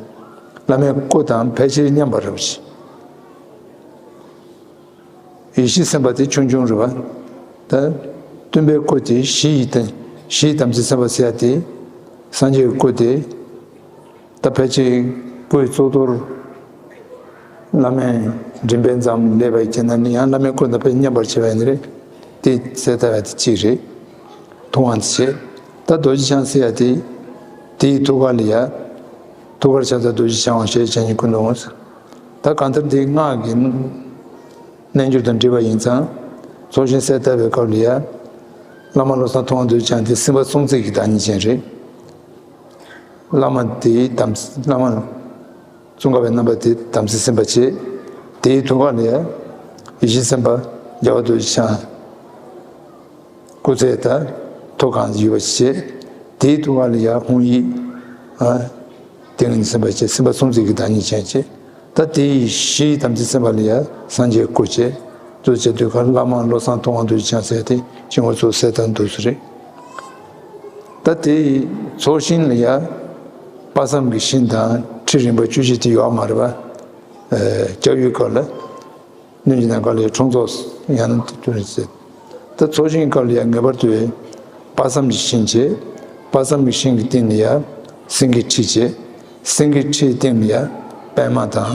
བླ་མའི་སྐུ་དང་ཕལ་ཆེར་མཉམ་པ་རེད་པ། ཡེ་ཤེས་སེམས་དཔའ་དེ་ཆུང་ཆུང་རེད་པ། ད་སྟོན་པའི་སྐུ་དེ་གཞི་ཡི་དེ་གཞི་ཡི་དམ་ཚིག་སེམས་དཔའ་ཟེར་ཡ་དེ་སངས་རྒྱས་ཀྱི་སྐུ་དེ། ད་ཕལ་ཆེར་སྐུའི་གཙུག་ཏོར་བླ་མའི་མགྲིན་པའི་མཚམས་ལ་སླེབས་པ་ཡིན་ན་ནི་ཡང་བླ་མའི་སྐུ་དང་ཕལ་མཉམ་པར་བྱེད་པ་ཡིན་ནི་རེད། དེ་གསལ་བཏབ་ཡ་དེ་གཅིག་རེད། ཐུབ་དབང་དེ་བྱས། ད་རྡོ་རྗེ་འཆང་ཟེར་ཡ་དེ་དེའི་ཐུགས་ཀ་ལ་ཡ། ཐུགས་ཀར་ཕྱག་འཚལ་རྡོ་རྗེ་འཆང་ཞེས་བྱ་ཉིད་ཀུན་ཏུ་འོང་། ད་གང་ལྟར་དེ་སྔགས་ཀྱི་རྣལ་འབྱོར་དང་འབྲེལ་བ་ཡིན་ཙང་། ཚོགས་ཞིང་གསལ་བཏབ་པའི་སྐབས་ལ་ཡ། བླ་མ་བློ་བཟང་ཐུབ་དབང་རྡོ་རྗེ་འཆང་དེ་སེམས་དཔའ་གསུམ་ཚིག་གི་བདག་ཉིད་ཅན་རེད། བླ་མ་དེའི་དམ་བླ་མ་ཙོང་ཁ་པའི་རྣམ་པ་དེ་དམ་ཚིག་སེམས་དཔའ་བྱས། དེའི་ཐུགས་ཀ་ལ་ཡ་ཡེ་ཤེས་སེམས་དཔའ་རྒྱལ་བ་རྡོ་རྗེ་འཆང་སྐུ་ཚེ་དང་ཐུགས་གང་ཡོད་པ་བྱས། དེའི་ཐུགས་ཀ་ལ་ཡ་ཧཱུྃ་ཡིག་ཨ་ཏིང་ངེ་འཛིན་སེམས་དཔའ་བྱས། སེམས་དཔའ་གསུམ་ཚིག་གི་བདག་ཉིད་ཅན་བྱས། ད་དེ་ཡི་གཞི་ཡི་དམ་ཚིག་སེམས་དཔའ་ལ་ཡ་སངས་རྒྱས་སྐུ་བྱས། ཚུར་བྱས་དུས་ཀ་བླ་མ་བློ་བཟང་ཐུབ་དབང་རྡོ་རྗེ་འཆང་ཟེར་ཏེ་ཕྱི་ངོས་སུ་གསལ་བཏབ་འདུག་སེ་རེད། ད་དེ་ཡི་ཚོགས་ཞིང་ལ་ཡ་དཔག་བསམ་གྱི་ཤིང་དང་ཁྲི་རིམ་པ་བཅུ་བཞི་དེ་ཡོད་མ་རེད་པ། ཨ། སྐྱབས་ཡུལ་སྐོར་ལ། སྣོད་ཀྱི་ནམ་མཁའ་ལ་ཡ་ཁྲུང་ཚོགས་ཡང་ན་དེ་དུས་ནས་ཟེར། ད་ཚོགས་ཞིང་སྐབས་ལ་ཡ་ངེས་པར་དུ་དཔག་བསམ་གྱི་ཤིང་བྱས། དཔག་བསམ་གྱི་ཤིང་གི་སྟེང་ལ་ཡ་སེང་གེའི་ཁྲི་བྱས། སེང་གེའི་ཁྲིའི་སྟེང་ལ་ཡ་པདྨ་དང་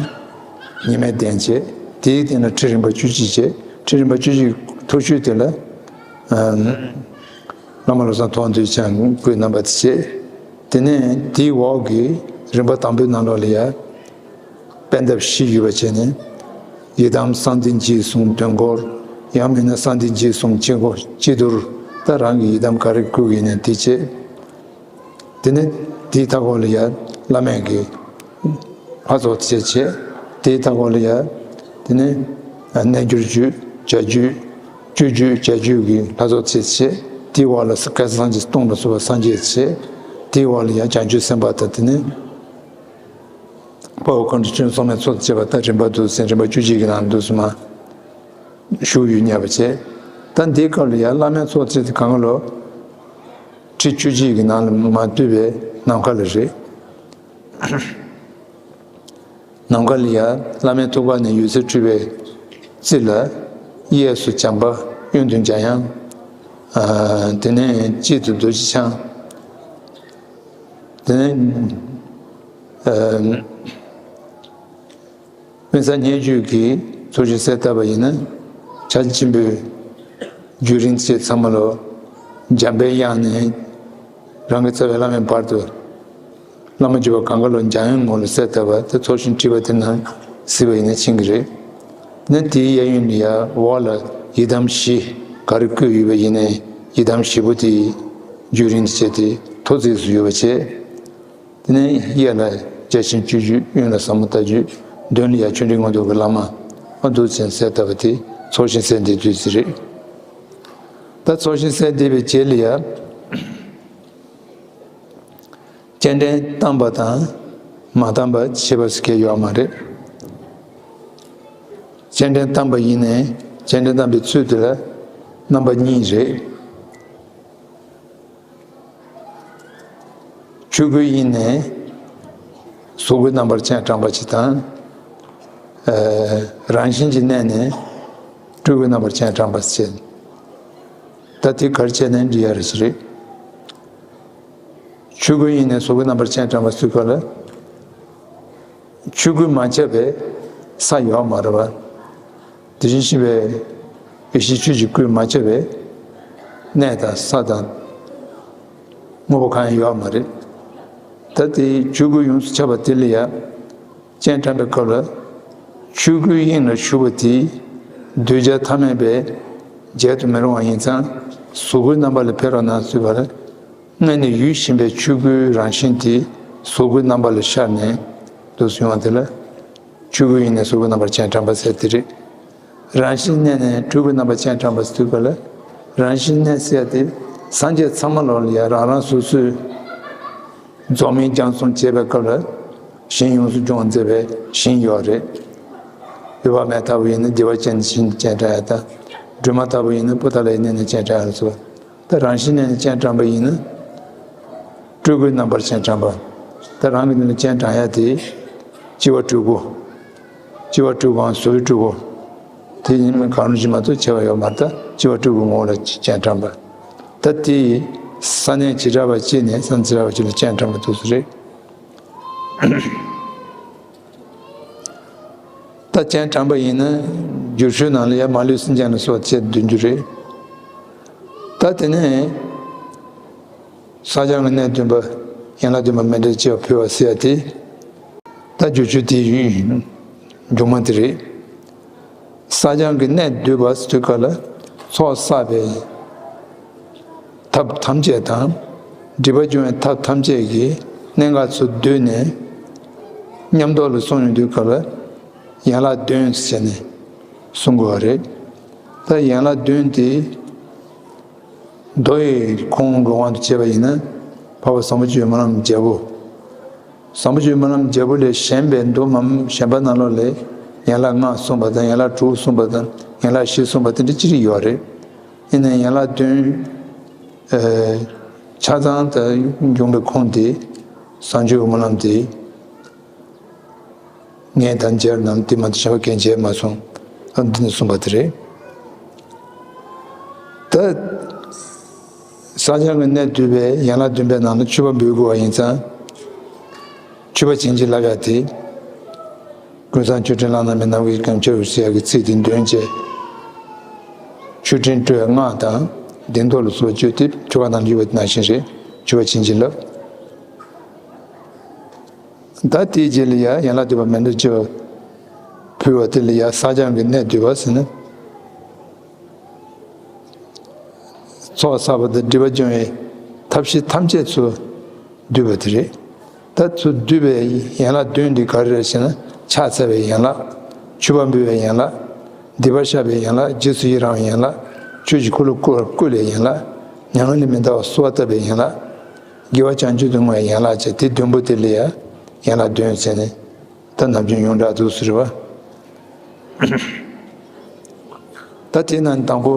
ཉི་མའི་གདན་བྱས། དེའི་སྟེང་ལ་ཁྲི་རིམ་པ་བཅུ་གཅིག་བྱས། ཁྲི་རིམ་པ་བཅུ་གཅིག་མཐོ་ཤོས་དེ་ལ་ཨམ། བླ་མ་བློ་བཟང་མཐོང་གྲོལ་ཆེན་པོའི་རྣམ་པ་དེ་བྱས། དེ་ནས་དེའི་འོག་གི་རིམ་པ་དང་པོའི་ནང་ལོགས་ལ་ཡ། པད་འདབ་བཞི་ཡོད་པ་བྱས་ནས། ཡི་དམ་གསང་བདེ་འཇིགས་གསུམ་དོན་འཁོར། ཡང་མིན་ན་གསང་བདེ་འཇིགས་གསུམ་སྤྱི་སྒོ་སྤྱི་དུར། ད་རང་གི་ཡི་དམ་ག་རེ་བསྐུལ་ཡིན་ནས་དེ་བྱས། དེ་ནས་དེའི་མཐའ་སྐོར་ལ་ཡ་བླ་མེད་ཀྱི་ལྷ་ཚོགས་བྱས་བྱས། དེའི་མཐའ་སྐོར་ལ་ཡ་དེ་ནས་རྣལ་འབྱོར་བཅུ་བྱ་རྒྱུད། བཅུ་བཅུ་བྱ་རྒྱུད་ཀྱི་ལྷ་ཚོགས་བྱས་བྱས། དེའི་འོག་ལ་སྐལ་བཟང་སངས་རྒྱས་སྟོང་ལ་སོགས་པ་སངས་རྒྱས་བྱས། དེའི་འོག་ལ་ཡ་བྱང་ཆུབ་སེམས་དཔའ་དང་དེ་ནས། དཔའ་བོ་མཁའ་འགྲོ་སྤྱན་རས་གཟིགས་མའི་ཚོགས་དང་བཅས་པ་ད་རིམ་པ་འདུག་ཟེར། རིམ་པ་བཅུ་གཅིག་གི་ནང་འདུག་སེ་མར་བཞུགས་ཡོད་སྙམ་པ་བྱས། ད་འདིའི་སྐབས་ལ་ཡང་བླ་མའི་ཚོགས་བཅས་དེ་གང་ག་ལོ། ཁྲི་བཅུ་གཅིག་གི་ནང་ལ་མར་བསྡུས་པའི་ནམ་མཁའ་ལ་རེད། ནམ་མཁའ་ལ་ཡང་བླ་མའི་ཐུགས་ཀ་ནས་འོད་ཟེར་འཕྲོས་པའི་རྩེ་ལ་གཡས་སུ་བྱམས་པ། གཡོན་དུ་འཇམ་དབྱངས། ཨ་དེ་ནས་དཔྱིད་དུ་རྡོ་རྗེ་འཆང་། དེ་ནས་ཨ་དབེན་ས་སྙན་བརྒྱུད་ཀྱི་ཚོགས་ཞིང་གསལ་བཏབ་པ་ཡིན་ན། བྱ་ཆེན་པོའི་རྒྱུད་རིང་ཚད་ཚང་མ་ལོ། འཇམ་པའི་དབྱངས་ནས་རང་གི་རྩ་བའི་བླ་མའི་བར་དུ། བླ་མ་བརྒྱུད་པ་གང་ག་ལོ་འཇམ་དབྱངས་ངོ་ལ་གསལ་བཏབ་པ་དེ་ཚོགས་ཞིང་ཁྲིད་པ་དེ་ནང་གཟིགས་པ་ཡིན་ན་ཕྱིན་གྱི་རེད། ནི་དེའི་གཡས་གཡོན་ལ་ཡ་འོག་ལ་ཡི་དམ་བཞི་ག་རེ་བཀོད་ཡོད་པ་ཡིན་ནའི་ཡི་དམ་བཞི་པོ་དེའི་རྒྱུད་རིང་བྱས་ཏེ་མཐོ་ཚད་སུ་ཡོད་པ་བྱས། དེ་ནས་གཡས་ལ་བརྒྱ་བྱིན་སྤྱོད་བརྒྱུད། གཡོན་ལ་ཟབ་མོ་ལྟ་བརྒྱུད། མདུན་ལ་ཡ་ཆོས་འབྲིང་མངོན་རྟོགས་ཀྱི་བླ་མ། ཨ་འདུག་ཅེས་གསལ་བཏབ་པ་དེ་ཚོགས་ཞིང་གསལ་འདེབས་དུས་ཚོད་རེད། ད་ཚོགས་ཞིང་གསལ་འདེབས་པའི་རྗེས་ལ་ཡ། སྤྱན་འདྲེན་བཏང་པ་དང་མ་བཏང་པ་ཞེས་པ་ཟེར་མཁན་ཡོད་མ་རེད། སྤྱན་འདྲེན་བཏང་པ་ཡིན་ནའི་སྤྱན་འདྲེན་བཏང་པའི་ཚུལ་དེ་ལ་རྣམ་པ་གཉིས་རེད། ཆོས་སྐུ་ཡིན་ནའི་གཟུགས་སྐུའི་རྣམ་པར་སྤྱན་དྲངས་པ་ཅིག་དང་། ཨ་རང་བཞིན་གྱི་གནས་ནས་སྤྲུལ་སྐུའི་རྣམ་པར་སྤྱན་དྲངས་པ་ཟེར། ད་དེ་ག་རེ་བྱས་ནའི་འགྲིག་ཡ་རེད་ཟེར་རེད། ཆོས་སྐུ་ཡིན་ནའི་གཟུགས་སྐུའི་རྣམ་པར་སྤྱན་དྲངས་པ་ཟེར་ག་ལ། ཆོས་སྐུ་མ་ཁྱབ་པའི་ས་ཡོད་མ་རེད་པ། དེ་བཞིན་གཤེགས་པའི་ཡེ་ཤེས་ཆོས་ཀྱི་སྐུ་མ་ཁྱབ་པའི་གནས་དང་ས་དང་དངོས་པོ་གང་ཡང་ཡོད་མ་རེད། ད་དེ་ཆོས་སྐུ་ཡོངས་སུ་ཁྱབ་པ་དེ་ལ་ཡང་སྤྱན་དྲངས་པའི་སྐབས་ལ། ཆོས་སྐུའི་དབྱིངས་ལ་ཞུགས་པ་དེས་གདུལ་བྱ་ཐ་མལ་པས་བརྗེད་དུ་མི་རུང་བ་ཡིན་ཙང་གཟུགས་སྐུའི་རྣམ་པ་ལ་ཕེབས་རོགས་གནང་ཞུས་པ་ལ། སྔོན་ནས་ཡོད་བཞིན་པའི་ཆོས་སྐུའི་རང་བཞིན་དེ་གཟུགས་སྐུའི་རྣམ་པ་ལ་ཤར་ནས་འདུག་སེ་ཡོང་བ་དེ་ལ། ཆོས་སྐུའི་དབྱིངས་ནས་གཟུགས་སྐུའི་རྣམ་པར་སྤྱན་དྲངས་པ་ཟེར་དེ་རེད། རང་བཞིན་གནས་ནས་སྤྲུལ་སྐུའི་རྣམ་པར་སྤྱན་དྲངས་པ་ཟེར་དུས་སྐབས་ལ། རང་བཞིན་གནས་ཟེར་ཡ་དེ་སངས་རྒྱས་ཚང་མ་ལོ་ལ་ཡ་རང་རང་སོ་སོའི་རྫོགས་སྨིན་སྦྱང་གསུམ་བྱེད་པའི་སྐབས་ལ་ཞིང་ཡོངས་སུ་སྦྱོང་མཛད་པའི་ཞིང་ཡོད་རེད། འོད་དཔག་མེད་ལྟ་བུ་ཡིན་ན་བདེ་བ་ཅན་ཞིང་སྤྱན་དྲངས་ཡ་དང་། སྒྲོལ་མ་ལྟ་བུ་ཡིན་ན་པོ་ཏ་ལའི་གནས་ནས་སྤྱན་དྲངས་ཡ་ལ་སོགས། ད་རང་བཞིན་གནས་ནས་སྤྱན་དྲངས་པ་ཡིན་ན། སྤྲུལ་སྐུའི་རྣམ་པར་སྤྱན་དྲངས་པ། ད་རང་གི་མདུན་ལ་སྤྱན་དྲངས་ཡ་དེ། སྤྱི་བ་སྤྲུལ་སྐུ། སྤྱི་བ་སྤྲུལ་སྐུའམ་བཟོ་བའི་སྤྲུལ་སྐུ། དེ་ཡིན་གང་རུང་ཞིག་མ་གཏོགས་ཁྱད་པར་ཡོད་མ་རེད། ད་སྤྱི་བ་སྤྲུལ་སྐུའི་ངོ་བོ་ལ་སྤྱན་དྲངས་པ། ད་དེ་ས་གནས་བྱེ་བྲག་པ་གཅིག་ནས་ས་གནས་བྱེ་བྲག་པ་གཅིག་ལ་སྤྱན་དྲངས་པ་འདུག་སེ་རེད། ད་སྤྱན་དྲངས་པ་ཡིན་ན་སྒྱུ་ལུས་ནང་ལ་ཡང་མ་ལུས་སེམས་ཅན་ལ་སོགས་བྱས་འདོན་རྒྱུ་རེད། ད་དེ་ནས་བསགས་སྦྱང་གི་གནས་བདུན་པ། ཡན་ལག་བདུན་པ་མཎྜལ་བཅས་པ་ཕུལ་བ་ཟེར་ཡ་དེ། ད་སྒྱུ་ལུས་དེ་ཡིན་མཇུག་མ་དེ་རེད། བསགས་སྦྱང་གི་གནས་བསྡུས་པ་ཟེར་དུས་སྐབས་ལ་ཚོགས་བསགས་པའི་ཐབས་ཐམས་ཅད་དང་། སྒྲིབ་པ་སྦྱོང་བའི་ཐབས་ཐམས་ཅད་ཀྱི་གནད་འགག་ཚུར་བསྡུས་ནས་མཉམ་ཐོག་ལ་གསུངས་ཡོང་དུས་སྐབས་ལ་ཡན་ལག་བདུན་ཟེར་ནས་གསུང་དགོས་པ་རེད། ད་ཡན་ལག་བདུན་དེ་མདོ་ཡི་ཁུངས་ཀྱི་དབང་དུ་བྱས་པ་ཡིན་ན་འཕགས་པ་བཟང་པོ་སྤྱོད་པའི་སྨོན་ལམ་རྒྱལ་པོ། བཟང་པོ་སྤྱོད་པའི་སྨོན་ལམ་རྒྱལ་པོ་ལས་གཞན་པའི་མདོ་མང་གཞན་པ་ནང་ལོགས་ལས་ཡན་ལག་ལྔ་གསུངས་པ་དང་ཡན་ལག་དྲུག་གསུངས་པ་དང་ཡན་ལག་བཞི་གསུངས་པ་དེ་འདྲ་ཅི་རིགས་ཡོད་རེད། ཡིན་ནའི་ཡན་ལག་བདུན་ཨེ་ཆ་ཚང་དུ་འབྱུང་བའི་ཁུངས་དེ་བཟང་སྤྱོད་ཀྱི་སྨོན་ལམ་དེ་ངས་ད་མཇལ་ནམ་དེ་མ་གཏོགས་གཞན་པ་གང་མཇལ་མ་སོང་། ད་འདི་ནས་གསུངས་པ་དེ་རེད། ད་བསགས་སྦྱང་གི་གནད་བསྡུས་པའི་ཡན་ལག་བདུན་པའི་ནང་ལ་མཆོད་པ་འབུལ་དགོས་པ་ཡིན་ཙང་། མཆོད་པ་བྱིན་གྱིས་བརླབ་ཡ་དེ། ཀུན་བཟང་མཆོད་སྤྲིན་བླ་ན་མེད། ནམ་མཁའི་གང་ཁྱབ་ཟེར་ཡ་གི་ཚིག་དེ་འདོན་བྱས། མཆོད་སྤྲིན་སྤྲོས་སྔགས་དང་བདེ་འདོད་ལ་སོགས་པ་བརྗོད་དེ་མཆོད་པ་ནང་བཞུགས་པ་ནང་བཞིན་རེད། མཆོད་པ་བྱིན་གྱིས་བརླབས། ད་དེའི་རྗེས་ལ་ཡང་ཡན་ལག་བསྡུས་པ་མཎྜལ་མཆོད་པ་ཕུལ་བ་དེ་ལ་ཡང་བསགས་སྦྱང་གི་གནད་བསྡུས་པ་ཟེར་ན། ཚོགས་བསགས་པ་དང་སྒྲིབ་པ་སྦྱོང་བའི་ཐབས་ཤེས་ཐམས་ཅད་ཚུར་བསྡུས་པ་དེ་རེད། ད་ཚུར་བསྡུས་པའི་ཡན་ལག་བདུན་འདི་ག་རེ་རེད་ཟེར་ན། ཕྱག་འཚལ་བའི་ཡན་ལག། མཆོད་པ་འབུལ་བའི་ཡན་ལག། སྡིག་པ་བཤགས་པའི་ཡན་ལག། རྗེས་སུ་ཡི་རང་བའི་ཡན་ལག། ཆོས་ཀྱི་འཁོར་ལོ་བསྐོར་བསྐུལ་བའི་ཡན་ལག། མྱ་ངན་ལས་མི་འདའ་བར་གསོལ་བ་བཏབ་པའི་ཡན་ལག། དགེ་བ་བྱང་ཆུབ་ཏུ་བསྔོ་བའི་ཡན་ལག་བཅས་དེ་བདུན་པོ་དེ་ལ་ཡང་ཡན་ལག་བདུན་ཟེར་ནས། ད་ནམ་རྒྱུན་ཡོངས་གྲགས་འདུག་ཟེར་བ། ད་དེ་ནང་དང་པོ་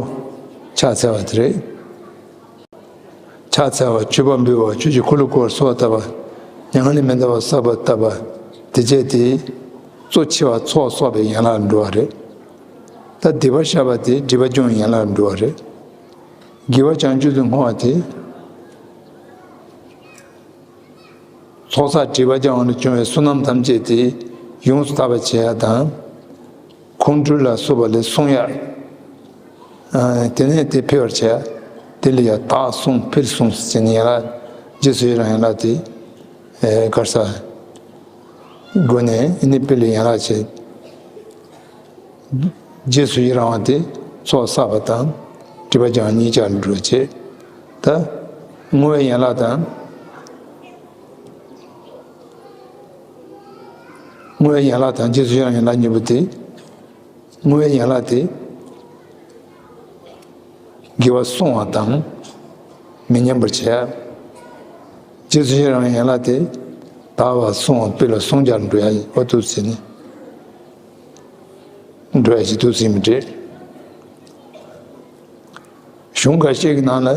ཕྱག་འཚལ་བ་དེ་རེད། ཕྱག་འཚལ་བ། མཆོད་པ་འབུལ་བ། ཆོས་ཀྱི་འཁོར་ལོ་བསྐོར་བར་གསོལ་བ་བཏབ་པ། མྱ་ངན་ལས་མི་འདའ་བར་གསོལ་བ་བཏབ་པ། དེ་བྱས་ཏེ། གཙོ་ཆེ་བ་ཚོགས་གསོག་པའི་ཡན་ལག་ལ་འགྲོ་བ་རེད། ད་སྡིག་པ་བཤགས་པ་དེ་སྒྲིབ་པ་སྦྱོང་བའི་ཡན་ལག་ལ་འགྲོ་བ་རེད། དགེ་བ་བྱང་ཆུབ་ཏུ་བསྔོ་བ་དེ། ཚོགས་བསགས་སྒྲིབ་པ་སྦྱང་བ་ལས་བྱུང་བའི་བསོད་ནམས་ཐམས་ཅད་དེ་ཡོངས་སུ་དག་པར་བྱེད་ཡ་དང་། ཁོང་ཁྲོ་ལ་སོགས་པ་ལས་སྲུང་ཡ། ཨ། དེ་ནས་དེ་འཕེལ་བར་བྱེད་ཡ། དེ་ལ་ཡང་དག་སྲུང་འཕེལ་སྲུང་ཟེར་ནས་ཡན་ལག་རྗེས་སུ་ཡི་རང་ཡན་ལག་དེ། ཨེ། ག་རེ་ཟེར། སྒོ་ནས་ཨ་ནི་སྤེལ་བའི་ཡན་ལག་བྱེད། རྗེས་སུ་ཡི་རང་བ་དེ་ཚོགས་བསགས་པ་དང་སྒྲིབ་པ་སྦྱང་བ་གཉིས་ཆར་འགྲོ་བྱེད། ད་བསྔོ་བའི་ཡན་ལག་དང་། བསྔོ་བའི་ཡན་ལག་དང་རྗེས་སུ་ཡི་རང་ཡན་ལག་གཉིས་པོ་དེ། བསྔོ་བའི་ཡན་ལག་དེ། དགེ་བ་བསྲུང་བ་དང་མི་ཉམས་པར་བྱེད་ཡ། རྗེས་སུ་ཡི་རང་བའི་ཡན་ལག་དེ། དག་པ་བསྲུང་བ་སྤེལ་བ་ཟུང་འཇུག་འགྲོ་ཡ་ཡིན་པ་འདུག་ཟེར་ནས། འགྲོ་ཡ་ཞིག་འདུག་ཟེར་མི་འདྲ། གཞུང་འགའ་ཤས་ཀྱི་ནང་ལ་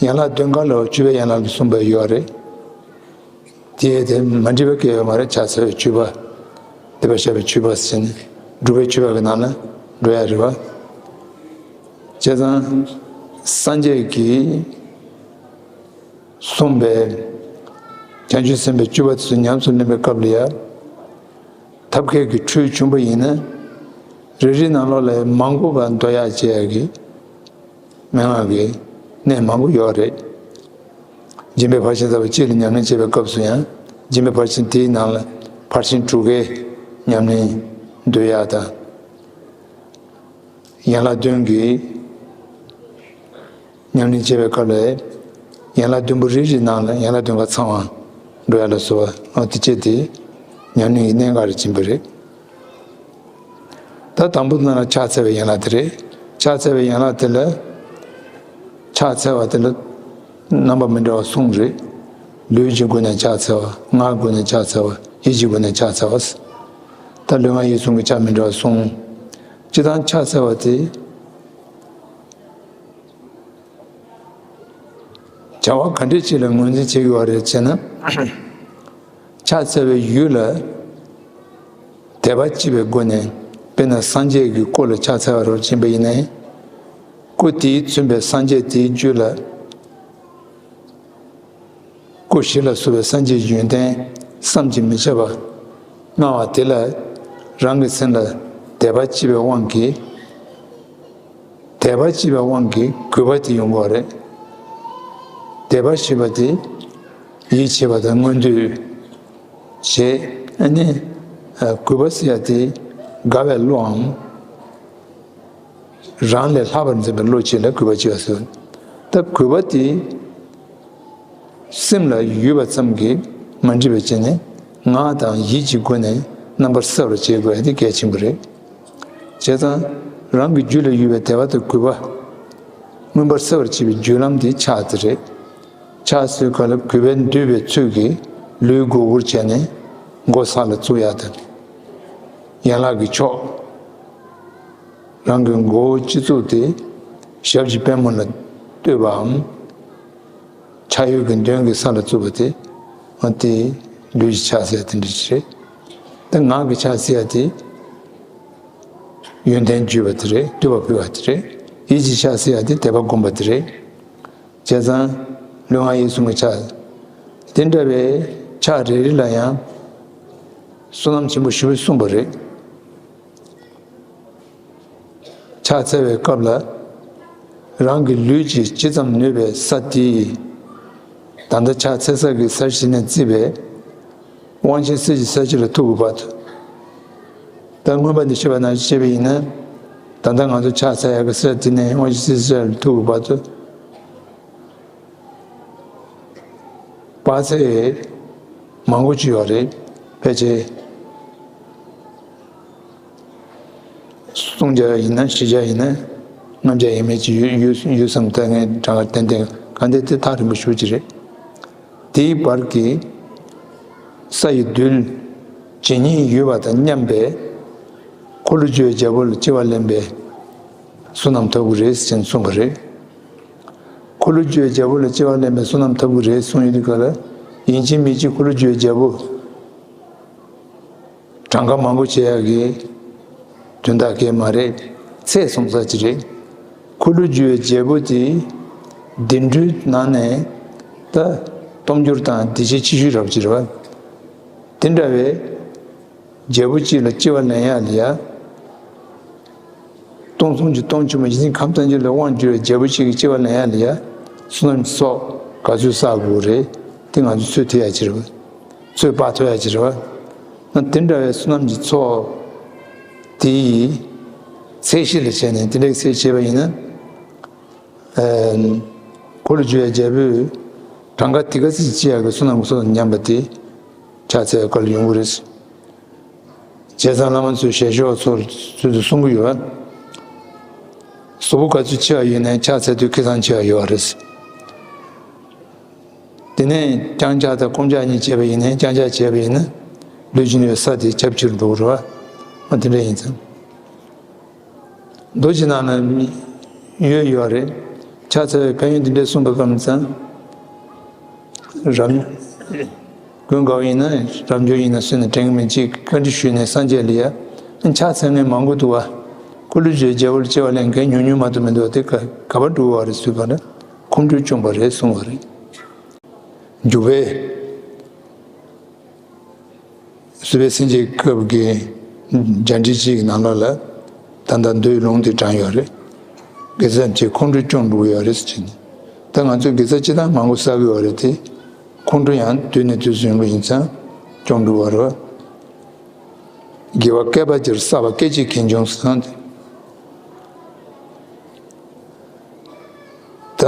ཡན་ལག་བདུན་ཀ་ལ་མཆོད་པའི་ཡན་ལག་ལ་གསུངས་པ་ཡོད་རེད། དེ་དེ་མ་འགྲིག་པ་གང་ཡང་ཡོད་མ་རེད། ཕྱག་འཚལ་བའི་མཆོད་པ། སྡིག་པ་བཤགས་པའི་མཆོད་པ་ཟེར་ནས་སྒྲུབ་པའི་མཆོད་པ་གི་ནང་ལ་འགྲོ་ཡ་རེད་བ། བྱས་ཙང་སངས་རྒྱས་ཀྱིས་གསུངས་པའི་བྱང་ཆུབ་སེམས་དཔའི་སྤྱོད་པ་དེ་ཚོ་ཉམས་སུ་ལེན་པའི་སྐབས་ལ་ཡ། ཐབས་མཁས་ཀྱི་འཕྲུལ་བྱུང་པ་ཡིན་ན། རེ་རེའི་ནང་ལོགས་ལ་མང་པོ་བ་འདོད་ཡག་བྱེད་ཡག་གི་མན་ངག་གི་གནད་མང་པོ་ཡོད་རེད། སྦྱིན་པའི་ཕར་ཕྱིན་ཟབ་པ་གཅིག་ལ་ཉམས་ལེན་བྱེད་པའི་སྐབས་སུ་ཡང་། སྦྱིན་པའི་ཕར་ཕྱིན་དེའི་ནང་ལ་ཕར་ཕྱིན་དྲུག་གའི་ཉམས་ལེན་འདོད་ཡག་དང་། ཡན་ལག་བདུན་གྱི་ཉམས་ལེན་བྱེད་པའི་སྐབས་ལ། ཡན་ལག་བདུན་པོ་རེ་རེའི་ནང་ལ་ཡན་ལག་བདུན་ཀ་ཚང་བ་འགྲོ་ཡ་ལ་སོགས་པ། ཨ། དེ་བྱས་ཏེ་ཉམས་ལེན་གྱི་གནད་འགག་རེ་ཕྱིན་པ་རེད། ད་དང་པོ་ནང་ལ་ཕྱག་འཚལ་བའི་ཡན་ལག་དེ་རེད། ཕྱག་འཚལ་བའི་ཡན་ལག་དེ་ལ། ཕྱག་འཚལ་བ་དེ་ལ་རྣམ་པ་མི་འདྲ་བ་གསུམ་རེད། ལུས་ཀྱི་སྒོ་ནས་ཕྱག་འཚལ་བ། ངག་སྒོ་ནས་ཕྱག་འཚལ་བ། ཡིད་ཀྱི་སྒོ་ནས་ཕྱག་འཚལ་བ། ད་ལུས་ངག་ཡིད་གསུམ་གྱི་ཕྱག་མི་འདྲ་བ་གསུམ། སྤྱིར་བཏང་ཕྱག་འཚལ་བ་དེ། བྱ་བ་ག་འདྲ་ཅིག་ལ་ངོས་འཛིན་བྱེད་དགོས་པ་རེད་ཅེ་ན། ཕྱག་འཚལ་བའི་ཡུལ་ལ་དད་པ་སྐྱེས་པའི་སྒོ་ནས། དཔེར་ན་སངས་རྒྱས་ཀྱི་སྐུ་ལ་ཕྱག་འཚལ་བ་རོ་ཕྱིན་པ་ཡིན་ནའི། སྐུ་དེས་མཚོན་པའི་སངས་རྒྱས་དེའི་རྒྱུད་ལ། སྐུ་བཞི་ལ་སོགས་པའི་སངས་རྒྱས་ཀྱི་ཡོན་ཏན་བསམ་གྱིས་མི་ཁྱབ་པ་མངའ་བ་དེ་ལ། རང་གི་སེམས་ལ་དད་པ་སྐྱེས་པའི་དབང་གིས། དད་པ་སྐྱེས་པའི་དབང་གིས་གུས་པ་དེ་ཡོང་གི་རེད། དད་པ་ཞེས་པ་དེ་ཡིད་ཆེས་པ་དང་མངོན་འདོད་བྱེད། ཨ་ནི། ཨ། གུས་པ་ཟེར་ཡ་དེ་དགའ་བའི་བློའམ། རང་ལས་ལྷག་པར་འཛིན་པའི་བློ་བཅས་ལ་གུས་པ་བྱེད་པ་ཟེར། ད་གུས་པ་དེ་སེམས་ལ་ཡོད་པ་ཙམ་གྱིས་མ་འགྲིག་པ་བྱས་ནས། ངག་དང་ཡིད་ཀྱི་སྒོ་ནས་རྣམ་པར་གསལ་བར་བྱེད་དགོས་ཡ་དེ་གལ་ཆེན་པོ་རེད། བྱས་ཙང་རང་གི་རྒྱུད་ལ་ཡོད་པའི་དད་པ་དང་གུས་པ་མངོན་པར་གསལ་བར་བྱེད་པའི་བརྒྱུད་ལམ་དེ་ཕྱག་དེ་རེད། ཕྱག་འཚལ་སྐབས་ལ་གུས་པས་འདུད་པའི་ཚུལ་གྱིས་ལུས་མགོ་སྒུར་བྱས་ནས་མགོ་ས་ལ་བཙུགས་ཡ་དང་། ཡན་ལག་གི་ཕྱོགས། རང་གི་མགོ་བོ་སྤྱི་གཙུག་དེ་ཞབས་ཀྱི་པད་མོ་ལ་གཏོད་པའམ། ཕྱག་གཡས་ཀྱི་མདུན་གྱི་ས་ལ་བཙུགས་པ་དེ། ཨ། དེ་ལུས་ཀྱི་ཕྱག་འཚལ་དེ་འདྲ་ཞིག་རེད། ད་ངག་གི་ཕྱག་འཚལ་ཡ་དེ། ཡོན་ཏན་བརྗོད་པ་དེ་རེད། བསྟོད་པ་ཕུལ་བ་དེ་རེད། ཡིད་ཀྱི་ཕྱག་ཟེར་ཡ་དེ་དད་པ་བསྒོམ་པ་དེ་རེད། བྱས་ཙང་ལུས་ངག་ཡིད་གསུམ་གྱི་ཕྱག་དེ་འདྲ་བའི་ཕྱག་རེ་རེ་ལ་ཡང་བསོད་ནམས་ཆེན་པོ་ཞེ་པོ་གསུངས་པ་རེད། ཕྱག་འཚལ་བའི་སྐབས་ལ་རང་གི་ལུས་ཀྱིས་ཇི་ཙམ་ནུས་པའི་ས་དེ་ཡི། ད་ལྟ་ཕྱག་འཚལ་ས་གི་སར་གཞི་ནས་བརྩིས་པའི་དབང་ཆེན་གསེར་གྱི་ས་གཞི་ལ་ཐུག་གི་བར་དུ། ད་མངོན་པ་འདི་ཤེས་པ་ནང་བཞིན་བྱས་པ་ཡིན་ན། ད་ལྟ་ང་ཚོ་ཕྱག་འཚལ་ཡག་གི་ས་དེ་ནས་དབང་ཆེན་གསེར་གྱི་ས་གཞི་ལ་ཐུག་གི་བར་དུ། དཔག་ཚད་མང་པོ་ཅིག་ཡོད་རེད། ཕལ་ཆེར་སུམ་བརྒྱ་ཡིན་ན་བཞི་བརྒྱ་ཡིན་ན་ལྔ་བརྒྱ་ཡས་མས་ཅིག་ཡོད་ཡོད་ཡོད་བསམ། ད་ངས་གྲངས་ཀ་ཏན་ཏན། གང་ལྟར་དེ་ཐག་རིང་པོ་ཞེ་པོ་ཅིག་རེད། དེའི་བར་གྱི་ས་ཡི་རྡུལ་ཇི་སྙེད་ཡོད་པ་དང་མཉམ་པའི་འཁོར་ལོས་སྒྱུར་བའི་རྒྱལ་པོ་ལ་སྐྱེ་བ་ལེན་པའི་བསོད་ནམས་ཐོབ་ཀྱི་རེད་ཅེས་གསུངས་པ་རེད། འཁོར་ལོས་སྒྱུར་བའི་རྒྱལ་པོ་ལ་སྐྱེ་བ་ལེན་པའི་བསོད་ནམས་ཐོབ་ཀྱི་རེད་གསུངས་ཡོད་དུས་སྐབས་ལ། ཡིན་གཅིག་མིན་གཅིག་འཁོར་ལོས་སྒྱུར་བའི་རྒྱལ་པོ་གྲངས་ཀ་མང་པོ་བྱེད་ཡག་གི་དོན་དག་གང་ཡང་མ་རེད། ཚད་བཟུང་ས་ཅིག་རེད། འཁོར་ལོས་སྒྱུར་བའི་རྒྱལ་པོ་དེ་བདུན་ཕྲག་ནང་ནས་ད་སྟོབས་འབྱོར་དང་བདེ་སྐྱིད་ཆེ་ཤོས་རབ་ཅིག་རེད་བ། དེ་འདྲ་བའི་རྒྱལ་པོ་གཅིག་ལ་སྐྱེ་བ་ལེན་ཡག་ལ་ཡ། སྟོང་གསུམ་གྱི་སྟོང་ཆེན་པོ་ཡིད་བཞིན་ཁམས་ཐམས་ཅད་ལ་དབང་བསྒྱུར་བའི་རྒྱལ་པོ་གཅིག་གི་སྐྱེ་བ་ལེན་ཡག་ལ་ཡ། བསོད་ནམས་ཀྱི་ཚོགས་ག་ཚོད་བསགས་དགོས་རེད། དེ་ང་ཚོས་ཚོད་ཐིག་ཡག་ཅིག་རེད་བ། ཚོད་དཔག་ཐུབ་ཡག་ཅིག་རེད་བ། ན་དེ་འདྲ་བའི་བསོད་ནམས་ཀྱི་ཚོགས་དེ་ཡི་ཚད་གཞི་ལ་བྱས་ནས་དེ་འདྲའི་ཚད་བྱས་པ་ཡིན་ན། ཨ། འཁོར་ལོས་སྒྱུར་བའི་རྒྱལ་པོས་གྲངས་ཀ་དེ་ག་ཚོད་ཅིག་ཡག་གི་བསོད་ནམས་ཀྱི་ཚོགས་དང་མཉམ་པ་དེ་ཕྱག་འཚལ་བའི་སྐབས་ལ་ཡོང་གི་རེད། བྱས་ཙང་བླ་མ་ཚོས་ཞལ་ཤོག་ཚོ་ཚུལ་དུ་གསུང་གི་ཡོད། གཟུགས་པོ་ག་ཚོད་ཆེ་བ་ཡིན་ནའི་ཕྱག་འཚལ་དུས་ཁེ་བཟང་ཆེ་བ་ཡོད་རེད། དེ་ནས་རྐྱང་ཕྱག་དང་རྐུབ་ཕྱག་གཉིས་བྱས་པ་ཡིན་ནའི་རྐྱང་ཕྱག་བྱས་པ་ཡིན་ན་ལུས་ཀྱི་ནུས་པའི་ས་དེ་ཁྱབ་ཆེ་རུ་འགྲོ་གི་རེད་བ། ཨ། དེ་འདྲ་ཡིན་ཙང་། མདོ་ཕྱི་ནང་ན་ཡོད་ཡོད་རེད། ཕྱག་འཚལ་བའི་ཕན་ཡོན་འདི་འདྲ་གསུངས་པ་ཙམ་ཙང་། རབ། ཀུན་དགའ་བོ་ཡིན་ན་རབ་འབྱོར་ཡིན་ན་སུས་ན་དྲན་གི་མིན། ཅིག་བཀའ་འདྲི་ཞུས་ནས་སངས་རྒྱས་ལ་ཡ། ཕྱག་འཚལ་མཁན་མང་པོ་འདུག་བ། འཁོར་ལོས་སྒྱུར་རྒྱལ་པོ་ལ་སྐྱེ་བ་ལེན་མཁན་ཉུང་ཉུང་མ་གཏོགས་མི་འདུག་བ། དེ་ག་ག་པར་འགྲོ་བ་རེད་ཟེར་བ་ན་ཁོང་ཁྲོས་བཅོམ་པ་རེད་གསུངས་པ་རེད། འཇུག་པས། སྲིད་པའི་སེམས་ཅན་སྐབས་ཀྱི་བརྒྱ་འགྲེལ་གཅིག་གི་ནང་ལོགས་ལ་ད་ལྟ་མདོའི་ལུང་དེ་དྲངས་ཡོད་རེད། དགེ་རྩ་ཅན་ཁོང་ཁྲོས་བཅོམ་འགྲོ་གི་ཡོད་རེད་ཟེར་ནས། ད་ང་ཚོས་དགེ་རྩ་སྤྱིར་བཏང་མང་པོ་བསགས་ཀྱི་ཡོད་རེད་དེ། ཁོང་ཁྲོ་ཡང་དུས་ནས་དུས་སུ་ཡོང་གི་ཡིན་ཙང་བཅོམ་འགྲོ་གི་ཡོད་རེད། དགེ་བ་བསྐལ་པ་བརྒྱར་བསགས་པ་སྐད་ཅིག་གིས་འབྱུང་ཟེར་ན། ད་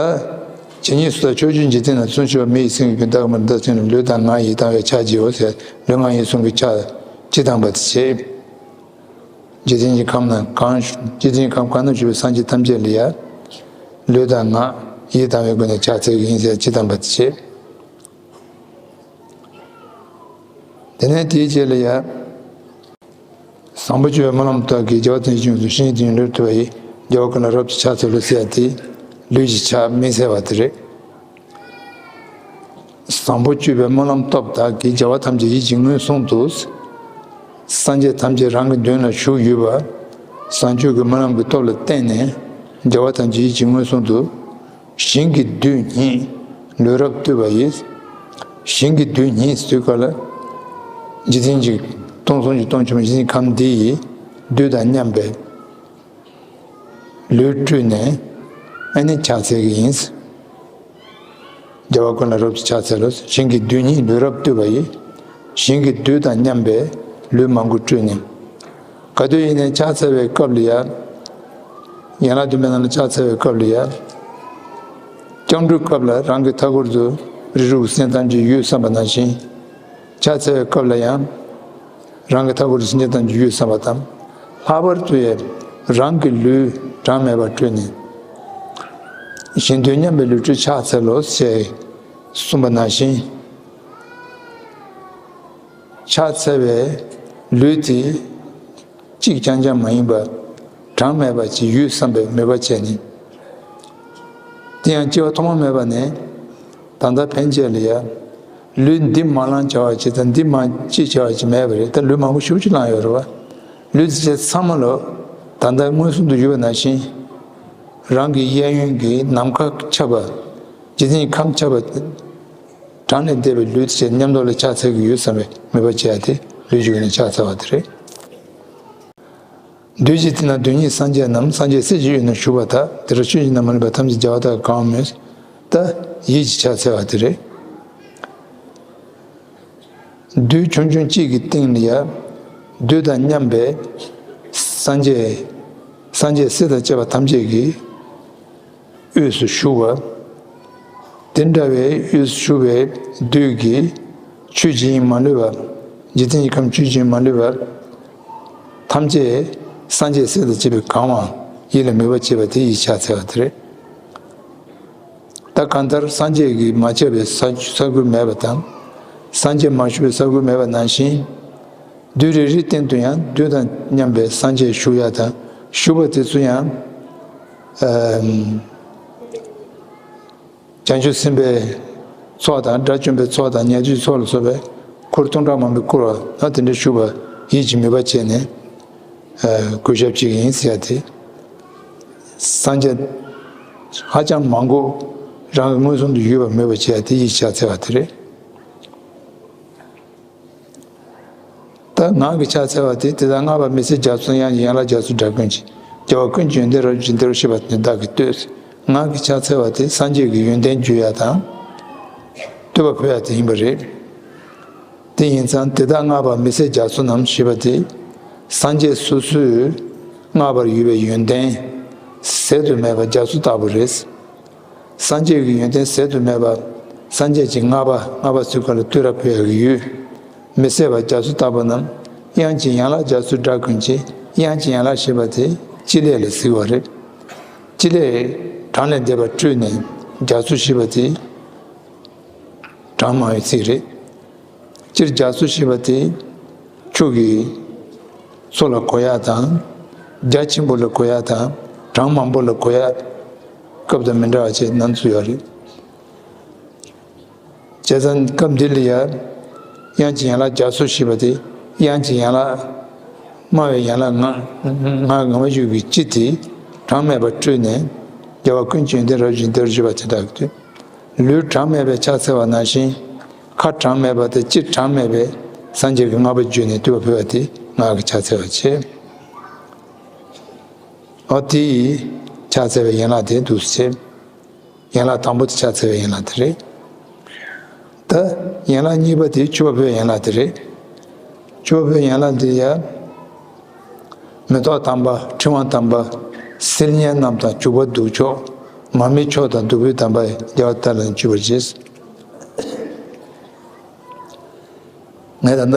ཇི་སྙེད་སུ་དག་ཕྱོགས་བཅུའི་འཇིག་རྟེན་ན་བརྩོན་ཆེ་བ་མི་ཡི་སེམས་ཀྱི་རྒྱུན་བདག་གི་མི་ལ་བདག་བྱིན་ནས་ལུས་དང་ངག་ཡིད་དང་བས་ཕྱག་བགྱིའོ་ཟེར། ལུས་ངག་ཡིད་གསུམ་གྱི་ཕྱག་སྤྱི་དང་བ་དེ་བྱེད། འཇིག་རྟེན་གྱི་ཁམས་ན་གང་འཇིག་རྟེན་གྱི་ཁམས་གང་ན་བཞུགས་པའི་སངས་རྒྱས་ཐམས་ཅད་ལ་ཡ། ལུས་དང་ངག་ཡིད་དང་བའི་སྒོ་ནས་ཕྱག་འཚལ་གྱི་ཡིན་ཟེར་སྤྱི་དང་བ་དེ་བྱེད། དེ་ནས་དེའི་རྗེས་ལ་ཡ། བཟང་པོ་སྤྱོད་པའི་སྨོན་ལམ་སྟོབས་ཀྱིས་རྒྱལ་བ་ཐམས་ཅད་ཀྱི་ངོས་སུ་བྱིན་གྱིས་བརླབ་ཐུབ་པ་ཡིས་རྒྱལ་བ་ཀུན་ལ་རབ་ཏུ་ཕྱག་འཚལ་ལོ་ཟེར་ཡ་དེ་ལུས་ཀྱི་ཕྱག་དམིགས་བསལ་བ་དེ་རེད། བཟང་པོ་སྤྱོད་པའི་སྨོན་ལམ་སྟོབས་དག་གིས་རྒྱལ་བ་ཐམས་ཅད་ཡིད་ཀྱི་མངོན་སུམ་དུ། སངས་རྒྱས་ཐམས་ཅད་རང་གི་མདུན་ལ་བཞུགས་ཡོད་པ། བཟང་སྤྱོད་ཀྱི་སྨོན་ལམ་གྱི་སྟོབས་ལ་བརྟེན་ནས་རྒྱལ་བ་ཐམས་ཅད་ཡིད་ཀྱི་མངོན་སུམ་དུ། ཞིང་གི་རྡུལ་སྙེད་ལུས་རབ་བཏུད་པ་ཡིས། ཞིང་གི་རྡུལ་སྙེད་ཟེར་དུས་སྐབས་ལ། འཇིག་རྟེན་གྱི་སྟོང་གསུམ་གྱི་སྟོང་ཆེན་པོ་ཞིང་ཁམས་འདི་ཡི་རྡུལ་དང་མཉམ་པའི་ལུས་སྤྲུལ་ནས་ཨ་ནི་ཕྱག་འཚལ་གྱི་ཡིན། རྒྱལ་བ་ཀུན་ལ་རབ་ཏུ་ཕྱག་འཚལ་ལོ། ཞིང་གི་རྡུལ་སྙེད་ལུས་རབ་བཏུད་པ་ཡིས། ཞིང་གི་རྡུལ་དང་མཉམ་པའི་ལུས་མང་པོ་སྤྲུལ་ནས། ག་དུས་ཡིན་ནའི་ཕྱག་འཚལ་བའི་སྐབས་ལ་ཡ། ཡན་ལག་བདུན་པའི་ནང་ལ་ཕྱག་འཚལ་བའི་སྐབས་ལ་ཡ། སྐྱབས་འགྲོའི་སྐབས་ལ་རང་གི་མཐའ་འཁོར་དུ་རིགས་དྲུག་གི་སེམས་ཐམས་ཅད་ཡོད་བསམ་པ་ནང་བཞིན། ཕྱག་འཚལ་བའི་སྐབས་ལ་ཡང་། རང་གི་མཐའ་འཁོར་དུ་སེམས་ཅན་ཐམས་ཅད་ཡོད་བསམ་པ་དང་། ལྷག་པར་དུ་ཡང་རང་གི་ལུས་གྲངས་མེད་པ་སྤྲུལ་ནས། ཞིང་རྡུལ་མཉམ་པའི་ལུས་སྤྲུལ་ཕྱག་འཚལ་ལོ་ཞེས་གསུངས་པ་ནང་བཞིན། ཕྱག་འཚལ་བའི་ལུས་དེ་གཅིག་རྐྱང་རྐྱང་མ་ཡིན་པར་གྲངས་མེད་པ་ཅིག་ཡོད་བསམ་པའི་མོས་པ་བྱས་ནས། དེ་ཡང་སྐྱེ་བ་ཐོག་མ་མེད་པ་ནས་ད་ལྟ་ཕན་ཆད་ལ་ཡ། ལུས་འདི་མ་བླངས་བྱ་བ་ཅིག་དང་འདི་མ་ཅིག་བྱ་བ་ཅིག་མེད་པ་རེད། ད་ལུས་མང་པོ་ཞེ་པོ་ཅིག་བླངས་ཡོད་རེད་བ། ལུས་དེ་ཚང་མ་ལོ། ད་ལྟ་མངོན་སུམ་དུ་ཡོད་པ་ནང་བཞིན། རང་གི་གཡས་གཡོན་གྱི་ནམ་མཁའ་ཁྱབ་པ། འཇིག་རྟེན་ཁམས་ཁྱབ་པ། གྲངས་ལས་འདས་པའི་ལུས་དེ་ཆེ་མཉམ་དུ་ལ་ཕྱག་འཚལ་གྱི་ཡོད་བསམ་པའི་མོས་པ་བྱས་ཏེ་ལུས་ཀྱི་ངོས་ནས་ཕྱག་འཚལ་བ་དེ་རེད། འདུས་བྱས་དེ་ན་རྡུལ་སྙེད་སངས་རྒྱས་རྣམས། སངས་རྒྱས་སྲས་ཀྱི་དབུས་ན་བཞུགས་པ་དག། དེ་དག་ཆོས་བཞིན་དུ་མ་ལུས་པ། ཐམས་ཅད་རྒྱལ་བ་དག་གིས་གང་བ་མོས། ད་ཡིད་ཀྱིས་ཕྱག་འཚལ་བ་དེ་རེད། རྡུལ་ཆུང་ཆུང་གཅིག་གི་སྟེང་ལ་ཡ། རྡུལ་དང་མཉམ་པའི་སངས་རྒྱས། སངས་རྒྱས་སྲས་དང་བཅས་པ་ཐམས་ཅད་ཀྱི་དབུས་སུ་བཞུགས་པ། དེ་འདྲ་བའི་དབུས་སུ་བཞུགས་པའི་རྡུལ་གྱིས་ཆོས་ཇི་ཡིན་མ་ལུས་པ། འཇིག་རྟེན་གྱི་ཁམས་ཆོས་ཇི་ཡིན་མ་ལུས་པ། ཐམས་ཅད་སངས་རྒྱས་སྲས་དང་བཅས་པས་གང་བ་ཡིད་ལ་མོས་པ་བྱས་པ་དེ་ཡིད་ཕྱག་འཚལ་བ་དེ་རེད། ད་གང་ལྟར་སངས་རྒྱས་ཀྱིས་མ་ཁྱབ་པའི་ས་ས་ཁུལ་མེད་པ་དང་། སངས་རྒྱས་མ་བཞུགས་པའི་ས་ཁུལ་མེད་པ་ནང་བཞིན། རྡུལ་རེ་རེའི་སྟེང་དུ་ཡང་རྡུལ་དང་མཉམ་པའི་སངས་རྒྱས་བཞུགས་ཡ་དང་བཞུགས་པ་དེ་ཚོ་ཡང་། ཨམ། བྱང་ཆུབ་སེམས་དཔའི་ཚོགས་དང་། དགྲ་བཅོམ་པའི་ཚོགས་དང་། ཉན་ཐོས་ཚོགས་ལ་སོགས་པའི་འཁོར་སྟོང་ཕྲག་མང་པོས་བསྐོར་བ་ན་དེ་འདྲ་བཞུགས་པ་ཡིད་ཀྱིས་མོས་པ་བྱས་ནས། ཨ། གུས་ཞབས་བྱེད་ཀྱི་ཡིན་ཟེར་ཡ་དེ། སངས་རྒྱས་ཧ་ཅང་མང་པོ་རང་གི་མངོན་སུམ་དུ་ཡོད་པ་མོས་པ་བྱེད་ཡ་དེ་ཡིད་ཕྱག་འཚལ་བ་དེ་རེད། ད་ངག་གིས་ཕྱག་འཚལ་བ་དེ། དེ་དག་བསྔགས་པ་མི་ཟད་རྒྱ་མཚོ་ཡང་། ཡན་ལག་རྒྱ་མཚོའི་སྒྲ་ཀུན་གྱིས། རྒྱལ་བ་ཀུན་གྱི་ཡོན་ཏན་རབ་བརྗིད་འདི་རུ་ཤེས་པ་ནི་བདག་གིས་བསྟོད། ངག་གིས་ཕྱག་འཚལ་བ་དེ་སངས་རྒྱས་ཀྱི་ཡོན་ཏན་བརྗོད་ཡ་དང་། བསྟོད་པ་ཕུལ་ཡ་དེ་ཡིན་པ་རེད། དེ་ཡིན་ཙང་དེ་དག་བསྔགས་པ་མི་ཟད་རྒྱ་མཚོ་རྣམས་ཞེས་པ་དེ། སངས་རྒྱས་སོ་སོས་བསྔགས་པར་ཡོད་པའི་ཡོན་ཏན་ཟད་དུ་མེད་པ་རྒྱ་མཚོ་ལྟ་བུ་རེད། སངས་རྒྱས་ཀྱི་ཡོན་ཏན་ཟད་དུ་མེད་པ། སངས་རྒྱས་ཀྱི་བསྔགས་པ། བསྔགས་པ་ཚུལ་ཁ་ལ་བསྟོད་ར་ཕུལ་ཡག་གི་ཡུལ། མི་ཟད་པ་རྒྱ་མཚོ་ལྟ་བུ་རྣམས། དབྱངས་ཀྱི་ཡན་ལག་རྒྱ་མཚོའི་སྒྲ་ཀུན་གྱིས། དབྱངས་ཀྱི་ཡན་ལག་ཞེས་པ་དེ་ཅི་ལས་ལ་གཟིགས་པ་རེད། ཅི་ལས་གྲངས་ལས་འདས་པ་སྤྲོས་ནས་རྒྱ་མཚོ་ཞེས་པ་དེ་གྲངས་མང་བའི་ཚིག་རེད། སྤྱིར་རྒྱ་མཚོ་ཞེས་པ་དེ་ཆུ་གི་མཚོ་ལ་གོ་ཡག་དང་། རྒྱ་ཆེན་པོ་ལ་གོ་ཡག་དང་། གྲངས་མང་པོ་ལ་གོ་ཡག་སྐབས་དང་མི་འདྲ་བ་བཅས་སྣ་ཚོགས་ཡོད་རེད། བྱས་ཙང་སྐབས་འདི་ལ་ཡང་དབྱངས་ཀྱི་ཡན་ལག་རྒྱ་མཚོ་ཞེས་པ་དེ། དབྱངས་ཀྱི་ཡན་ལག་སྨྲ་བའི་ཡན་ལག་ལྔ། ལྔ་ལྔ་པ་ཡུལ་གྱི་སྤྱི་དེ་གྲངས་མེད་པ་སྤྲོས་ནས་རྒྱལ་བ་ཀུན་གྱི་ཡོན་ཏན་རབ་བརྗིད་འདི་རུ་ཤེས་པ་དེ་དག་གི། ལུས་གྲངས་མེད་པས་ཕྱག་འཚལ་བ་ནང་བཞིན། ཁ་གྲངས་མེད་པ་དང་ལྕེ་གྲངས་མེད་པས་སངས་རྒྱས་ཀྱི་བསྔགས་པ་བརྗོད་ནས་བསྟོད་པ་ཕུལ་བ་དེ་ངག་གི་ཕྱག་འཚལ་བ་བྱས། འོ་དེ་ཡི་ཕྱག་འཚལ་བའི་ཡན་ལག་དེ་འདུག་སེ་བྱས། ཡན་ལག་དང་པོ་དེ་ཕྱག་འཚལ་བའི་ཡན་ལག་དེ་རེད། ད་ཡན་ལག་གཉིས་པ་དེ་མཆོད་པ་ཕུལ་བའི་ཡན་ལག་དེ་རེད། མཆོད་པ་ཕུལ་བའི་ཡན་ལག་དེ་ཡང་། མེ་ཏོག་དམ་པ། ཕྲེང་བ་དམ་པ། སིལ་སྙན་རྣམས་དང་བྱུག་པ་བདུག་ཆོག་མར་མེ་མཆོག་དང་བདུག་སྤོས་དམ་པ་ཡིས། རྒྱལ་བ་དག་ལ་ནི་མཆོད་པར་བགྱི། ངས་ད་ལྟ་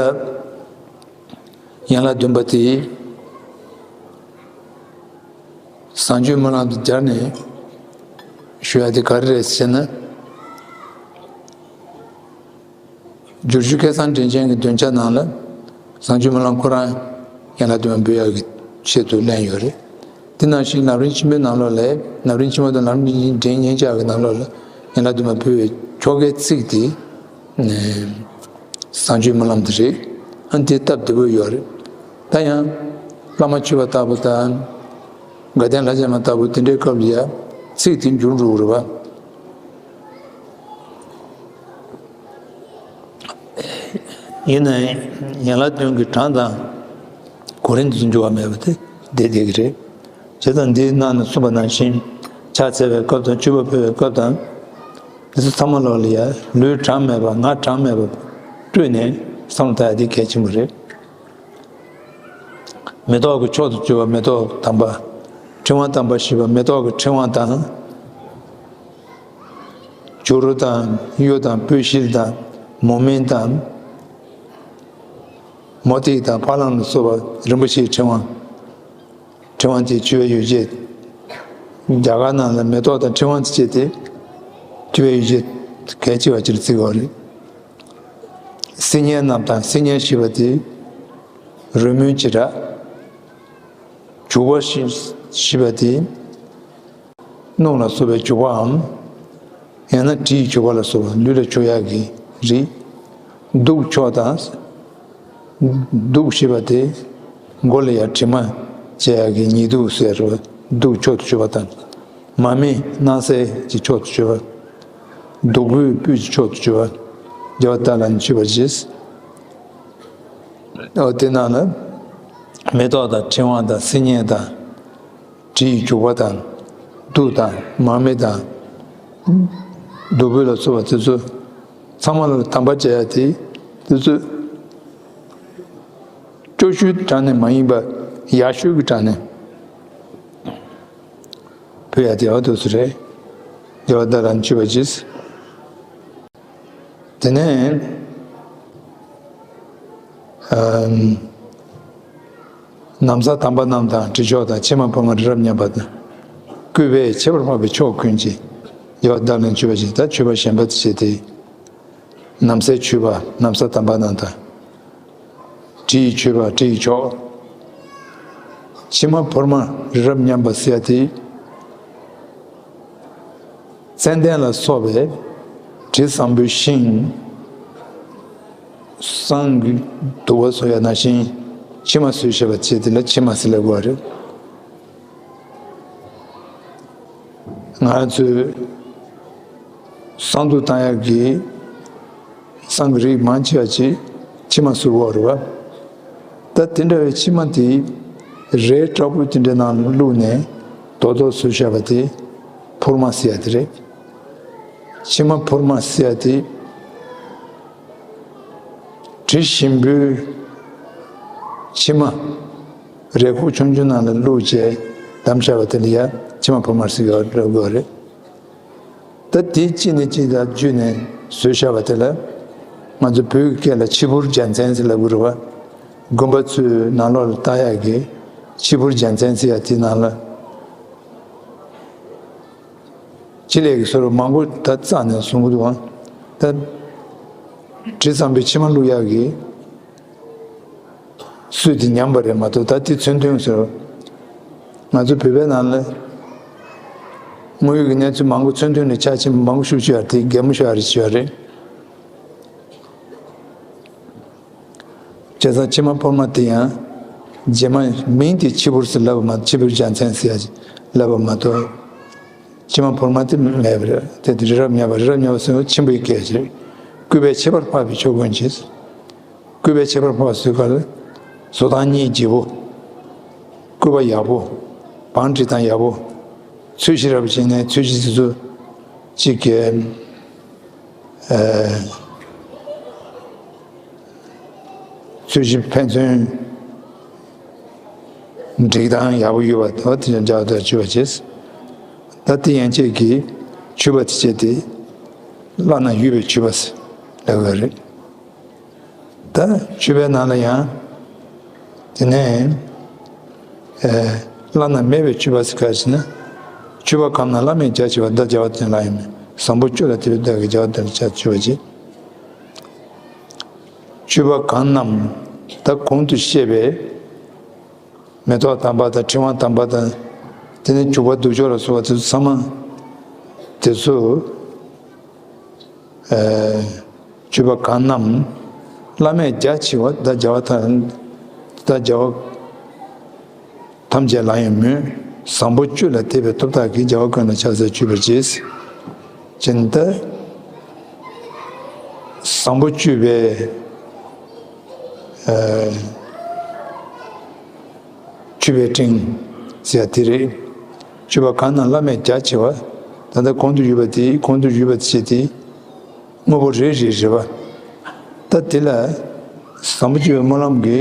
ཡན་ལག་བདུན་པ་དེ་བཟང་སྤྱོད་སྨོན་ལམ་དུ་སྦྱར་ནས་ཞུ་ཡ་དེ་ག་རེ་རེད་ཟེར་ན། བསྒྱུར་བཅོས་སྐལ་བཟང་དྲིན་ཅན་གྱི་འདོན་ཆ་ནང་ལ་བཟང་སྤྱོད་སྨོན་ལམ་ཁོ་རང་ཡན་ལག་བདུན་པ་འབུལ་ཡག་གི་ཆེད་དུ་ལེན་ཡོད་རེད། དེ་ནང་བཞིན་ལམ་རིམ་ཆེན་མོའི་ནང་ལོགས་ལ། ལམ་རིམ་ཆེན་མོ་དང་ལམ་རིམ་འབྲིང་སྙིང་བཅག་གི་ནང་ལོགས་ལ་ཡན་ལག་བདུན་པ་འབུལ་བའི་ཆོ་གའི་ཚིག་དེ་བཟང་སྤྱོད་སྨོན་ལམ་དེ་རེད། ཨ་ནི་དེ་སྟབས་བདེ་པོ་ཡོད་རེད། ད་ཡང་བླ་མ་མཆོད་པ་ལྟ་བུ་དང་། དགའ་ལྡན་ལྷ་བྱམས་པ་ལྟ་བུ་དེ་འདྲའི་སྐབས་ལ་ཡང་ཚིག་དེ་འགྱུར་འགྲོ་གི་རེད་པ། ཡིན་ནའི་ཡན་ལག་བདུན་གྱི་གྲངས་དང་གོ་རིམ་དེ་ཚོ་འགྱུར་བ་མེད་པ་དེ་བདེ་བདེ་གི་རེད། བྱས་ཙང་འདིའི་ནང་ནས་གསུངས་པ་ནང་བཞིན་ཕྱག་འཚལ་བའི་སྐབས་དང་མཆོད་པ་ཕུལ་བའི་སྐབས་དང་། འདི་ཚོ་ཚང་མ་ལོག་ལ་ཡ་ལུས་གྲངས་མེད་པ་ངག་གྲངས་མེད་པ་སྤྲོས་ནས་བསམ་བློ་བཏང་ཡ་འདི་གལ་ཆེན་པོ་རེད། མེ་ཏོག་གི་མཆོག་ཏུ་གྱུར་པ་མེ་ཏོག་དམ་པ། ཕྲེང་བ་དམ་པ་ཞེས་པ་མེ་ཏོག་གི་ཕྲེང་བ་དང་། བྱུ་རུ་དང་གཡུ་དང་སྤོས་ཤེལ་དང་མུ་མེན་དང་། མུ་ཏིག་དང་ཕ་ལང་ལ་སོགས་པ་རིན་པོ་ཆེའི་ཕྲེང་བ། ཕྲེང་བ་དེ་མཆོད་པའི་ཡོ་བྱད། རྒྱ་གར་ནང་ལ་མེ་ཏོག་དང་ཕྲེང་བ་དེ་བཅས་ཏེ་མཆོད་པའི་ཡོ་བྱད་གལ་ཆེ་བ་ཅིག་ལ་བརྩི་དགོས་རེད། སིལ་སྙན་རྣམས་དང་། སིལ་སྙན་ཞེས་པ་དེ་རོལ་མོའི་བྱེ་བྲག་བྱུག་པ་ཞེས་པ་དེ་སྣུམ་ལ་སོགས་པའི་བྱུག་པའམ། ཡང་ན་དྲིའི་བྱུག་པ་ལ་སོགས་པ་ལུས་ལ་བྱུག་ཡག་གི་རིགས། བདུག་ཆོག་དང་། བདུག་ཞེས་པ་དེ་མགོ་ལ་ཡང་དྲི་མ་ ཅེས་ཡ་གི་ཉི་གདུགས་ཟེར་བ་གདུགས་མཆོག་ཏུ་གྱུར་པ་དང་། མ་མེ་སྣང་གསལ་གྱི་མཆོག་ཏུ་གྱུར་པ། བདུག་སྤོས་སྤོས་ཀྱི་མཆོག་ཏུ་གྱུར་པ། རྒྱལ་བ་དྭགས་ལ་མཆོད་པར་བྱེད། འོ་དེ་ནང་ལ་མེ་ཏོག་དང་ཕྲེང་བ་དང་སིལ་སྙན་དང་། དྲི་ཡི་བྱུག་པ་དང་། དུག་དང་མར་མེ་དང་། བདུག་སྤོས་ལ་སོགས་པ་དེ་ཚོ་ཚང་མ་ལ་དམ་པ་བྱ་ཡ་དེ་དེ་ཚོ་སྐྱོ་ཤོས་དྲང་ནས་མ་ཡིན་པ་ཡག་ཤོས་ཀྱི་དྲང་ནས་ཕུལ་ཡ་དེ་ཡག་ཏུ་སུ་རེད། རྒྱལ་བ་དྭགས་ལ་མཆོད་པ་བྱེད། དེ་ནས་ཨམ། ན་བཟའ་དམ་པ་རྣམས་དང་དྲི་མཆོག་དང་ཕྱེ་མ་ཕུར་མ་རི་རབ་མཉམ་པ་དང་། སྐུད་པས་ཁྱད་པར་འཕགས་པའི་ཕྱོགས་ཀུན་གྱི་རྒྱལ་བ་དྭགས་ལ་མཆོད་པ་བྱེད། ད་མཆོད་པ་གཞན་པ་དེ་བྱེད་དེ། ན་བཟའི་མཆོད་པ་ན་བཟའ་དམ་པ་རྣམས་དང་། དྲི་ཡི་མཆོད་པ་དྲི་ཡི་མཆོག་ཕྱེ་མ་ཕུར་མ་རི་རབ་མཉམ་པ་ཟེར་ཡ་དེ། ཙན་དན་ལ་སོགས་པའི་དྲི་བཟང་པོའི་ཤིང་། བསང་གི་བདུག་པ་བཟོ་ཡ་ནང་བཞིན་ཕྱེ་མ་བཟོས་བཞག་པ་བྱས་དེ་ལ་ཕྱེ་མ་ཟེར་ལབ་དགོས་པ་རེད། ང་ཚོས་བསང་དུད་བཏང་ཡག་གི་བསང་གི་རིགས་མང་ཆེ་བ་ཅིག་ཕྱེ་མ་བཟོ་གི་ཡོད་རེད་བ། ད་དེ་འདྲ་བའི་ཕྱེ་མ་དེ་རས་དྲག་པོ་དེ་འདྲའི་ནང་བླུགས་ནས་རྡོག་རྡོག་བཟོས་བཞག་པ་དེ་ཕུར་མ་ཟེར་ཡ་དེ་རེད། ཕྱེ་མ་ཕུར་མ་ཟེར་ཡ་དེ་དྲི་ཞིམ་པོའི་ཕྱེ་མ་རས་ཁུག་ཆུང་ཆུང་ནང་ལ་བླུགས་བྱས་བསྡམས་བཞག་པ་དེ་ལ་ཡ་ཕྱེ་མ་ཕུར་མ་ཟེར་གྱི་ཡོད་རེད། ད་དེ་གཅིག་ནས་གཅིག་ལ་བརྒྱུད་ནས་བཟོས་བཞག་པ་དེ་ལ་ང་ཚོ་བོད་ཀྱི་སྐད་ལ་ཕྱེ་ཕུར་རྒྱལ་མཚན་ཟེར་ལབ་ཀྱི་རེད་བ། དགོན་པ་ཚོའི་ནང་ལོགས་ལ་བཏགས་ཡག་གི་ཕྱེ་ཕུར་རྒྱལ་མཚན་ཟེར་ཡ་དེ་ནང་ལ་ཕྱེ་ལེབ་ཀྱི་བཟོ་རིགས་མང་པོ་ད་བརྩེགས་ནས་བཟོ་གི་འདུག་བ། ད་དྲི་བཟང་པོའི་ཕྱེ་མ་བླུགས་ཡག་གི་སྲོལ་དེ་ཉམས་པ་རེད་མ་གཏོགས། ད་དེ་མཚོན་དོན་ཟེར། ང་ཚོ་བོད་པའི་ནང་ལ་དངོས་ཡོད་ཀྱི་གནས་ཚུལ་མང་པོ་མཚོན་དོན་ལ་ཆ་ཕྱེ་མ་མང་པོ་ཞིག་བྱུང་ཡ་དེ་གད་མོ་ཤོར་ཡ་རེད་བྱུང་ཡ་རེད། བྱས་ཙང་ཕྱེ་མ་ཕུར་མ་དེ་ཡང་རྗེས་མ་མིང་དེ་ཕྱེ་ཕུར་ཟེར་ལབ་པ་མ་གཏོགས། ཕྱེ་ཕུར་རྒྱལ་མཚན་ཟེར་ཡ་ལབ་པ་མ་གཏོགས། ཕྱེ་མ་ཕུར་མ་དེ་མེད་པ་རེད། དེ་དེ་རི་རབ་མཉམ་པ། རི་རབ་མཉམ་པ་ཟེར་བ་ཆེན་པོའི་སྐད་ཅིག་སྐུད་པས་ཁྱད་པར་འཕགས་པའི་ཕྱོགས་ཀུན་གྱི། སྐུད་པས་ཁྱད་པར་འཕགས་པ་ཟེར་ག་ལ། བཟོ་སྟངས་སྙིང་རྗེ་པོ། སྐུད་པ་ཡག་པོ། བང་སྒྲིག་སྟངས་ཡག་པོ། ཚོས་གཞི་ར་བ་བྱས་ནས་ཚོས་གཞི་དེ་ཚོ་གཅིག་གི་ཨ། ཚོས་གཞི་ཕན་ཚུན་འགྲིག་སྟངས་ཡག་པོ་ཡོད་པ་དང་། དེ་ཡང་རྒྱ་གར་མཆོད་པ་བྱས། ད་དེ་ཡན་ཆད་ཀྱི་མཆོད་པ་དེ་བྱས་ཏེ་བླ་ན་ཡོད་པའི་མཆོད་པ་ཟེར་ལབ་ཡོད་རེད། ད་མཆོད་པའི་ནང་ལ་ཡང་དེ་ནས་ཨེ། བླ་ན་མེད་པའི་མཆོད་པ་ཟེར་ག་ཟེར་ན། མཆོད་པ་གང་རྣམས་བླ་མེད་རྒྱ་ཆེ་བ། བདག་རྒྱལ་བ་དེ་ལ་ཡང་མོས། བཟང་པོ་སྤྱོད་ལ་དད་པའི་བདག་གིས། རྒྱལ་བ་དེ་ལ་ཕྱག་འཚལ་མཆོད་པར་བགྱི། མཆོད་པ་གང་རྣམས་ད་གོང་དུ་བཤད་པའི་མེ་ཏོག་དམ་པ་དང་ཕྲེང་བ་དམ་པ་དང་། དེ་ནས་བྱུག་པ་བདུག་སྤོས་ལ་སོགས་པ་དེ་ཚོ་ཚང་མ་དེ་ཚོ་ཨ། མཆོད་པ་གང་རྣམས་བླ་མེད་རྒྱ་ཆེ་བ། བདག་རྒྱལ་བ་དང་། བདག་རྒྱལ་བ་ཐམས་ཅད་ལ་ཡང་མོས། བཟང་པོ་སྤྱོད་ལ་དད་པའི་སྟོབས་དག་གིས། རྒྱལ་བ་ཀུན་ལ་ཕྱག་འཚལ་མཆོད་པར་བགྱི། ཅེས་ད་བཟང་པོ་སྤྱོད་པའི་ཨ། མཆོད་པའི་སྤྲིན་ཟེར་ཡ་དེ་རེད། མཆོད་པ་གང་རྣམས་བླ་མེད་རྒྱ་ཆེ་བ། ད་ལྟ་གོང་དུ་ཡོད་པ་དེ། གོང་དུ་ཡོད་པ་དེ་བྱས་ཏེ་དངོས་པོ་རེ་རེ་རེད་བ། ད་དེ་ལ་བཟང་པོ་སྤྱོད་པའི་སྨོན་ལམ་གྱི་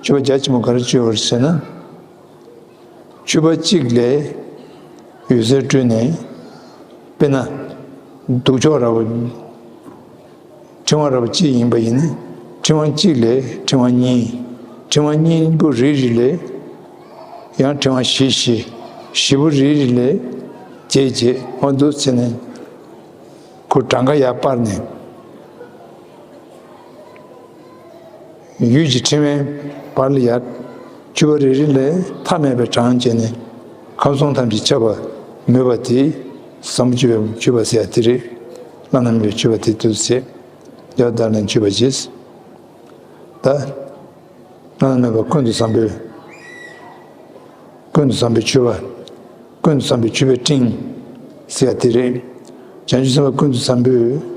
མཆོད་པ་རྒྱ་ཆེན་པོ་ག་རེ་སྤྱོད་པར་ཟེར་ན། མཆོད་པ་གཅིག་ལས་འོད་ཟེར་སྤྲོས་ནས། དཔེར་ན་གདུགས་མཆོག་ར་བ། ཕྲེང་བ་ར་བ་གཅིག་ཡིན་པ་ཡིན་ན། ཕྲེང་བ་གཅིག་ལས་ཕྲེང་བ་གཉིས། ཕྲེང་བ་གཉིས་པོ་རེ་རེ་ལས་ཡང་ཕྲེང་བ་བཞི་བཞི། བཞི་པོ་རེ་རེ་ལས་བརྒྱད་བརྒྱད། འོ་འདུག་བྱས་ནས་ཁོ་གྲངས་ཀ་ཡར་སྤར་ནས། ཡུལ་གྱི་ཕྲེང་བའི་བར་ལ་ཡར། མཆོད་པ་རེ་རེ་ལས་མཐའ་མེད་པའི་གྲངས་བྱས་ནས་ཁམས་གསུམ་ཐམས་ཅད་ཁྱབ་པར་མོས་པ་དེ་བཟང་པོ་སྤྱོད་པའི་མཆོད་པ་ཟེར་ཡ་དེ་རེད། བླ་ན་མེད་པའི་མཆོད་པ་དེ་དུས་ཚེ་རྒྱ་དར་ནས་མཆོད་པ་བྱེད། ད་བླ་ན་མེད་པ་ཀུན་ཏུ་བཟང་པོའི་ ཀུན་ཏུ་བཟང་པོའི་མཆོད་པ། ཀུན་ཏུ་བཟང་པོའི་མཆོད་པའི་སྤྲིན་ཟེར་ཡ་དེ་རེད། བྱང་ཆུབ་སེམས་དཔའ་ཀུན་ཏུ་བཟང་པོས་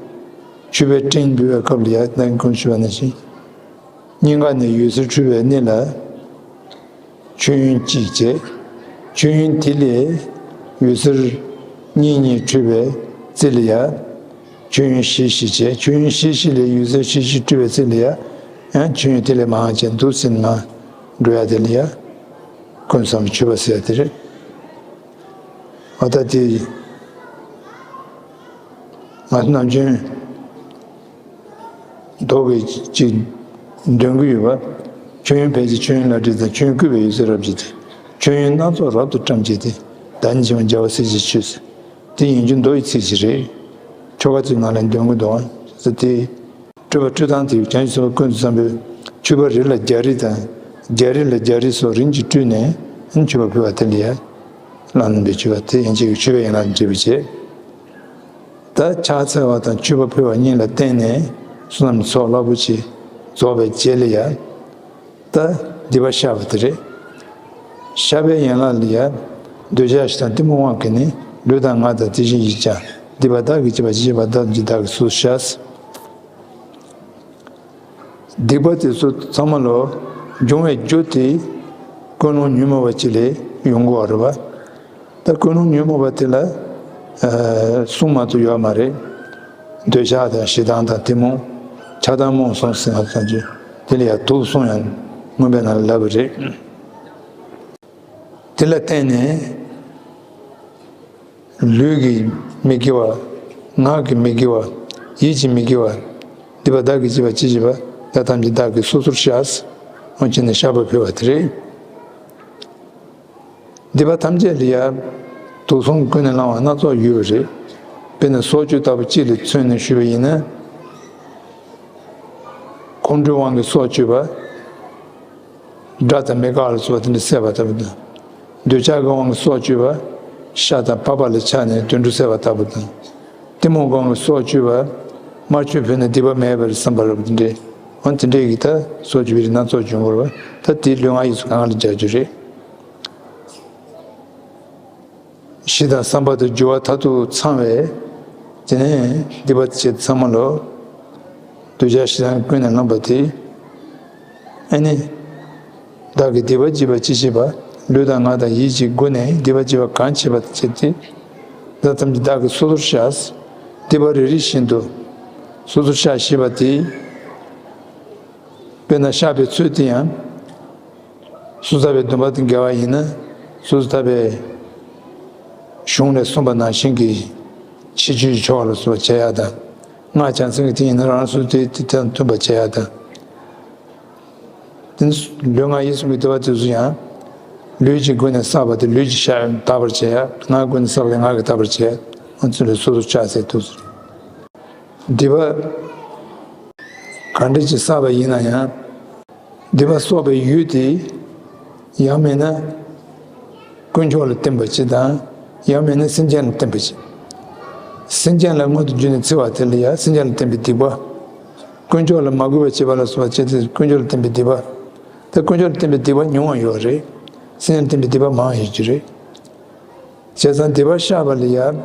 མཆོད་པའི་སྤྲིན་འབུལ་བའི་སྐབས་ལ་ཡ་ད་ཀུན་ཏུ་མཆོད་པ་ནང་བཞིན། སྙིང་ག་ནས་འོད་ཟེར་འཕྲོས་པའི་གནས་ལ། མཆོད་ཡོན་གཅིག་བྱས། མཆོད་ཡོན་དེ་ལས་འོད་ཟེར་གཉིས་གཉིས་འཕྲོས་པའི་རྩེ་ལ་ཡ། མཆོད་ཡོན་བཞི་བཞི་བྱས། མཆོད་ཡོན་བཞི་བཞི་ལས་འོད་ཟེར་བཞི་བཞི་འཕྲོས་པའི་རྩེ་ལ་ཡ། ཡང་མཆོད་ཡོན་དེ་ལས་མང་བ་བྱས་འདུག་ཟེར་ནས་མར་འགྲོ་ཡ་དེ་ལ་ཡ། ཀུན་བཟང་པོའི་མཆོད་པ་ཟེར་ཡ་དེ་རེད། ཨ་ད་དེ་ང་ཚོ་ནམ་རྒྱུན་མདོ་གི་ཅིག་འདོན་གྱི་ཡོད་པ། མཆོད་ཡོན་ཕལ་ཆེར་མཆོད་ཡོན་བླ་བྲེ་དང་མཆོད་ཡོན་བསྐུལ་བའི་འོད་ཟེར་རབ་ཀྱིས་ཏེ། མཆོད་ཡོན་སྣ་ཚོགས་རབ་ཏུ་བཀྲམ་བྱས་ཏེ། བདག་ཉིད་ཕྱིར་མ་རྒྱལ་བ་སྲས་ཀྱི་མཆོད་ཟེར། དེ་ཡིན་རྒྱུ་མདོ་ཡི་ཚིག་ཅིག་རེད། ཆོ་ག་ཚོའི་ནང་ལ་འདོན་གྱི་འདུག་ཨ། ཟེར་ཏེ། སྤྲོས་པ་སྤྲོས་སྟངས་དེ་བྱང་ཆུབ་སེམས་དཔའ་ཀུན་ཏུ་བཟང་པོས་མཆོད་པ་རེ་ལ་བརྒྱ་རེ་དང་། བརྒྱ་རེ་ལ་བརྒྱ་རེ་སོགས་རིམ་གྱིས་སྤྲོས་ནས་མཆོད་པ་ཕུལ་བ་དེ་ལ་ཡ། བླ་ན་མེད་པའི་མཆོད་པ་དེ་ཡན་ཆད་ཀྱི་མཆོད་པའི་ཡན་ལག་འགྲེལ་བ་བྱས། ད་ཕྱག་འཚལ་བ་དང་མཆོད་པ་ཕུལ་བ་གཉིས་ལ་བརྟེན་ནས་བསོད་ནམས་ཚོགས་རླབས་པོ་ཆེ་རྫོགས་པའི་རྗེས་ལ་ཡ། ད་སྡིག་པ་བཤགས་པ་དེ་རེད། བཤགས་པའི་ཡན་ལག་ལ་ཡ། འདོད་ཆགས་ཞེ་སྡང་གཏི་མུག་དབང་གིས་ནི། ལུས་དང་ངག་དང་དེ་བཞིན་ཡིད་ཀྱང་། སྡིག་པ་བདག་གིས་བགྱིས་པ་ཅི་མཆིས་པ། ལྟ་བ་ཅི་བདག་གིས་སོ་སོར་བཤགས། སྡིག་པ་དེ་ཚོ་ཚང་མ་ལོ་འབྱུང་བའི་རྒྱུ་དེ་ཀུན་སློང་ཉོན་མོངས་པ་ཅིག་ལས་ཡོང་གི་ཡོད་རེད་པ། ད་ཀུན་སློང་ཉོན་མོངས་པ་དེ་ལ་ཨ་གསུམ་མ་གཏོགས་ཡོད་མ་རེད། འདོད་ཆགས་དང་ཞེ་སྡང་དང་གཏི་མུག་ཆགས་སྡང་རྨོངས་གསུམ་ཟེར་ན་ཙམ་གྱི་དེ་ལ་ཡང་དུག་གསུམ་ཡང་མངོན་པའི་ནང་ལ་ལབ་པ་རེད། དེ་ལ་བརྟེན་ནས། ལུས་ཀྱིས་མི་དགེ་བ། ངག་གིས་མི་དགེ་བ། ཡིད་ཀྱིས་མི་དགེ་བ། སྡིག་པ་བདག་གིས་བགྱིས་པ་ཅི་མཆིས་པ། ལྟ་བ་ཐམས་ཅད་བདག་གིས་སོ་སོར་བཤགས། འོ་བྱས་ནས་བཤགས་པ་ཕུལ་བ་དེ་རེད། སྡིག་པ་ཐམས་ཅད་ལ་ཡང་དུག་གསུམ་ཀུན་ནས་བསླང་བ་སྣ་ཚོགས་ཡོད་པ་རེད། དཔེར་ན་སྲོག་གཅོད་ལྟ་བུ་གཅིག་ལ་མཚོན་ནས་ཞུས་པ་ཡིན་ན། ཁོང་ཁྲོའི་དབང་གིས་སྲོག་གཅོད་པ། དགྲ་དང་མི་དགའ་ལ་སོགས་པ་དེ་འདྲ་བསད་པ་ལྟ་བུ་དང་། འདོད་ཆགས་ཀྱི་དབང་གིས་སྲོག་གཅོད་པ། ཤ་དང་འཕགས་པ་ལ་ཆགས་ནས་དུད་འགྲོ་བསད་པ་ལྟ་བུ་དང་། གཏི་མུག་གི་དབང་གིས་སྲོག་གཅོད་པ། དམར་མཆོད་ཕུལ་ན་སྡིག་པ་མེད་པར་བསམ་པ་ལྟ་བུ་དེ་འདྲས། འོ་དེ་འདྲས་ཀྱི་ད་སྲོག་གཅོད་པའི་རིགས་སྣ་ཚོགས་འབྱུང་དགོས་པ། ད་དེའི་ལུས་ངག་ཡིད་གསུམ་གང་ག་ལ་སྦྱར་རྒྱུ་རེད། གཞི་དང་བསམ་པ་དང་རྒྱུ་བ་མཐར་ཐུག་ཚང་བས། དེ་ནས་སྡིག་པ་བྱེད་ཚང་མ་ལོ། འདོད་ཆགས་ཞེ་སྡང་ཀུན་ནས་བསླངས་པ་དེ། ཨ་ནི། བདག་གིས་སྡིག་པ་བགྱིས་པ་ཅི་མཆིས་པ། ལུས་དང་ངག་དང་ཡིད་ཀྱི་སྒོ་ནས་སྡིག་པ་བགྱིས་པ་གང་མཆིས་པ་བྱེད་དེ། བདག་ཐམས་ཅད་བདག་གིས་སོ་སོར་བཤགས། སྡིག་པ་རེ་རེ་བཞིན་དུ་སོ་སོར་བཤགས་ཞེས་པ་དེ། དཔེར་ན་བཤགས་པའི་ཚུལ་དེ་ཡང་། སོ་ཐར་པའི་སྡོམ་པ་དང་འགལ་བ་ཡིན་ན། སོ་ཐར་པའི་གཞུང་ནས་གསུངས་པ་ནང་བཞིན་གྱི་ཕྱི་ཆོས་ཀྱི་ཆོ་ག་ལ་སོགས་པ་བྱེད་ཡག་དང་། སྔགས་བྱང་སེམས་ཀྱི་དེ་ཡིན་ན་རང་སོ་དེ་དེ་དང་མཐུན་པ་བྱེད་ཡག་དང་། དེ་ནི་ལུས་ངག་ཡིད་གསུམ་གྱི་སྡིག་པ་དེ་ཚོ་ཡང་། ལུས་ཀྱི་སྒོ་ནས་བསགས་པ་དེ་ལུས་ཀྱིས་བཤགས་དག་པར་བྱེད་ཡག་ངག་སྒོ་ནས་བསགས་པ་དེ་ངག་གིས་དག་པར་བྱེད་ཡག་འོ་ཚུལ་ལ་སོ་སོར་བཤགས་ཟེར་འདུག་སྡིག་པ་ག་འདྲ་ཅིག་བསགས་པ་ཡིན་ན་ཡང་། སྡིག་པ་གསོག་པའི་ཡུལ་དེ་ཡང་མིན་ན་དཀོན་མཆོག་ལ་བརྟེན་པ་ཅིག་དང་། ཡང་མིན་ན་སེམས་ཅན་ལ་བརྟེན་པ་ཅིག་སེམས་ཅན་ལ་མངོན་དུ་གྱུར་ནས་འཚེ་བ་དེ་ལ་ཡང་སེམས་ཅན་ལ་བརྟེན་པའི་སྡིག་པ། དཀོན་མཆོག་ལ་མ་གུས་པ་བྱེད་པ་ལ་སོགས་པ་བྱེད་དེ་དཀོན་མཆོག་ལ་བརྟེན་པའི་སྡིག་པ། ད་དཀོན་མཆོག་ལ་བརྟེན་པའི་སྡིག་པ་ཉུང་བ་ཡོད་རེད། སེམས་ཅན་ལ་བརྟེན་པའི་སྡིག་པ་མང་བ་ཡོད་ཀྱི་རེད། བྱས་ཙང་སྡིག་པ་བཤགས་པ་ལ་ཡང་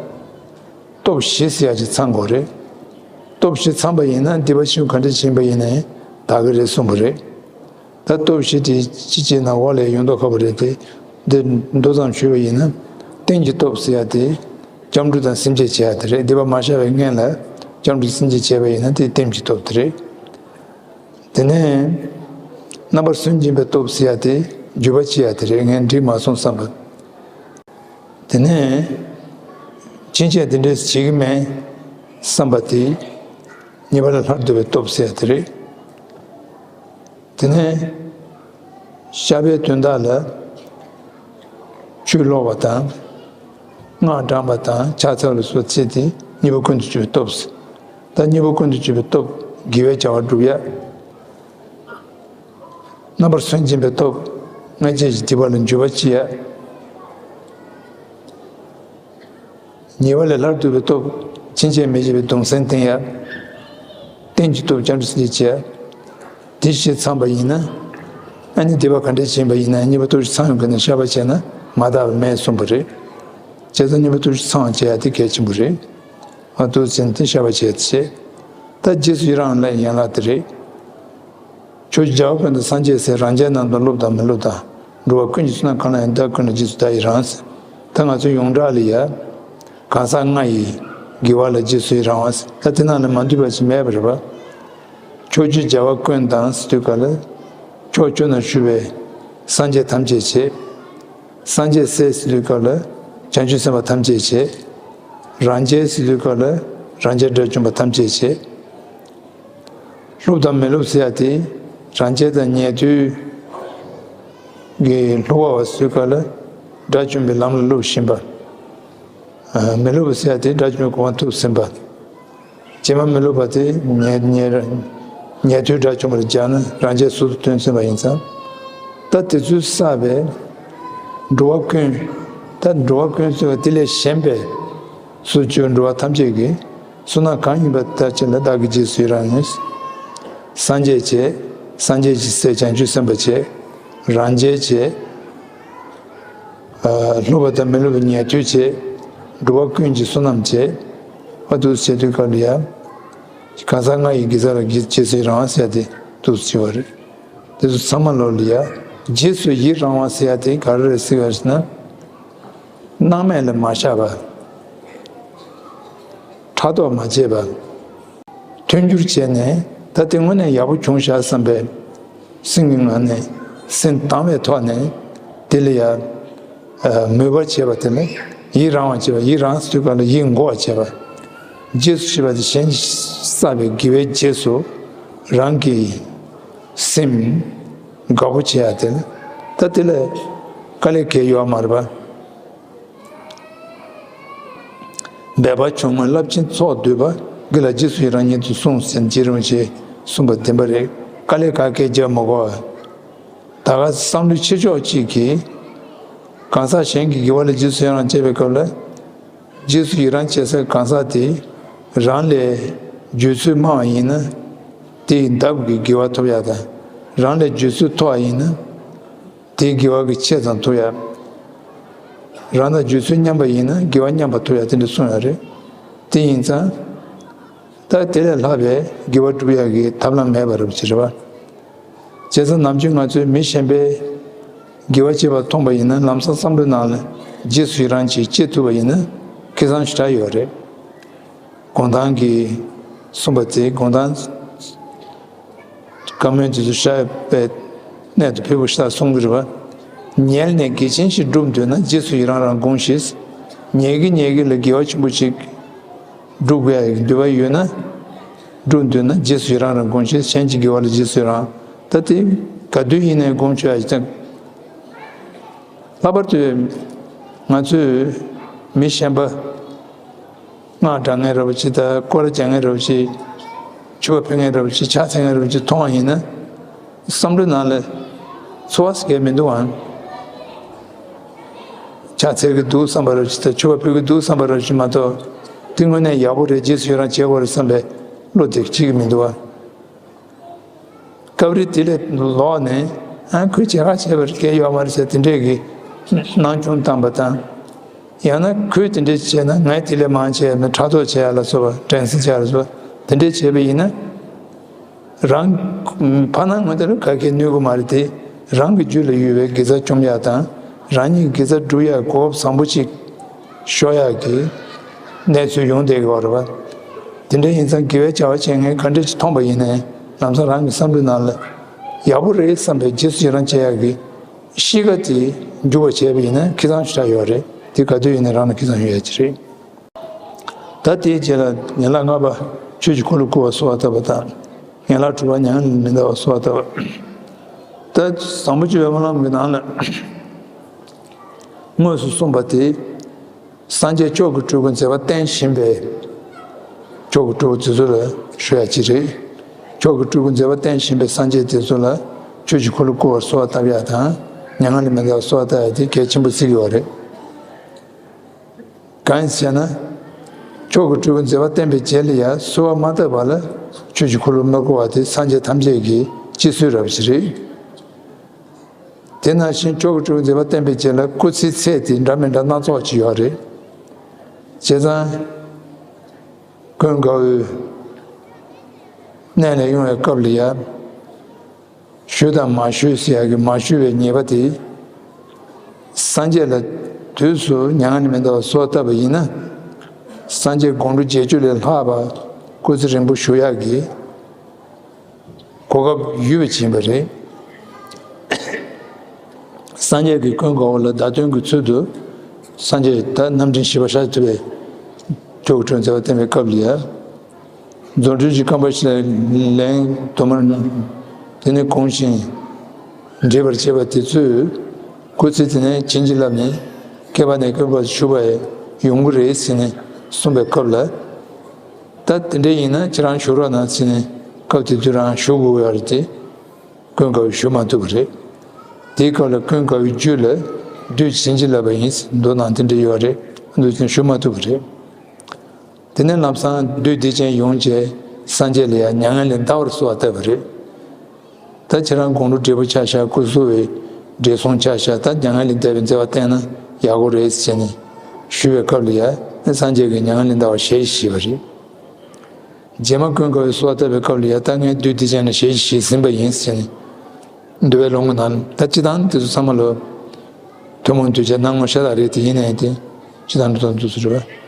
སྟོབས་བཞི་ཟེར་ཡ་ཅིག་ཚང་དགོས་རེད། སྟོབས་བཞི་ཚང་པ་ཡིན་ན་སྡིག་པ་ཆེན་པོ་ག་འདྲ་ཡིན་པ་ཡིན་ནའི་དག་གི་རེད་གསུངས་པ་རེད། ད་སྟོབས་བཞི་དེ་ཅི་བྱས་ན་འོག་ལ་ཡོང་མདོག་ཁ་པོ་རེད་དེ། འདི་མདོ་ཙམ་ཞུས་པ་ཡིན་ན། རྟེན་གྱི་སྟོབས་ཟེར་ཡ་དེ་སྐྱབས་འགྲོ་དང་སེམས་བསྐྱེད་བྱེད་ཡ་དེ་རེད། སྡིག་པ་མ་བཤགས་པའི་སྔོན་ལ་སྐྱབས་འགྲོ་སེམས་བསྐྱེད་བྱས་པ་ཡིན་ན་དེ་རྟེན་གྱི་སྟོབས་དེ་རེད། དེ་ནས་རྣམ་པར་སུན་འབྱིན་པའི་སྟོབས་ཟེར་ཡ་དེ་འགྱོད་པ་སྐྱེ་ཡ་དེ་རེད། ངས་འགྲིག་མ་སོང་བསམ་པ། དེ་ནས་ཕྱིན་ཆད་དེ་འདྲས་བྱེད་ཀྱི་མེད་བསམ་པ་དེ་ཉེས་པ་ལས་སླར་ལྡོག་པའི་སྟོབས་ཟེར་ཡ་དེ་རེད། དེ་ནས་བཤགས་པའི་དོན་དག་ལ་ཆུ་བླུགས་པ་དང་། སྔགས་བགྲང་བ་དང་ཕྱག་འཚལ་ལ་སོགས་བྱས་ཏེ་གཉིས་པོ་ཀུན་ཏུ་སྤྱོད་པའི་སྟོབས། ད་གཉིས་པོ་ཀུན་ཏུ་སྤྱོད་པའི་སྟོབས་དགེ་བའི་བྱ་བ་སྒྲུབ་ཡ། རྣམ་པར་སུན་འབྱིན་པའི་སྟོབས། སྔ་རྗེས་ཀྱི་སྡིག་པ་ལ་འགྱོད་པ་སྐྱེ་ཡ། ཉེས་པ་ལས་སླར་ལྡོག་པའི་སྟོབས། ཕྱིན་ཆད་མི་བྱེད་པའི་གདུང་སེམས་བསྟེན་ཡ། རྟེན་གྱི་སྟོབས་སྐྱབས་འགྲོ་སེམས་བསྐྱེད་བྱེད་ཡ། དེ་བཞི་ཚང་པ་ཡིན་ན། ཨ་ནི་སྡིག་པ་ག་འདྲས་བྱས་པ་ཡིན་ན་གཉིས་པོ་སྟོབས་བཞི་ཚང་ཡོང་གི་ན་བཤགས་པ་བྱས་ན། མ་དག་པའི་སྨན་གསུངས་པ་རེད། བྱས་ཙང་སྙིང་པོ་ཐུགས་རྗེ་ཚང་བ་བྱེད་ཡ་དེ་གལ་ཆེན་པོ་རེད། ཨ་འདུག་ཟེར་ནས་དེ་བཤད་པ་བྱས་ཏེ་བྱས། ད་རྗེས་སུ་ཡི་རང་ལ་ཡན་ལག་དེ་རེད། ཕྱོགས་བཅུའི་རྒྱལ་བ་ཀུན་དང་སངས་རྒྱས་སྲས། རང་རྒྱལ་རྣམས་དང་སློབ་དང་མི་སློབ་དང་། འགྲོ་བ་ཀུན་གྱི་བསོད་ནམས་གང་ལ་ཡང་། བདག་ཀུན་ལ་རྗེས་སུ་བདག་ཡི་རང་ཟེར། ད་ང་ཚོའི་ཡོངས་གྲགས་ལ་ཡ། གང་ཟག་ལྔ་ཡི་དགེ་བ་ལ་རྗེས་སུ་ཡི་རང་བ་ཟེར། ད་དེ་ནང་ལ་མ་འདུས་པ་ཞིག་མེད་པ་རེད་པ། ཕྱོགས་བཅུའི་རྒྱལ་བ་ཀུན་དང་ཟེར་དུས་སྐབས་ལ། ཕྱོགས་བཅུ་ན་བཞུགས་པའི་སངས་རྒྱས་ཐམས་ཅད་བྱས། སངས་རྒྱས་སྲས་ཟེར་དུས་སྐབས་ལ་བྱང་ཆུབ་སེམས་དཔའ་ཐམས་ཅད་བྱས། རང་རྒྱལ་ཟེར་དུས་སྐབས་ལ་རང་རྒྱལ་དགྲ་བཅོམ་པ་ཐམས་ཅད་བྱས། སློབ་དང་མི་སློབ་ཟེར་ཡ་དེ། རང་རྒྱལ་དང་ཉེ་དུ་གི་སློབ་པ་བ་ཟེར་དུས་སྐབས་ལ་དགྲ་བཅོམ་པའི་ལམ་ལ་སློབ་བཞིན་པ། ཨ། མི་སློབ་པ་ཟེར་ཡ་དེ་དགྲ་བཅོམ་པའི་གོ་འཕང་ཐོབ་ཟིན་པ། རྗེས་མ་མི་སློབ་པ་དེ་ཉེ་ཉེ་ཉེ་དུ་དགྲ་བཅོམ་པར་སྦྱར་ན་རང་རྒྱལ་ཟུར་དུ་ཐོན་ཟིན་པ་ཡིན་ཙང་། ད་དེ་ཚོས་བསགས་པའི་འགྲོ་བ་ཀུན། ད་འགྲོ་བ་ཀུན་ཟེར་བ་དེ་ལས་གཞན་པའི་ཕྱོགས་བཅུའི་འགྲོ་བ་ཐམས་ཅད་ཀྱི་བསོད་ནམས་གང་ཡིན་པ་དེ་དག་ལ་བདག་གིས་རྗེས་སུ་ཡི་རང་ཡིན། སངས་རྒྱས་བྱས། སངས་རྒྱས་ཀྱི་སྲས་བྱང་ཆུབ་སེམས་དཔའ་བྱས། རང་རྒྱལ་བྱས། ཨ། སློབ་པ་དང་མི་སློབ་པའི་ཉེ་དུ་བྱས། འགྲོ་བ་ཀུན་གྱི་བསོད་ནམས་བྱས། ཨ་འདུག་བྱེད་དུས་སྐབས་ལ་ཡ། གང་ཟག་ལྔ་ཡི་དགེ་རྩ་ལ་རྗེས་སུ་ཡི་རང་བ་ཟེར་ཡ་དེ་འདུག་བྱེད་པ་རེད། དེ་ཚོ་ཚང་མ་ལོ་ལ་ཡ། རྗེས་སུ་ཡི་རང་བ་ཟེར་ཡ་དེ་ག་རེ་རེད་ཟེར་བ་ཞིག་ན། སྣང་མེད་ལ་མ་བཞག་པ། ཕྲག་དོག་མ་བྱས་པ། མཐུན་འགྱུར་བྱས་ནས་ད་དེ་དངོས་གནས་ཡག་པོ་བྱུང་ཤག་བསམ་པའི་སེམས་ཀྱི་ངང་ནས་སེམས་དང་བའི་ཐོག་ནས་དེ་ལ་ཡ། ཨ། མོས་པ་བྱས་པ་དེ་ལ་ཡི་རང་བ་བྱས་པ། ཡི་རང་ཟེར་དུས་སྐབས་ལ་ཡིད་མགུ་བ་བྱས་པ། རྗེས་སུ་ཞེས་པ་དེ་གཞན་གྱིས་བསགས་པའི་དགེ་བའི་རྗེས་སུ་རང་གི་སེམས་དགའ་པོ་བྱེད་ཡ་དེ་ལ། ད་དེ་ལ་དཀའ་ལས་ཁག་ཡོད་མ་རེད་པ། འབད་པ་ཆུང་ངུས་རླབས་ཆེན་ཚོགས་བསྡུས་པ། དགེ་ལ་རྗེས་སུ་ཡི་རང་ཉིད་དུ་གསུངས་ཟེར་རྗེ་རིན་པོ་ཆེས་གསུངས་པ་བདེན་པ་རེད། དཀའ་ལས་ཁག་ཁག་རྒྱག་མི་དགོས། ད་ག་བསམ་བློ་ཆེ་ཕྱོགས་གཅིག་གིས་གང་ཟག་གཞན་གྱི་དགེ་བ་ལ་རྗེས་སུ་ཡི་རང་བྱེད་པའི་སྐབས་ལ། རྗེས་སུ་ཡི་རང་བྱེད་སའི་གང་ཟག་དེ་རང་ལས་སྤྱོད་ཚུལ་དམའ་བ་ཡིན་ན་དེའི་ལྡབ་ཀྱིས་དགེ་བ་ཐོབ་ཡ་དང་། རང་ལས་སྤྱོད་ཚུལ་མཐོ་བ་ཡིན་ན། དེའི་དགེ་བ་གི་ཕྱེད་ཙམ་ཐོབ་ཡ། རང་དང་སྤྱོད་ཚུལ་མཉམ་པ་ཡིན་ན་དགེ་བ་མཉམ་པ་ཐོབ་ཡ་དེ་འདྲ་གསུངས་ཡོད་རེད། དེ་ཡིན་ཙང་། ད་དེ་ལས་ལྷག་པའི་དགེ་བ་སྒྲུབ་ཡ་གི་ཐབས་ལམ་མེད་པ་རེད་པ་ཅིག་རེད་པ། བྱས་ཙང་ནམ་རྒྱུན་ང་ཚོས་མི་གཞན་པའི་དགེ་བ་བྱེད་པ་མཐོང་པ་ཡིན་ན་ལམ་སང་བསམ་བློའི་ནང་ལ་རྗེས་སུ་ཡི་རང་ཅིག་སྐྱེ་ཐུབ་པ་ཡིན་ན་ཁེ་བཟང་ཞེ་དྲག་ཡོད་རེད། དགོང་དག་གི་གསུངས་པ་དེ་དགོང་དག་བཀའ་མོལ་དེ་ཚོ་བཤད་པའི་གནད་དུ་ཕེབས་པ་ཞིག་གསུང་གི་རེད་པ། ཉལ་ནས་དགེ་ཆེན་ཞིག་སྒྲུབ་འདོད་ན་རྗེས་སུ་ཡི་རང་རང་དགོངས་ཤིག། ཉལ་གི་ཉལ་གི་ལ་དགེ་བ་ཆེན་པོ་ཅིག་སྒྲུབ་དགོས་ཡ་གི་འདོད་པ་ཡོད་ན། སྒྲུབ་འདོད་ན་རྗེས་སུ་ཡི་རང་རང་དགོངས་ཤིག། གཞན་གྱི་དགེ་བ་ལ་རྗེས་སུ་ཡི་རང་། ད་དེ་ག་དུས་ཡིན་ནའི་དགོངས་བཅོལ་ཡ་ཅིག་དང་། ལྷག་པར་དུ་ང་ཚོས་མི་གཞན་པ། སྔགས་བགྲང་མཁན་རབ་ཅིག་དང་སྐོར་ར་རྒྱག་མཁན་རབ་ཅིག། མཆོད་པ་ཕུལ་མཁན་རབ་ཅིག། ཕྱག་འཚལ་མཁན་རབ་ཅིག་མཐོང་བ་ཡིན་ན། བསམ་བློའི་ནང་ལ་ཚོར་བ་ཟེར་མཁན་མི་འདུག་ཨང་། ཕྱག་འཚལ་གྱི་འདུག་བསམ་པ་རབ་ཅིག་དང་མཆོད་པ་ཕུལ་གྱི་འདུག་བསམ་པ་རབ་ཅིག་མ་གཏོགས། དེ་དངོས་གནས་ཡག་པོ་རེད། རྗེས་སུ་ཡི་རང་བྱེད་དགོས་རེད་བསམ་པའི་བློ་དེ་གཅིག་ཀྱང་མི་འདུག་ཨང་། སྐབས་རེ་དེ་ལས་ལོག་ནས་ཨ་ཁོས་བྱེད་ཁ་བྱས་པར་སྐད་ཡོད་མ་རེད་ཟེར་དེ་འདྲས་ཀྱི་སྣང་ཆུང་བཏང་པ་དང་། ཡང་ན་ཁོས་དེ་འདྲས་བྱས་ན་ངས་དེ་ལས་མང་བྱས་ན་ཕྲག་དོག་བྱས་ཡ་ལ་སོགས་པ་འགྲན་སེམས་བྱས་ཡ་ལ་སོགས་པ་དེ་འདྲས་བྱས་པ་ཡིན་ན། རང་ཕར་ནང་ངོས་དེ་ལ་ག་གེ་གནོད་གི་མ་རེད་དེ། རང་གི་རྒྱུད་ལ་ཡོད་པའི་དགེ་རྩ་བཅོམ་ཡ་དང་རང་ཉིད་དགེ་རྩ་སྒྲུབ་ཡ་གོ་སྐབས་བཟང་པོ་ཅིག་ཤོར་ཡག་གི་གནས་ཚུལ་ཡོང་བསྡད་ཀྱི་ཡོད་རེད་པ། དེ་འདྲ་ཡིན་ཙང་དགེ་བའི་བྱ་བ་བྱེད་མཁན་ག་འདྲ་ཅིག་མཐོང་པ་ཡིན་ནའི་ལམ་སང་རང་གི་བསམ་བློའི་ནང་ལ་ཡག་པོ་རེད་བསམ་པའི་རྗེས་སུ་ཡི་རང་བྱེད་ཡག་གི་གཤིས་ཀ་དེ་འགྱུར་བ་བྱས་པ་ཡིན་ན་ཁེ་བཟང་ཞེ་དྲག་ཡོད་རེད། དེ་ག་དུས་ཡིན་ནའི་རང་ལ་ཁེ་བཟང་ཡོད་ཡག་ཅིག་རེད། ད་དེའི་རྗེས་ལ་ཡན་ལག་ལྔ་པ་ཆོས་ཀྱི་འཁོར་ལོ་བསྐོར་བར་གསོལ་བ་བཏབ་པ་དང་། ཡན་ལག་དྲུག་པ་མྱ་ངན་ལས་མི་འདའ་བར་གསོལ་བ་བཏབ་པ། ད་བཟང་པོ་སྤྱོད་པའི་སྨོན་ལམ་གྱི་ནང་ལ། དངོས་སུ་གསུངས་པ་དེ། སངས་རྒྱས་མཆོག་གི་སྤྲུལ་སྐུ་མཛད་པ་བསྟན་བཞིན་པའི་མཆོག་གི་སྤྲུལ་སྐུ་དེ་ཚོ་ལ་ཞུ་ཡ་ཅིག་རེད། མཆོག་གི་སྤྲུལ་སྐུ་མཛད་པ་བསྟན་བཞིན་པའི་སངས་རྒྱས་དེ་ཚོ་ལ་ཆོས་ཀྱི་འཁོར་ལོ་བསྐོར་བར་གསོལ་བ་བཏབ་ཡ་དང་། མྱ་ངན་ལས་མི་འདའ་བར་གསོལ་བ་བཏབ་ཡ་དེ་གལ་ཆེན་པོ་བརྩི་གི་ཡོད་རེད། གང་ཡིན་ཟེར་ན། མཆོག་གི་སྤྲུལ་སྐུ་མཛད་པ་བསྟན་པའི་རྗེས་ལ་ཡ་གསོལ་བ་མ་བཏབ་པ་ལ་ཆོས་ཀྱི་འཁོར་ལོ་མི་བསྐོར་བ་དེ་སངས་རྒྱས་ཐམས་ཅད་ཀྱི་སྤྱི་སྲོལ་རབ་ཅིག་རེད། དེ་ནང་བཞིན་མཆོག་གི་སྤྲུལ་སྐུ་མཛད་པ་བསྟན་པའི་རྗེས་ལ་སྐུ་ཚེའི་ཚད་དེ་འདྲ་མི་འདྲ་སྣ་ཚོགས་ཅིག་ཡོད་རེད། བྱས་ཙང་ཀུན་དགའ་བོས་གནས་ལ་དབྱུང་བའི་སྐབས་ལ་ཡ། ཞུ་དང་མ་ཞུ་ཟེར་ཡག་གི་མ་ཞུ་བའི་ཉེས་པ་དེ། སངས་རྒྱས་ལ་དུས་སུ་མྱ་ངན་ལས་མི་འདའ་བར་གསོལ་བ་བཏབ་པ་ཡིན་ན། སངས་རྒྱས་དགོངས་གྲུབ་རྗེས་གཅོད་ལས་ལྷག་པ་སྐུ་ཚེ་རིང་པོ་བཞུགས་ཡག་གི་གོ་སྐབས་ཡོད་པ་ཅིག་ཡིན་པ་རེད། སངས་རྒྱས་ཀྱིས་ཀུན་དགའ་བོ་ལ་བརྡ་སྟོན་གྱི་ཚུལ་དུ། སངས་རྒྱས་ད་རྣམ་འདྲེན་བཞི་པ་ཤཱཀྱ་ཐུབ་པས་མཆོག་གི་སྤྲུལ་སྐུ་མཛད་པ་བསྟན་པའི་སྐབས་ལ་ཡ། རྫུ་འཕྲུལ་གྱི་རྐང་པ་བཞི་ལ་ལན་དུ་མར་དེ་ནས་གོང་བཞིན་འགྲེལ་པར་བྱེད་པ་དེ་ཚོས། སྐུ་ཚེ་དེ་ནས་བྱིན་གྱིས་བརླབས་ནས་བསྐལ་པ་ནས་བསྐལ་པར་བཞུགས་པ་ཡོང་གི་རེད་ཟེར་ནས་གསུངས་པའི་སྐབས་ལ། ད་དེ་འདྲ་ཡིན་ན་ཁྱེད་རང་བཞུགས་རོགས་གནང་ཟེར་ནས་སྐབས་དེ་དུས་རང་བཞུགས་དགོས་ཡོད་རེད་དེ། ཀུན་དགའ་བོས་བཞུགས་མ་ཐུབ་པ་རེད། དེའི་སྐབས་ལ་ཀུན་དགའ་བོའི་རྒྱུད་ལ་བདུད་བྱིན་གྱིས་བརླབས་པ་ཡིན་མདོ་ནང་དེ་འདྲ་ཡོད་རེད། འདུག་ཅིང་བཞུགས་མ་ཐུབ་པ་རེད། དེ་ནས་ལམ་སང་བདུད་སྡིག་ཅན་ཡོངས་ཀྱིས་སངས་རྒྱས་ལ་ཡང་མྱ་ངན་ལས་འདའ་བར་གསོལ་བ་བཏབ་པ་རེད། ད་ཁྱེད་རང་དགོངས་གྲུབ་བགྲེས་པོ་ཆགས་ཤག་སྐུ་གཟུགས་པའི་བགྲེས་སོང་ཆགས་ཤག་ད་མྱ་ངན་ལས་འདའ་བའི་མཛད་པ་བསྟན་ན་ཡག་པོ་རེད་ཟེར་ནས་ཞུ་བའི་སྐབས་ལ་ཡ། སངས་རྒྱས་ཀྱིས་མྱ་ངན་ལས་འདའ་བར་ཞལ་བཞེས་པ་རེད། རྗེས་མ་ཀུན་དགའ་བོས་གསོལ་བ་བཏབ་པའི་སྐབས་ལ་ཡ། ད་ངས་བདུད་སྡིག་ཅན་ལ་ཞལ་བཞེས་ཟིན་པ་ཡིན་ཟེར་ནས། འདུལ་བའི་ལུང་གི་ནང་ད་སྤྱི་བཏང་དེ་ཚོ་ཚང་མ་ལོ། ཐུན་མོང་གདུལ་བྱའི་སྣང་ངོ་ཤ་སྟག་རེད་དེ། ཡིན་ནའི་དེ་སྤྱི་བཏང་འགྲོ་སྟངས་འདུག་སེ་རེད་པ།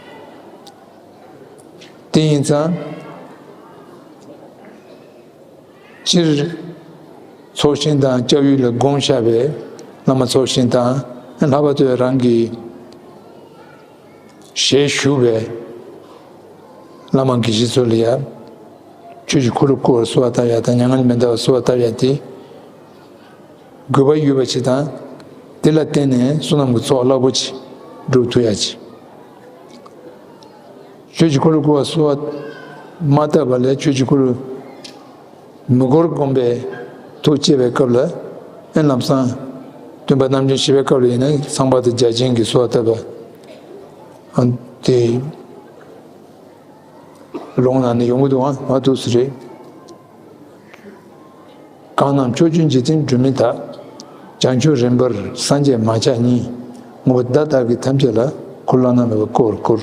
དེ་ཡིན་ཙང་། སྤྱིར་ཚོགས་ཞིང་དང་སྐྱབས་ཡུལ་ལ་དགོངས་བཞག་པའི་བླ་མ་ཚོགས་ཞིང་དང་། ལྷག་པར་དུ་རང་གི་ཞལ་བཞུགས་པའི་བླ་མ་དགེ་བཤེས་ཚོ་ལ་ཡ། ཆོས་ཀྱི་འཁོར་ལོ་བསྐོར་བར་གསོལ་བ་བཏབ་ཡ་དང་། མྱ་ངན་ལས་མི་འདའ་བར་གསོལ་བ་བཏབ་ཡ་དེ། དགོས་པ་ཡོད་པ་ཅིག་དང་། དེ་ལ་བརྟེན་ནས་བསོད་ནམས་ཀྱི་ཚོགས་རླབས་པོ་ཆེ་སྒྲུབ་ཐུབ་ཡ་ཅིག་ཆོས་ཀྱི་འཁོར་ལོ་བསྐོར་བར་གསོལ་བ་མ་བཏབ་པ་ལས་ཆོས་ཀྱི་འཁོར་ལོ་མི་བསྐོར་བསྒོམ་པའི་ཐུགས་བསྐྱེད་པའི་སྐབས་ལ། ཨེ་ལམ་སང་སྟོན་པ་རྣམ་འདྲེན་བཞི་པའི་སྐབས་ལ་ཡིན་ན་ཚངས་པ་དང་བརྒྱ་བྱིན་གྱིས་གསོལ་བ་བཏབ་པ་དེ་ལུང་ནང་ནས་ཡོང་གི་འདུག་ཨ་མ་འདུག་སེ་རེད། གང་རྣམས་ཕྱོགས་བཅུའི་འཇིག་རྟེན་འགྲུལ་མི་དག་བྱང་ཆུབ་རིམ་པར་སངས་རྒྱས་མ་ཆགས་སྙིང་། མངོན་པར་བརྡ་བདག་གིས་ཐམས་ཅད་ལ། འཁོར་བླ་ན་མེད་པ་བསྐོར་བར་བསྐུལ།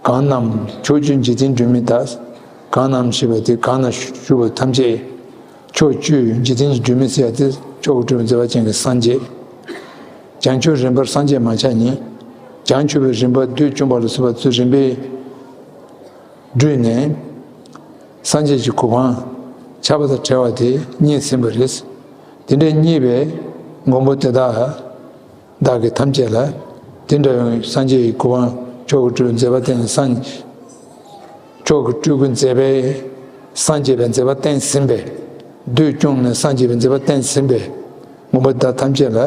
གང་རྣམས་ཕྱོགས་བཅུའི་འཇིག་རྟེན་འགྲུལ་མི་དག་གང་རྣམས་ཞེས་པ་དེ་གང་ན་བཞུགས་པ་ཐམས་ཅད། ཕྱོགས་བཅུའི་འཇིག་རྟེན་གྱི་འགྲུལ་མི་ཟེར་ཡ་དེ་མཆོག་གི་སྤྲུལ་པའི་མཛད་པ་ཅན་གྱི་སངས་རྒྱས། བྱང་ཆུབ་རིམ་པར་སངས་རྒྱས་མ་ཆགས་སྙིང་། བྱང་ཆུབ་པའི་རིམ་པ་བདུད་བཅོམ་པ་ལ་སོགས་པ་ཚུལ་རིམ་པས་བསྒྲུབས་ནས། སངས་རྒྱས་ཀྱི་གོ་འཕང་ཆགས་པ་དང་བྲལ་བ་དེ་རྙེད་ཟིན་པ་རེད། དེ་འདྲའི་རྙེད་པའི་མགོན་པོ་དེ་དག་བདག་གིས་ཐམས་ཅད་ལ། དེ་འདྲ་ཡང་སངས་རྒྱས་ཀྱི་གོ་འཕང་མཆོག་གི་སྤྲུལ་པའི་མཛད་པ་བསྟན་ནས་སངས། མཆོག་གི་སྤྲུལ་སྐུའི་མཛད་པས་སངས་རྒྱས་པའི་མཛད་པ་བསྟན་ཟིན་པས། བདུད་བཅོམ་ནས་སངས་རྒྱས་པའི་མཛད་པ་བསྟན་ཟིན་པས། མགོན་པོ་དེ་དག་ཐམས་ཅད་ལ།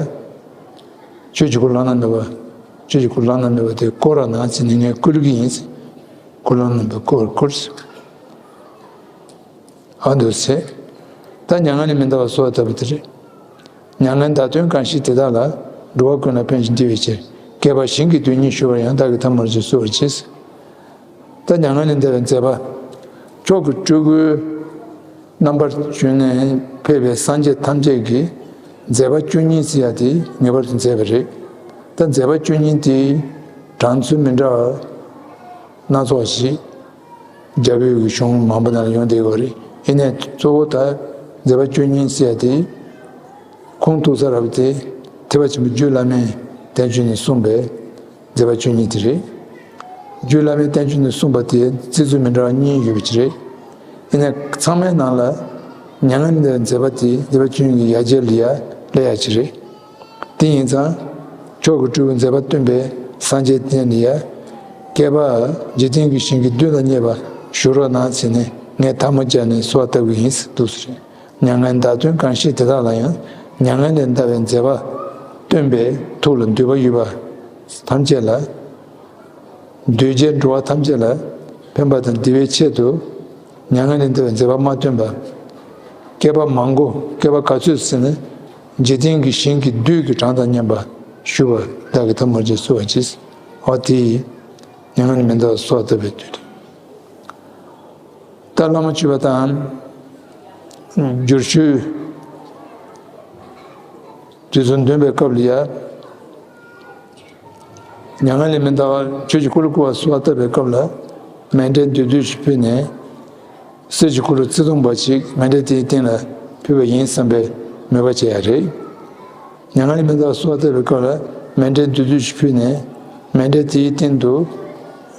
ཆོས་ཀྱི་འཁོར་ལོ་བླ་ན་མེད་པ། ཆོས་ཀྱི་འཁོར་ལོ་བླ་ན་མེད་པ་དེ་བསྐོར་རོགས་གནང་ཟེར་ནས་ངས་བསྐུལ་གྱི་ཡིན། འཁོར་ལོ་བླ་ན་མེད་པ་བསྐོར་བར་བསྐུལ། ཨ་འདུག་སེ། ད་མྱ་ངན་ལས་མི་འདའ་བར་གསོལ་བ་བཏབ་པ་དེ་རེད། མྱ་ངན་འདའ་སྟོན་གང་ཞིག་དེ་དག་ལ། འགྲོ་བ་ཀུན་ལ་ཕན་ཞིང་བདེ་བའི་ཕྱིར། བསྐལ་པ་ཞིང་གི་རྡུལ་སྙེད་བཞུ་བར་ཡང་། བདག་གིས་ཐ་མར་གྱུར་གསོལ་བར་བྱས། ད་མྱ་ངན་ལས་འདའ་བའི་མཛད་པ། མཆོག་གི་སྤྲུལ་སྐུའི་རྣམ་པར་བྱོན་ནས་ཕེབས་པའི་སངས་རྒྱས་ཐམས་ཅད་ཀྱིས་མཛད་པ་བཅུ་གཉིས་ཟེར་ཡ་དེ་ངེས་པར་དུ་མཛད་པ་རེད། ད་མཛད་པ་བཅུ་གཉིས་དེ་གྲངས་ཚུལ་མི་འདྲ་བ་སྣ་ཚོགས་ཤིག་རྒྱ་བོད་ཀྱི་གཞུང་མང་པོ་ནང་ལ་ཡོང་བསྡད་ཡོད་རེད། ཡིན་ནའི་གཙོ་བོ་ད་མཛད་པ་བཅུ་གཉིས་ཟེར་ཡ་དེ། ཁུངས་གཏུགས་ས་རབ་དེ་ཐེག་པ་ཆེན་པོ་རྒྱུད་བླ་མའི་བསྟན་བཅོས་ནས་གསུངས་པའི་མཛད་པ་བཅུ་གཉིས་དེ་རེད། རྒྱུད་བླ་མའི་བསྟན་བཅོས་ནས་གསུངས་པ་དེ་བརྩི་ཚུལ་མི་འདྲ་བ་གཉིས་ཡོད་པ་ཅིག་རེད། ཡིན་ནའི་ཚང་མའི་ནང་ལ་མྱ་ངན་ལས་འདའ་བའི་མཛད་པ་དེ་མཛད་པ་བཅུ་གཉིས་ཀྱི་ཡ་གྱལ་ལ་ཡ་སླེབས་ཡ་ཅིག་རེད། དེ་ཡིན་ཙང་། མཆོག་གི་སྤྲུལ་པའི་མཛད་པ་སྟོན་པའི་སངས་རྒྱས་དེ་ནི་ཡ། བསྐལ་པ་འཇིག་རྟེན་གྱི་ཞིང་གི་རྡུལ་དང་མཉམ་པར་བཞུགས་རོགས་གནང་ཟེར་ནས་ངས་ཐལ་མོ་སྦྱར་ནས་གསོལ་བ་བཏབ་ཀྱི་ཡིན་ཟེར་འདུག་ཟེར། མྱ་ངན་འདའ་སྟོན་གང་ཞིག་དེ་དག་ལ་ཡང་། མྱ་ངན་ལས་འདའ་བའི་མཛད་པ་སྟོན་པའི་ཐུགས་ལ་འདུད་པ་ཡོད་པ་ཐམས་ཅད་ལ། འདུས་བྱས་འགྲོ་བ་ཐམས་ཅད་ལ་ཕན་པ་དང་བདེ་བའི་ཆེད་དུ། མྱ་ངན་ལས་འདའ་བའི་མཛད་པ་མ་སྟོན་པ། བསྐལ་པ་མང་པོ། བསྐལ་པ་ག་ཚོད་ཟེར་ན། འཇིག་རྟེན་གྱི་ཞིང་གི་རྡུལ་གྱི་གྲངས་དང་མཉམ་པར་བཞུགས་པར་བདག་གིས་ཐལ་མོ་སྦྱར་གསོལ་བ་བྱས། འོ་དེ་ཡིས་མྱ་ངན་ལས་མི་འདའ་བར་གསོལ་བ་བཏབ་པའི་དུས་དེ། ད་བླ་མ་མཆོད་པ་དང་ བསྒྱུར་བཅོས་དུས་ཚོད་འདོན་པའི་སྐབས་ལ་ཡ། མྱ་ངན་ལས་མི་འདའ་བར་ཆོས་ཀྱི་འཁོར་ལོ་བསྐོར་བར་གསོལ་བ་བཏབ་པའི་སྐབས་ལ། མཎྜལ་བདུད་བདུད་ཅིག་ཕུལ་ནས། གསེར་གྱི་འཁོར་ལོ་བརྩེགས་སྟོང་པ་ཅིག་མཎྜལ་དེའི་སྟེང་ལ་ཕུལ་བ་ཡིན་བསམ་པའི་མོས་པ་བྱེད་ཡ་རེད། མྱ་ངན་ལས་མི་འདའ་བར་གསོལ་བ་བཏབ་པའི་སྐབས་ལ། མཎྜལ་བདུད་བདུད་ཅིག་ཕུལ་ནས། མཎྜལ་དེའི་སྟེང་དུ་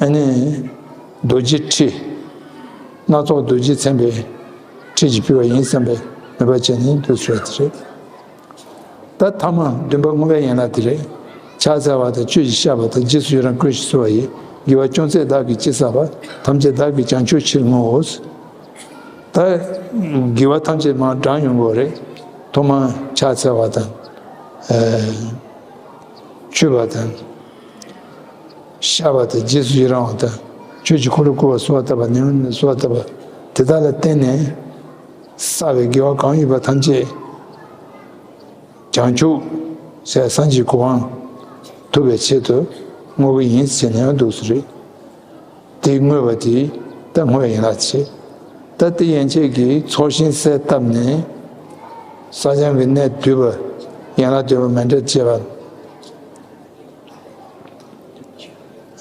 ཨ་ནི་རྡོ་རྗེ་ཁྲི། སྣ་ཚོགས་རྡོ་རྗེས་མཚན་པའི་ཁྲི་ཅིག་ཕུལ་བ་ཡིན་བསམ་པའི་མོས་པ་བྱས་ནས་འདུག་ཟེར་བ་དེ་རེད། ད་ཐ་མ་བདུན་པ་བསྔོ་བའི་ཡན་ལག་དེ་རེད། ཕྱག་འཚལ་བ་དང་བཅུད་ཀྱིས་བཤགས་པ་དང་། རྗེས་སུ་ཡི་རང་བསྐུལ་ཞིང་གསོལ་བ་ཡི། དགེ་བ་ཅུང་ཟད་བདག་གིས་ཅི་བསགས་པ། ཐམས་ཅད་བདག་གིས་བྱང་ཆུབ་ཕྱིར་བསྔོའོ། ད་དགེ་བ་ཐམས་ཅད་མར་བགྲངས་ཡོང་གི་རེད། ཐོག་མར་ཕྱག་འཚལ་བ་དང་། ཨ། མཆོད་པ་དང་། བཤགས་པ་དང་། རྗེས་སུ་ཡི་རང་བ་དང་། ཆོས་ཀྱི་འཁོར་ལོ་བསྐོར་བར་གསོལ་བ་བཏབ་པ། ཉམས་ལེན་གསོལ་བ་བཏབ་པ། དེ་དག་ལ་བརྟེན་ནས་བསགས་པའི་དགེ་བ་གང་ཡོད་པ་ཐམས་ཅད་བྱང་ཆུབ་ཟེར་སངས་རྒྱས་གོ་འཕང་ཐོབ་པའི་ཆེད་དུ་བསྔོ་གི་ཡིན་ཟེར་ནས་འདུག་སེ་རེད། དེ་བསྔོས་པ་དེ་ད་བསྔོ་བའི་ཡན་ལག་བྱེད། ད་དེ་ཡན་ཆད་ཀྱིས་ཚོགས་ཞིང་གསལ་བཏབ་ནས། བསགས་སྦྱང་གི་གནད་བསྡུས་པ། ཡན་ལག་བསྡུས་པ་མཎྜལ་བཅས་པ།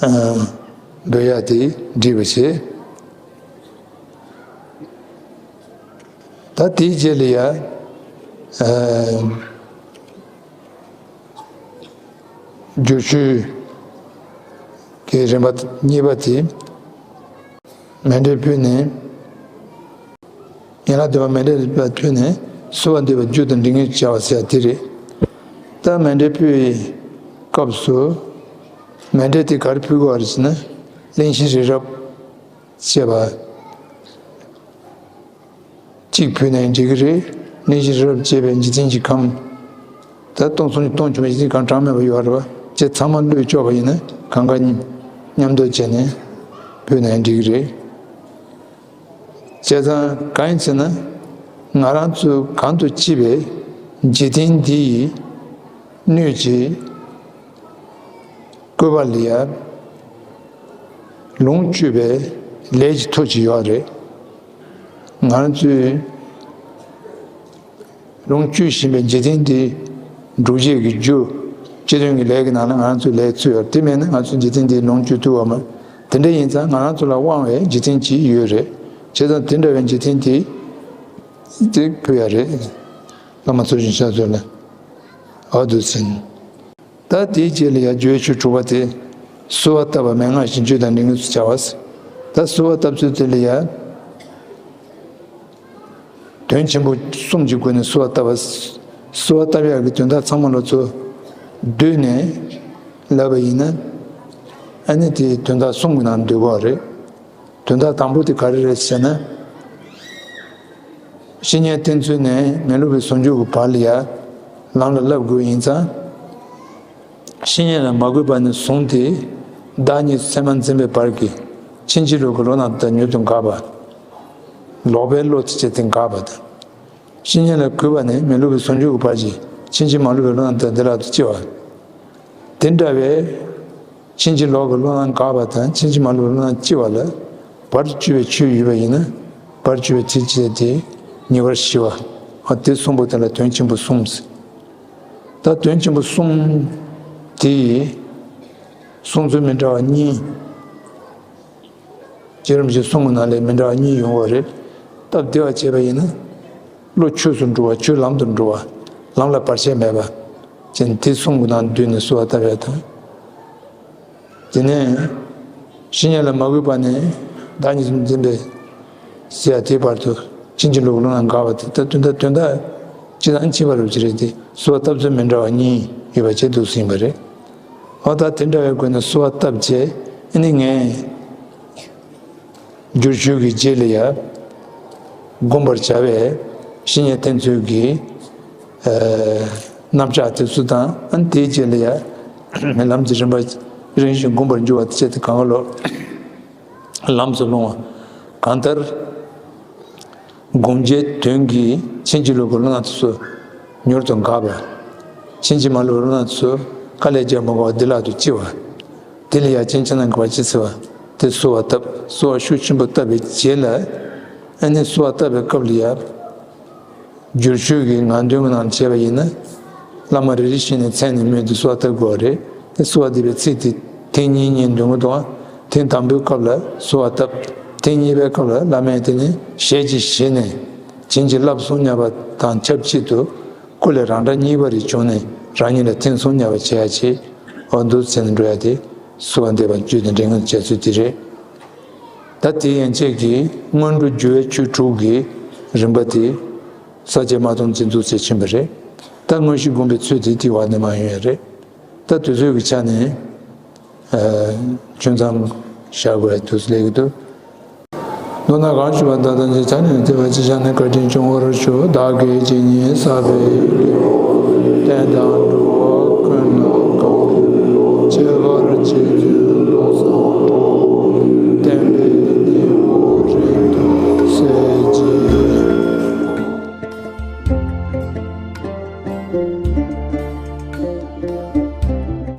ཨ། འབུལ་ཡ་དེ་འགྲིག་པ་བྱེད། ད་དེའི་རྗེས་ལ་ཡ། ཨ། བསྒྱུར་བཅོས་ཀྱི་རིམ་པ་གཉིས་པ་དེ། མཎྜལ་ཕུལ་ནས། ཡན་ལག་བསྡུས་པ་མཎྜལ་ཕུལ་ནས་གསོལ་བ་འདེབས་པའི་རྒྱུ་དང་འབྲས་བུ་བྱ་བ་ཟེར་ཡ་དེ་རེད། ད་མཎྜལ་ཕུལ་བའི་སྐབས་སུ། མཎྜལ་དེ་ག་རེ་ཕུལ་དགོས་པ་རེད་ཟེར་ན། གླིང་བཞི་རི་རབ་བཅས་པ། གཅིག་ཕུལ་ནའི་འགྲིག་གི་རེད། གླིང་བཞི་རི་རབ་བཅས་པའི་འཇིག་རྟེན་གྱི་ཁམས། ད་སྟོང་གསུམ་གྱི་སྟོང་ཆེན་པོའི་འཇིག་རྟེན་གང་གྲངས་མེད་པ་ཡོད་རེད་པ། བྱས་ཚང་མ་བླུས་ཆོག་པ་ཡིན་ན། གང་ག་མཉམ་དུ་བྱས་ནས་ཕུལ་ནའི་འགྲིག་གི་རེད། བྱས་ཙང་གང་ཡིན་ཟེར་ན། ང་རང་ཚོ་གང་དུ་སྐྱེས་པའི་འཇིག་རྟེན་འདི་ཡི་སྣོད་ཀྱི་བཀོད་པ་ལ་ཡ། ལོངས་སྤྱོད་པའི་ལས་ཀྱི་མཐུ་ཅིག་ཡོད་རེད། ང་རང་ཚོས་ལོངས་སྤྱོད་བཞིན་པའི་འཇིག་རྟེན་འདི་སྒྲུབ་བྱེད་ཀྱི་རྒྱུ། སྤྱི་དོན་གྱི་ལས་ཀྱི་ནང་ན་ང་རང་ཚོའི་ལས་ཚུད་ཡོད་རེད། དེ་མེད་ན་ང་ཚོ་འཇིག་རྟེན་འདི་ལོངས་སྤྱོད་ཐུབ་པ་མ་རེད། དེ་འདྲ་ཡིན་ཙང་ང་རང་ཚོ་ལ་དབང་བའི་འཇིག་རྟེན་ཅིག་ཡོད་རེད། བྱས་ཙང་དེ་འདྲ་བའི་འཇིག་རྟེན་དེ་དེ་ཕུལ་ཡ་རེད། བླ་མ་ཚུལ་བཞིན་ཤ་ཚོད་ལ་འོ་འདུག་ཟིན། ད་དེའི་རྗེས་ལ་ཡ་བརྗོད་ཆོས་དྲུག་པ་དེ། གསོལ་བ་བཏབ་པ་མན་ངག་བཞིན་བརྗོད་དང་འབྲས་བུ་སུ་བྱ་བ་ཟེར། ད་གསོལ་བ་བཏབ་ཚུལ་དེ་ལ་ཡ། དོན་ཆེན་པོ་གསུམ་གྱི་སྒོ་ནས་གསོལ་བ་བཏབ་པ། གསོལ་བ་བཏབ་ཡག་གི་དོན་དག་ཚང་མ་ལ་ཚོ་བསྡུས་ནས་ལབ་པ་ཡིན་ན། ཨ་ནི་དེའི་དོན་དག་གསུམ་གྱི་ནང་འདུས་པ་རེད། དོན་དག་དང་པོ་དེ་ག་རེ་རེད་ཟེར་ན། བཤེས་གཉེན་བསྟེན་ཚུལ་ནས་མི་སློབ་པའི་ཟུང་འཇུག་གི་བར་ལ་ཡ་ལམ་ལ་བསླབ་དགོས་ཡིན་ཙང་། བཤེས་གཉེན་ལ་མ་གུས་པ་ནས་བཟུང་སྟེ་བདག་ཉིད་སུ་ཚད་མར་འཛིན་པའི་བར་གྱི་ཕྱིན་ཅི་ལོག་གི་བློ་སྣ་དང་མྱུར་དུ་འགག་པ། ལོག་པའི་བློ་དེ་བྱས་ཏེ་འགག་པ་དང་། བཤེས་གཉེན་ལ་གུས་པ་ནས་མི་སློབ་པའི་ཟུང་འཇུག་གི་བར་གྱི་ཕྱིན་ཅི་མ་ལོག་པའི་བློ་སྣ་དང་བདེ་བླག་ཏུ་སྐྱེ་བ། དེ་འདྲ་བའི་ཕྱིན་ཅི་ལོག་གི་བློ་སྣ་འགག་པ་དང་ཕྱིན་ཅི་མ་ལོག་པའི་བློ་སྣ་སྐྱེ་བ་ལ་བར་དུ་གཅོད་པའི་ཆོས་ཡོད་པ་ཡིན་ན་བར་དུ་གཅོད་པའི་ཚིག་བཅད་དེ་ཉེ་བར་ཞི་བ། ཨ་དེ་གསུམ་པོ་དེ་ལ་དོན་ཆེན་པོ་གསུམ་ཟེར། ད་དོན་ཆེན་པོ་གསུམ་དེ་ཡི་གསུང་ཚུལ་མི་འདྲ་བ་གཉིས། རྗེ་རིན་པོ་ཆེ་གསུང་གི་ནང་ལས་མི་འདྲ་བ་གཉིས་ཡོང་བ་རེད། སྟབས་བདེ་བ་བྱས་པ་ཡིན་ན། བློ་ཆོས་སུ་འགྲོ་བ། ཆོས་ལམ་དུ་འགྲོ་བ། ལམ་ལ་བར་ཆད་མེད་པ། ཅན་དེ་གསུང་གི་ནང་བསྡུས་ནས་གསོལ་བ་བཏབ་ཡ་དང་། དེ་ནས་བཤེས་གཉེན་ལ་མ་གུས་པ་ནས་བདག་ཉིད་སུ་འཛིན་པའི་ཟེར་ཡ་དེའི་བར་དུ་ཕྱིན་ཅི་ལོག་གི་བློ་སྣ་འགག་པ་དེ། ད་དོན་དག་དོན་དག་ཅི་དང་ཅི་བར་རུ་ཅི་རེད་དེ། གསོལ་བ་བཏབ་ཚུལ་མི་འདྲ་བ་གཉིས་ཡོད་པ་བྱས་འདུག་ཟིན་པ་རེད། འོ་ད་དེ་འདྲ་བའི་སྒོ་ནས་གསོལ་བ་བཏབ་བྱས་ཨ་ནི་ངས། བསྒྱུར་བཅོས་ཀྱི་རྗེས་ལ་ཡང་བསྒོམ་པར་བྱ་བའི་བཤེས་གཉེན་བསྟེན་ཚུལ་གྱི་ཨ་རྣམ་གཞག་དེ་ཚོ་དང་། ཨ་ནི་དེའི་རྗེས་ལ་ཡང་ལམ་གྱི་རིམ་པ་རིམ་བཞིན་བསྒོམ་པར་འགྱུར་བ་དེ་བྱས་ཏེ་གང་ག་ལོ་ལམ་དུ་སློང་བ། གང་ལྟར་སྒོམ་བྱའི་དོན་གྱིས་ཕྱིན་ཅི་ལོག་གི་བློ་སྣ་དེ་ཚོ་མྱུར་དུ་འགག་པ། ཕྱིན་ཅི་མ་ལོག་པའི་བློ་སྣ་དེ་ཚོ་དཀའ་ལས་རྒྱག་མི་དགོས་པར་བདེ་བླག་ཏུ་སྐྱེ་བ། དེ་ལ་ཡ་ཅིན་ཅི་ན་གི་བ་ཅི་ཚེ་བ་དེ་གསོལ་བ་བཏབ། གསོལ་བ་ཤུགས་ཆེན་པོ་བཏབ་པའི་རྗེས་ལ། ཨ་ནི་གསོལ་བ་བཏབ་པའི་སྐབས་ལ་ཡ། བསྒྱུར་བཅོས་ཀྱི་ངག་འདོན་གྱི་ནང་བྱས་པ་ཡིན་ན། བླ་མ་རེ་རེ་བཞིན་ནས་མཚན་ནས་སྨོས་ཏེ་གསོལ་བ་བཏབ་དགོས་པ་རེད། དེ་གསོལ་བ་འདེབས་པའི་ཚིག་དེ་ཐེངས་གཉིས་གཉིས་འདོན་གྱི་འདུག་ཨ། ཐེངས་དང་པོའི་སྐབས་ལ་གསོལ་བ་བཏབ། ཐེངས་གཉིས་པའི་སྐབས་ལ་བླ་མས་དེ་ནི་ཞལ་གྱིས་བཞེས་ནས་བྱིན་གྱིས་བརླབས་སོ་སྙམ་པ་དང་ཆབས་ཅིག་ཏུ། སྐུ་ལས་རང་སྒྲ་གཉིས་པ་རེ་བྱུང་ནས་རང་ཉིད་ལ་ཐིམ་སོང་སྙམ་པ་བྱེད་ཡ་ཆེད། འོ་འདུག་ཟེར་ནས་འགྲོ་ཡ་དེ་གསོལ་བ་འདེབས་པ་བརྒྱུད་དེ་འདྲེན་ངེས་བྱ་ཚུལ་དེ་རེད། ད་དེ་ཡན་ཆད་ཀྱི་སྔོན་འགྲོ་རྒྱུ་བའི་ཆོས་དྲུག་གི་རིམ་པ་དེ་ས་བཅད་མ་སྟོང་ཅིག་འདུག་ཟེར་ཕྱིན་པ་རེད། ད་དངོས་གཞི་བསྒོམ་པའི་ཚུལ་དེ་དེ་བར་ནས་མ་ཡོང་ཡ་རེད། ད་དུས་ཚོད་ཀྱི་ཆ་ནས་ཨ་ཆུང་ཙམ་བཞག་དགོས་ཡ་དུས་སུ་སླེབས་ཀྱི་འདུག་མདོར་ན་གང་ཞུས་པ་དག་དང་ཅི་བྱ་ནས་བརྩེ་བ་ཅི་བྱ་ནས་བཀའ་དྲིན་སྐྱོང་བར་ཞུ། བདག་གིས་ཇི་སྙེད་བསགས་པའི་རྒྱུ་བསྟན་དང་འགྲོ་བ་ཀུན་ལ་གང་ཕྱིར་བར་ཆད།